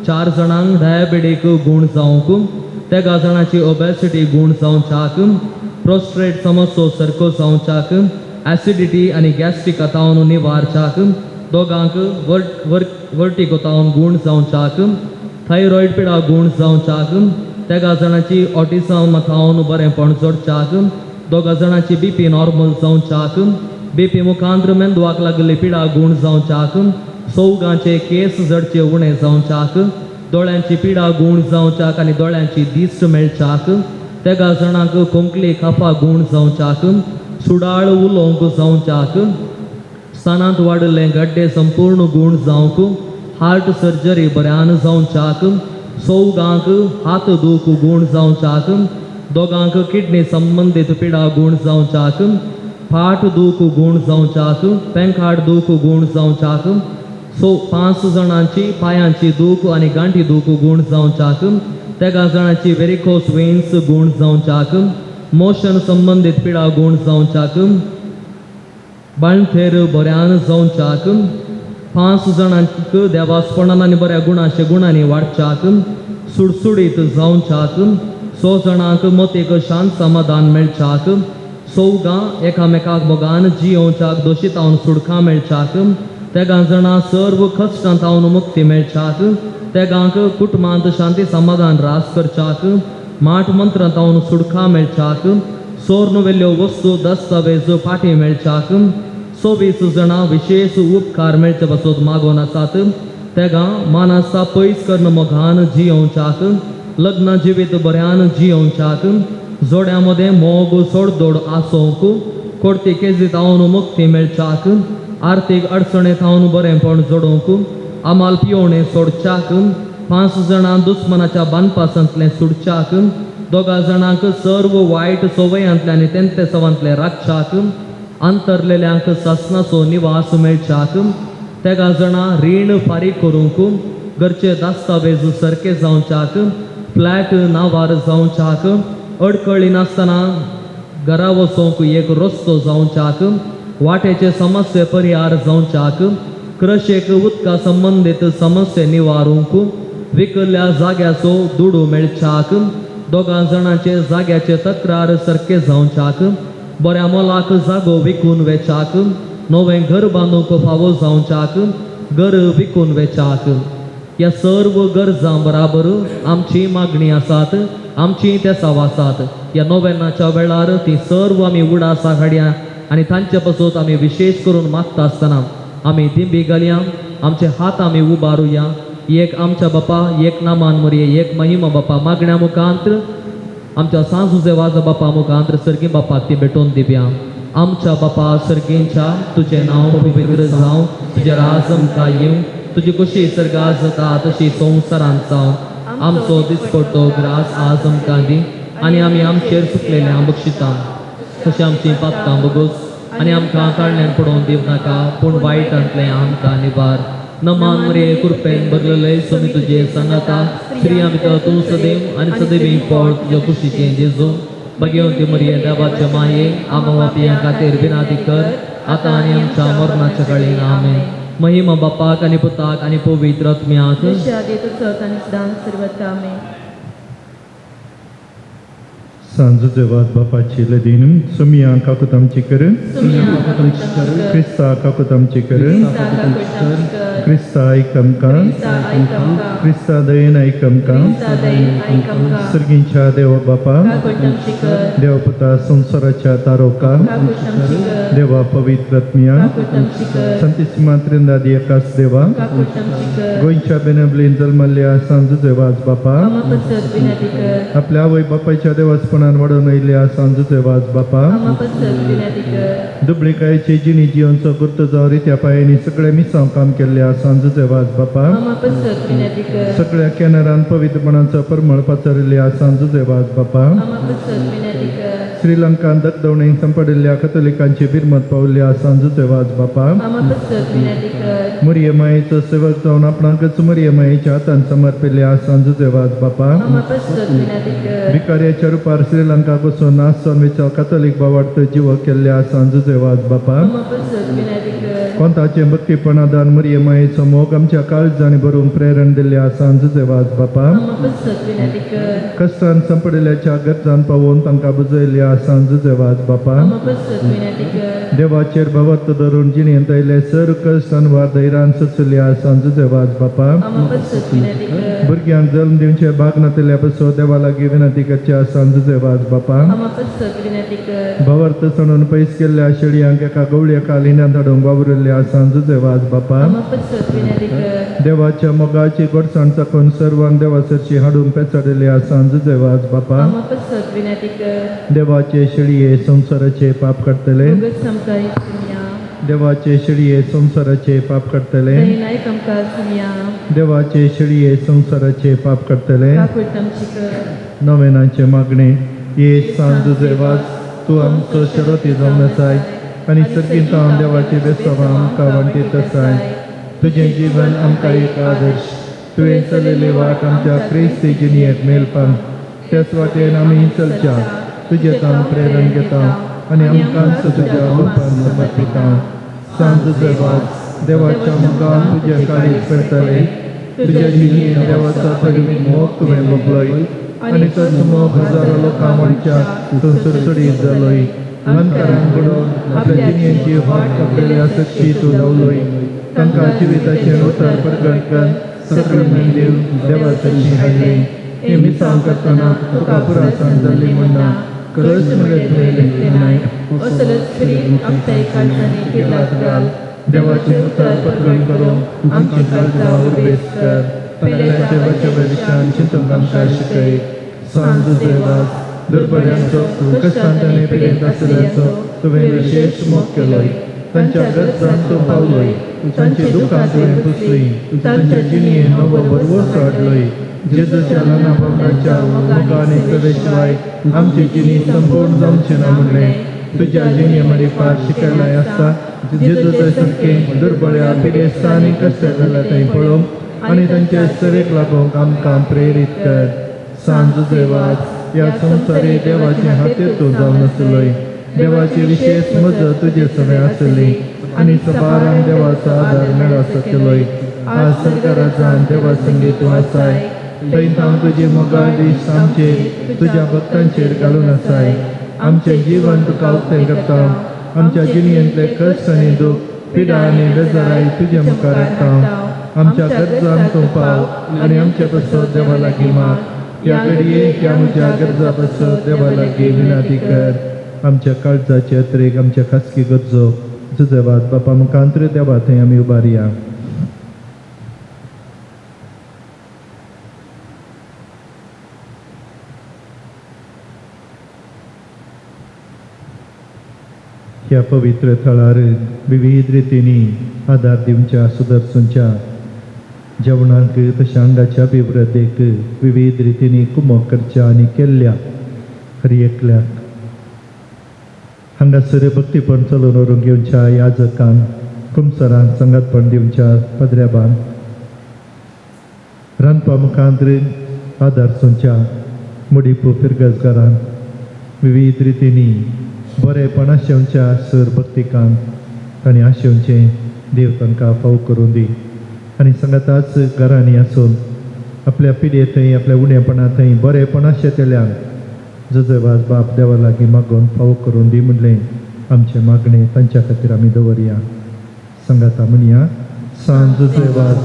4 जाणांक डायबेटीक गूण जावंक, 13 जाणांची ओबेसिटी गूण जावच्याक, प्रोस्ट्रेट समस्यो सारको जावच्याक, ॲसिडिटी आनी गॅस्ट्रीक तावन निवारच्याक, 2 वर्टिगो तावन गूण जावच्याक, थायरॉयड पिडा गूण जावच्याक, 13 जाणांची ऑटिझम तावन बरेंपण जोडच्याक, 2 जाणांची बीपी नॉर्मल जावच्याक, बीपी मुखांत्र मेंदवाक लागिल्ली पिडा गूण जावच्याक, सौगांचे केस जडचे उणें जावच्याक, दोळ्यांची पिडा गूण जावच्याक आनी दोळ्यांची दिश्ट मेळच्याक, 13 जाणांक खोंकली खाफा गूण जावच्याक, सुडाळ उलोवंक जावच्याक, स्थानांत वाडिल्ले गड्डे संपूर्ण गूण जावंक, हार्ट सर्जरी बऱ्यान जावच्याक, सौगांक हात दूख गूण जावच्याक, 2 किडनी संबंदीत पिडा गूण जावच्याक, फाट दूख गूण जावच्याक, पेंखाट दूख गूण जावच्याक, 5 जाणांची पांयांची दूख आनी गांठी दूख गूण जावच्याक, 13 जाणांची वेरिकोस वेन्स गूण जावच्याक, मोशन संबंदीत पिडा गूण जावच्याक, बाळंतेर बऱ्यान जावच्याक, 5 जाणांक देवास्पणान आनी बऱ्या गुणाचे गुणांनी वाडच्याक, सुडसुडीत जावच्याक, 6 जाणांक मतीक शांत समाधान मेळच्याक, 4 एकामेकाक मोगान जियोवच्याक दोशीतावन सुडकां मेळच्याक, 13 जाणां सर्व कश्टां तावन मुक्ती मेळच्याक, 13 कुटुंबांत शांती समाधान रास करच्याक, माठ मंत्रां तावन सुडकां मेळच्याक, सोर्न वेल्यो वस्तू दस्तावेज फाटीं मेळच्याक, 24 जाणां विशेश उपकार मेळचे पासत मागोवन आसात. 13 मानासा पयस करून मोगान जियोवच्याक, लग्न जिवीत बऱ्यान जियोवच्याक, जोड्या मदें मोग सोडदोड आसोवंक, कोडती केजी तावन मुक्ती मेळच्याक, आर्थीक अडचणे तावन बरेंपण जोडोवंक, आमाल पियोवणें सोडच्याक, 5 जाणां दुस्मनाच्या बांदपासांतलें सुटच्याक, 2 जाणांक सर्व वायट संवयांतलें आनी तेंतेसावांतलें राखच्याक, अंतरलेल्यांक सासणाचो निवास मेळच्याक, 13 जाणां रीण फारीक करूंक, घरचे दस्तावेज सारके जावच्याक, फ्लॅट नांवार जावच्याक, अडकळी नासतना घरा वचोंक एक रस्तो जावच्याक, वाटेचे समस्ये परिहार जावच्याक, क्रशेक उदका संबंदीत समस्ये निवारूंक, विकल्ल्या जाग्याचो दुडू मेळच्याक, 2 जाणांचे जाग्याचे तक्रार सारके जावच्याक, बऱ्या मोलाक जागो विकून वेच्याक, नवें घर बांदूंक फावो जावच्याक, घर विकून वेच्याक. ह्या सर्व गरजां बराबर आमची मागणी आसात, आमची तेसाव आसात. ह्या नोवेनाच्या वेळार ती सर्व आमी उडासाक हाडया आनी तांचे पासत आमी विशेश करून मागता आसतना आमी दिंबी घालया, आमचे हात आमी उबारुया. एक आमच्या बापा, एक नामान मोरये, एक महिमा बापा मागण्या मुखांत आमच्या सांजुजे वाजा बापा मुखांत सर्गी बापाक ती भेटोवन दिवया. आमच्या बापा सर्गींच्या, तुजें नांव पवित्र जावं, तुजें राज आमकां येवं, तुजी कशी सर्गा जाता तशी संवसारांत जावं. आमचो दिसपडटो ग्रास आज आमकां दी आनी आमी आमचेर चुकलेल्या बक्षिता तशें आमचीं पातकां बगोस आनी आमकां काडल्यान पडोवन दिवं नाका, पूण वायटांतलें आमकां निवार. नमान मरिये कृपेन भरलेले स्वामी तुजे सांगाता, स्त्रियां भितर तूं सदैव आनी सदैवी फळ तुज्या कुशीचें जेजू. भगवंती मरिये देवाचे माये, आमा बापयां खातीर विनाती कर आतां आनी आमच्या मरणाच्या काळीन. आमेन. महिमा बापाक आनी पुताक आनी पवित्र आत्म्याक. सांजुजेवाद बापाची लदीन सुमिया काकूत आमची कर, क्रिस्ता काकूत आमची कर, क्रिस्ता आयक आमकां, क्रिस्ता दयेन आयक आमकां. सर्गींच्या देव बापा, देवपुता संवसाराच्या तारोका, देवा पवित्र आत्म्या, काकूट आमची कर. संतीसिमा त्रिंदादी एकाच देवा, काकूट आमची कर. गोंयच्या बेनबलीन जल्मल्ल्या सांत जुझे वाज बापा, आमा पसत विनंती कर. आपल्या आवय बापायच्या देवासपणान वाडोवन आयिल्ल्या सांत जुझे वाज बापा, आमा पसत विनंती कर. दुबळिकायेची जिणी जिवनचो गुर्त जावन रित्या पायांनी सगळे मिसांव काम केल्ल्या सांत जुझे वाज बापा, आमा पसत विनंती कर. सगळ्या कॅनरान पवित्रपणाचो परमळ पाचारिल्ल्या सांत जुझे वाज बापा, आमा पसत विनंती कर. श्रीलंकान दगदवणेक सांपडिल्ल्या कथोलिकांची बिरमत पावल्ल्या सांत जुझे वाज बापा, आमा पसत विनंती कर. मुरये मायेचो सेवक जावन आपणाकच मुरये मायेच्या हातान समर्पिल्ल्या सांत जुझे वाज बापा, आमा पसत विनंती कर. भिकाऱ्याच्या रुपार श्रीलंका बसून नाच जावन विचार कथोलीक बावार्थ जीव केल्ल्या सांत जुझे वाज बापा, आमा पसत विनंती कर. कोंताचें भक्तीपणादान मुरये मायेचो मोग आमच्या काळजांनी भरूंक प्रेरण दिल्ल्या सांत जुझे वाज बापा, आमा पसत विनंती कर. कश्टान सांपडिल्ल्याच्या गरजान पावोवन तांकां बुजयल्ल्या सांत जुझे वाज बापा, आमा पसत विनंती कर. देवाचेर भवत्त धरून जिणेंत आयिल्ले सर कश्ट अनवार धैर्यान सोंसल्या सांत जुझे वाज बापा, आमा पसत विनंती कर. भुरग्यांक जल्म दिवचे भाग नातिल्ल्या पसो देवा लागीं विनंती करच्या सांत जुझे वाज बापा, आमा पसत विनंती कर. भवर्त सणून पयस केल्ल्या शेळयांक एका गवळयेका लिण्यांत हाडूंक वावुरिल्ल्या सांत जुझे वाज बापा, आमा पसत विनंती कर. देवाच्या मोगाची गोडसाण चाखून सर्वांक देवासरशी हाडूंक पेचाडिल्ल्या सांत जुझे वाज बापा, आमा पसत विनंती कर. देवाचे शेळये संवसाराचे पाप काडटले, भोगस आमकां सुमया. देवाचे शेळये संवसाराचे पाप काडटले, दयनायक आमकां सुमया. देवाचे शेळये संवसाराचे पाप काडटले. काकूट आमची कर. नवेनाचे मागणे. ये सांत जुझे वाज, तूं आमचो शरती जावन आसाय आनी सर्गींत देवाचे बेसांव आमकां वांटीत आसाय. तुजें जीवन आमकां एक आदर्श, तुवें चलयल्ली वाट आमच्या क्रिस्ती जिणयेक मेलपाक, त्याच वाटेन आमी चलच्या तुजें तावन प्रेरण घेता आनी आमकां तुज्या रूपान समर्पिता. सांत जुझे वाज, देवाच्या मुखार तुजें काळीज करतले, तुज्या जिणयेन देवाचो पडीत मोग तुवें भोगलोय आनी तोच मोग हजारो लोकां म्हणच्या तूं सुडसुडीत जालोय. अंतरान घडोवन आपल्या जिणयेची वाट कापलेल्या सक्षी तूं धांवलोय. तांकां जिविताचें उतर प्रगट कर सक्रमेंत दिवन देवासरशी हाडली. हें मिसांव करतना तुका पुरासाण जाल्ली म्हूण ना, कश्ट म्हळ्यार तुवें लेखलें नाय. असलच स्पिरीत आमच्या काळजांनी किल्लात घाल. देवाचें उतर प्रगट करूंक आमची काळजां उर्बेस्त कर. तांच्या वचव्या चिंतूंक आमकां शिकय. सांत जुझे वाज, दुर्बळ्यांचो कश्टांत आनी पिडेंत आशिल्ल्यांचो तुवें विशेश मोग केलोय. तांच्या गरजांक तूं पावलोय, तांची दुखां तुवें पुसलीं, तांच्या जिणयेन नवो भरवंसो हाडलोय. जेजूच्या ल्हाना भावनाच्या मोगा आनी सेवे शिवाय आमची जिणी संपूर्ण जावची ना म्हणलें तुज्या जिणे मदीं फार शिकयलाय आसता. जेजूच्या सारकें दुर्बळ्या पिडेस्तां आनी कश्ट जाल्या थंय पळोवंक आनी तांचे सेवेक लागूंक आमकां प्रेरीत कर. सांत जुझे वाज, ह्या संवसारी देवाचे हातीर तूं जावन आसलोय. देवाची विशेश मजत तुजे सगळें आसली आनी सबारांक देवाचो आदार मेळसो केलोय. आज सरकाराच्यान देवा संगी तूं आसाय, थंय हांव तुजी मोगाळ दीस आमचेर तुज्या भक्तांचेर घालून आसाय. आमचें जीवन तुका उक्तें करता. आमच्या जिणयेंतले कश्ट आनी दूख, पिडा आनी बेजाराय तुजे मुखार हाडटा. आमच्या गरजांक तूं पाव आनी आमचे पासत देवा लागीं माग. ह्या घडये ह्या म्हज्या गरजा पासत देवा लागीं विनंती कर. आमच्या काळजाचे अत्रेक आमच्या खासगी गरजो जुझे वाज बापा मुखांतर देवा थंय आमी उबारया. ह्या पवित्र थळार विविध रितींनी आदार दिवच्या सुदर्सुंच्या जेवणाक तशें आंगाच्या अभिवृद्धीक विविध रितींनी कुमक करच्या आनी केल्ल्या हर एकल्याक हांगासर भक्तीपण चलोवन व्हरूंक येवच्या याजकान कुमसरान संगातपण दिवच्या पदऱ्याबान रांदपा मुखांत आदार सोंच्या मुडीपू फिरगजगारान विविध रितींनी बरेपण आशेवच्या सर भक्तिकान तांणी आशेवचें देव तांकां फाव करून दी. आनी सांगाताच घरांनी आसून आपल्या पिडये थंय आपल्या उणेपणा थंय बरेपण आशेतल्यान जुझे वाज बाप देवा लागीं मागून फाव करून दी म्हणलें आमचें मागणें तांच्या खातीर आमी दवरया. सांगाता म्हणया. सांत जुझे वाज,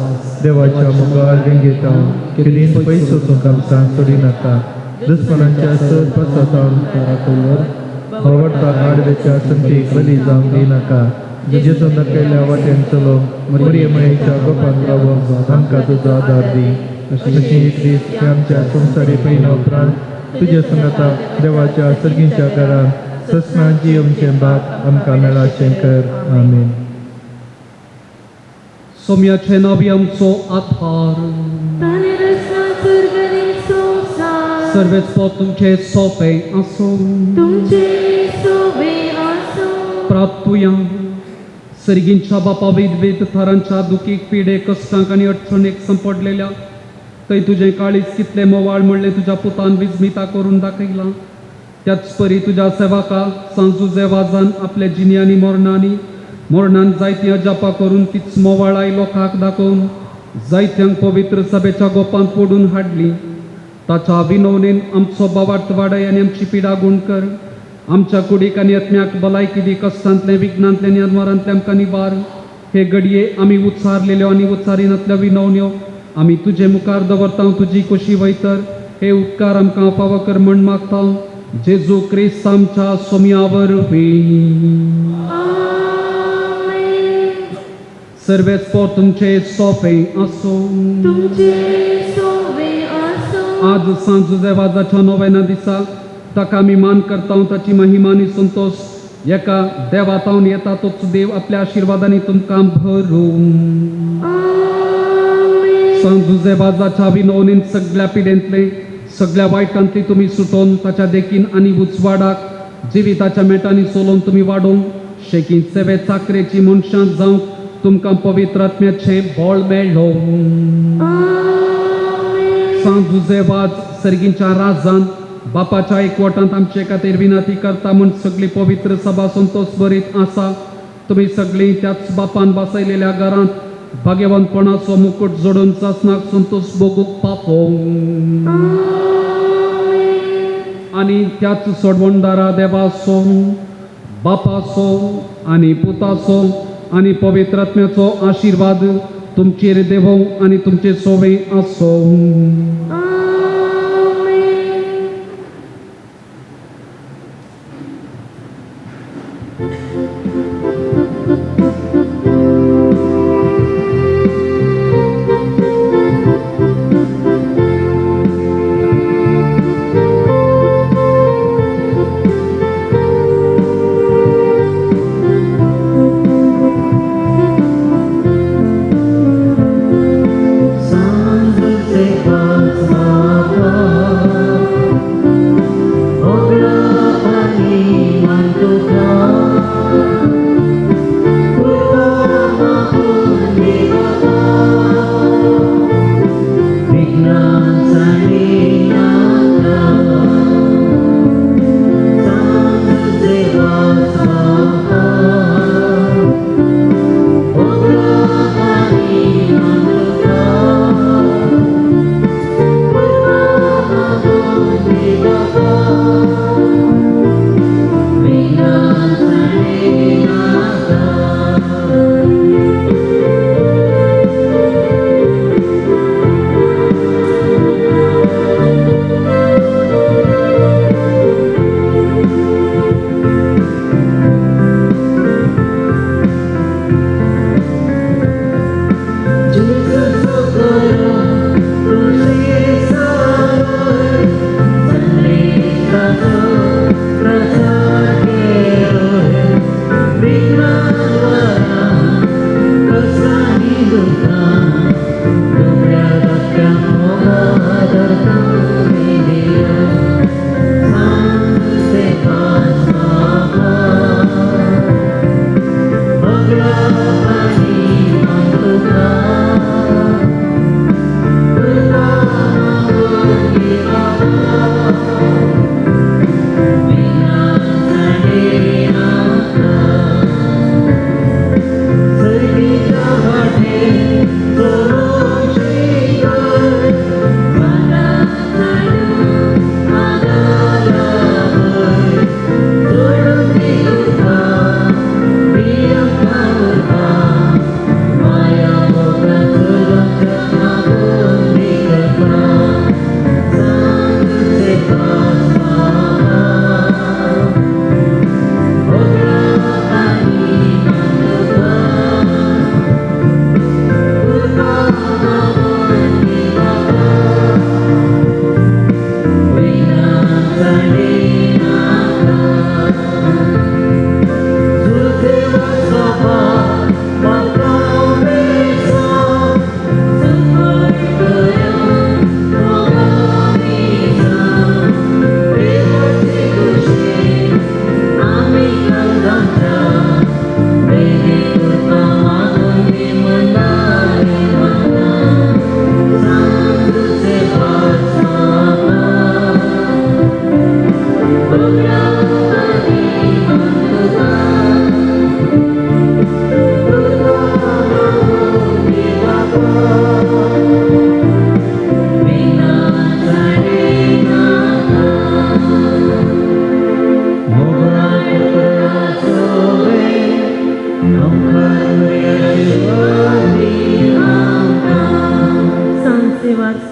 देवाच्या मोगाळ वेंगेता केदींच पयस वचूंक आमकां सोडिनाका. दुस्मनांच्या सर पसातावन बावडता आडवेच्या संतीक बली जावंक दिनाका. जेजून दाखयल्ल्या वाटेन चलोवंक मरिये मायेच्या गोपान रावोंक आमकां तुजो आदार दी. अशी एक दीस हे आमच्या संवसारी पयना उपरांत तुज्या सांगाता देवाच्या सर्गींच्या घरांत ससना जियोवचें भाग आमकां मेळाचें कर. आमेन. सोम्याचे नावी आमचो आधार. सर्वेच पद तुमचे सोपे आसूं. प्राप्तुया सर्गींच्या बापा विविध थरांच्या दुखीक पिडे कश्टांक आनी अडचणेक संपडलेल्या थंय तुजें काळीज कितलें मोवाळ म्हणलें तुज्या पुतान विस्मिता करून दाखयलां. त्याच परी तुज्या सेवाका सांजुजे वाजान आपल्या जिन्यांनी मरणांनी मरणान जायतीं अजापां करून तीच मोवाळाय लोकांक दाखोवन जायत्यांक पवित्र सभेच्या गोपांत पडून हाडली. ताच्या विनवणेन आमचो बावार्थ वाडय आनी आमची पिडा गुण कर. आमच्या कुडीक आनी आत्म्याक भलायकी दी. कश्टांतलें विघ्नांतलें आनी अनवारांतलें आमकां निवार. हे घडये आमी उच्चारलेल्यो आनी उच्चारिनातल्यो विनवण्यो आमी तुजे मुखार दवरता. तुजी कुशी वयतर हे उपकार आमकां फावो कर म्हण मागता जेजू क्रिस्त आमच्या सोम्या वरवीं. सर्वेच पोर तुमचे सोपे आसूं. आज सांजुजे वाजाच्या नोवेना दिसा ताका आमी मान करता. ताची महिमा आनी संतोश एका देवातावन येता तोच देव आपल्या आशिर्वादांनी तुमकां भरूं. सांजुजे वाजाच्या विनवणीन सगळ्या पिडेंतले सगळ्या वायटांतली तुमी सुटोवन ताच्या देखीन आनी उजवाडाक जिविताच्या मेटांनी चलोवन तुमी वाडोवंक शेकीन सेवे चाकरेची मनशां जावंक तुमकां पवित्र आत्म्याचें बळ मेळ्ळो. सांजुजे वाज सर्गींच्या राजान बापाच्या एकवटांत आमचे खातीर विनंती करता म्हूण सगळी पवित्र सभा संतोष भरीत आसा. तुमी सगळीं त्याच बापान बसयलेल्या घरांत भाग्यवंतपणाचो मुकूट जोडून सासणाक संतोष भोगूंक पापोवं. आनी त्याच सोडवणदारा देवाचो बापाचो आनी पुताचो आनी पवित्र आत्म्याचो आशिर्वाद तुमचेर देवो आनी तुमचे सोवे आसो.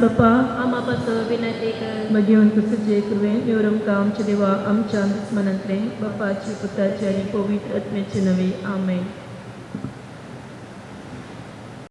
बापा आमा पासो विनंती कर. भगेवन कुसूचे कृपेन निवरमका आमच्या देवा आमच्या दुस्मनांतले बापाचे पुताचे आनी पवित्र आत्म्याचे नवे. आमेन.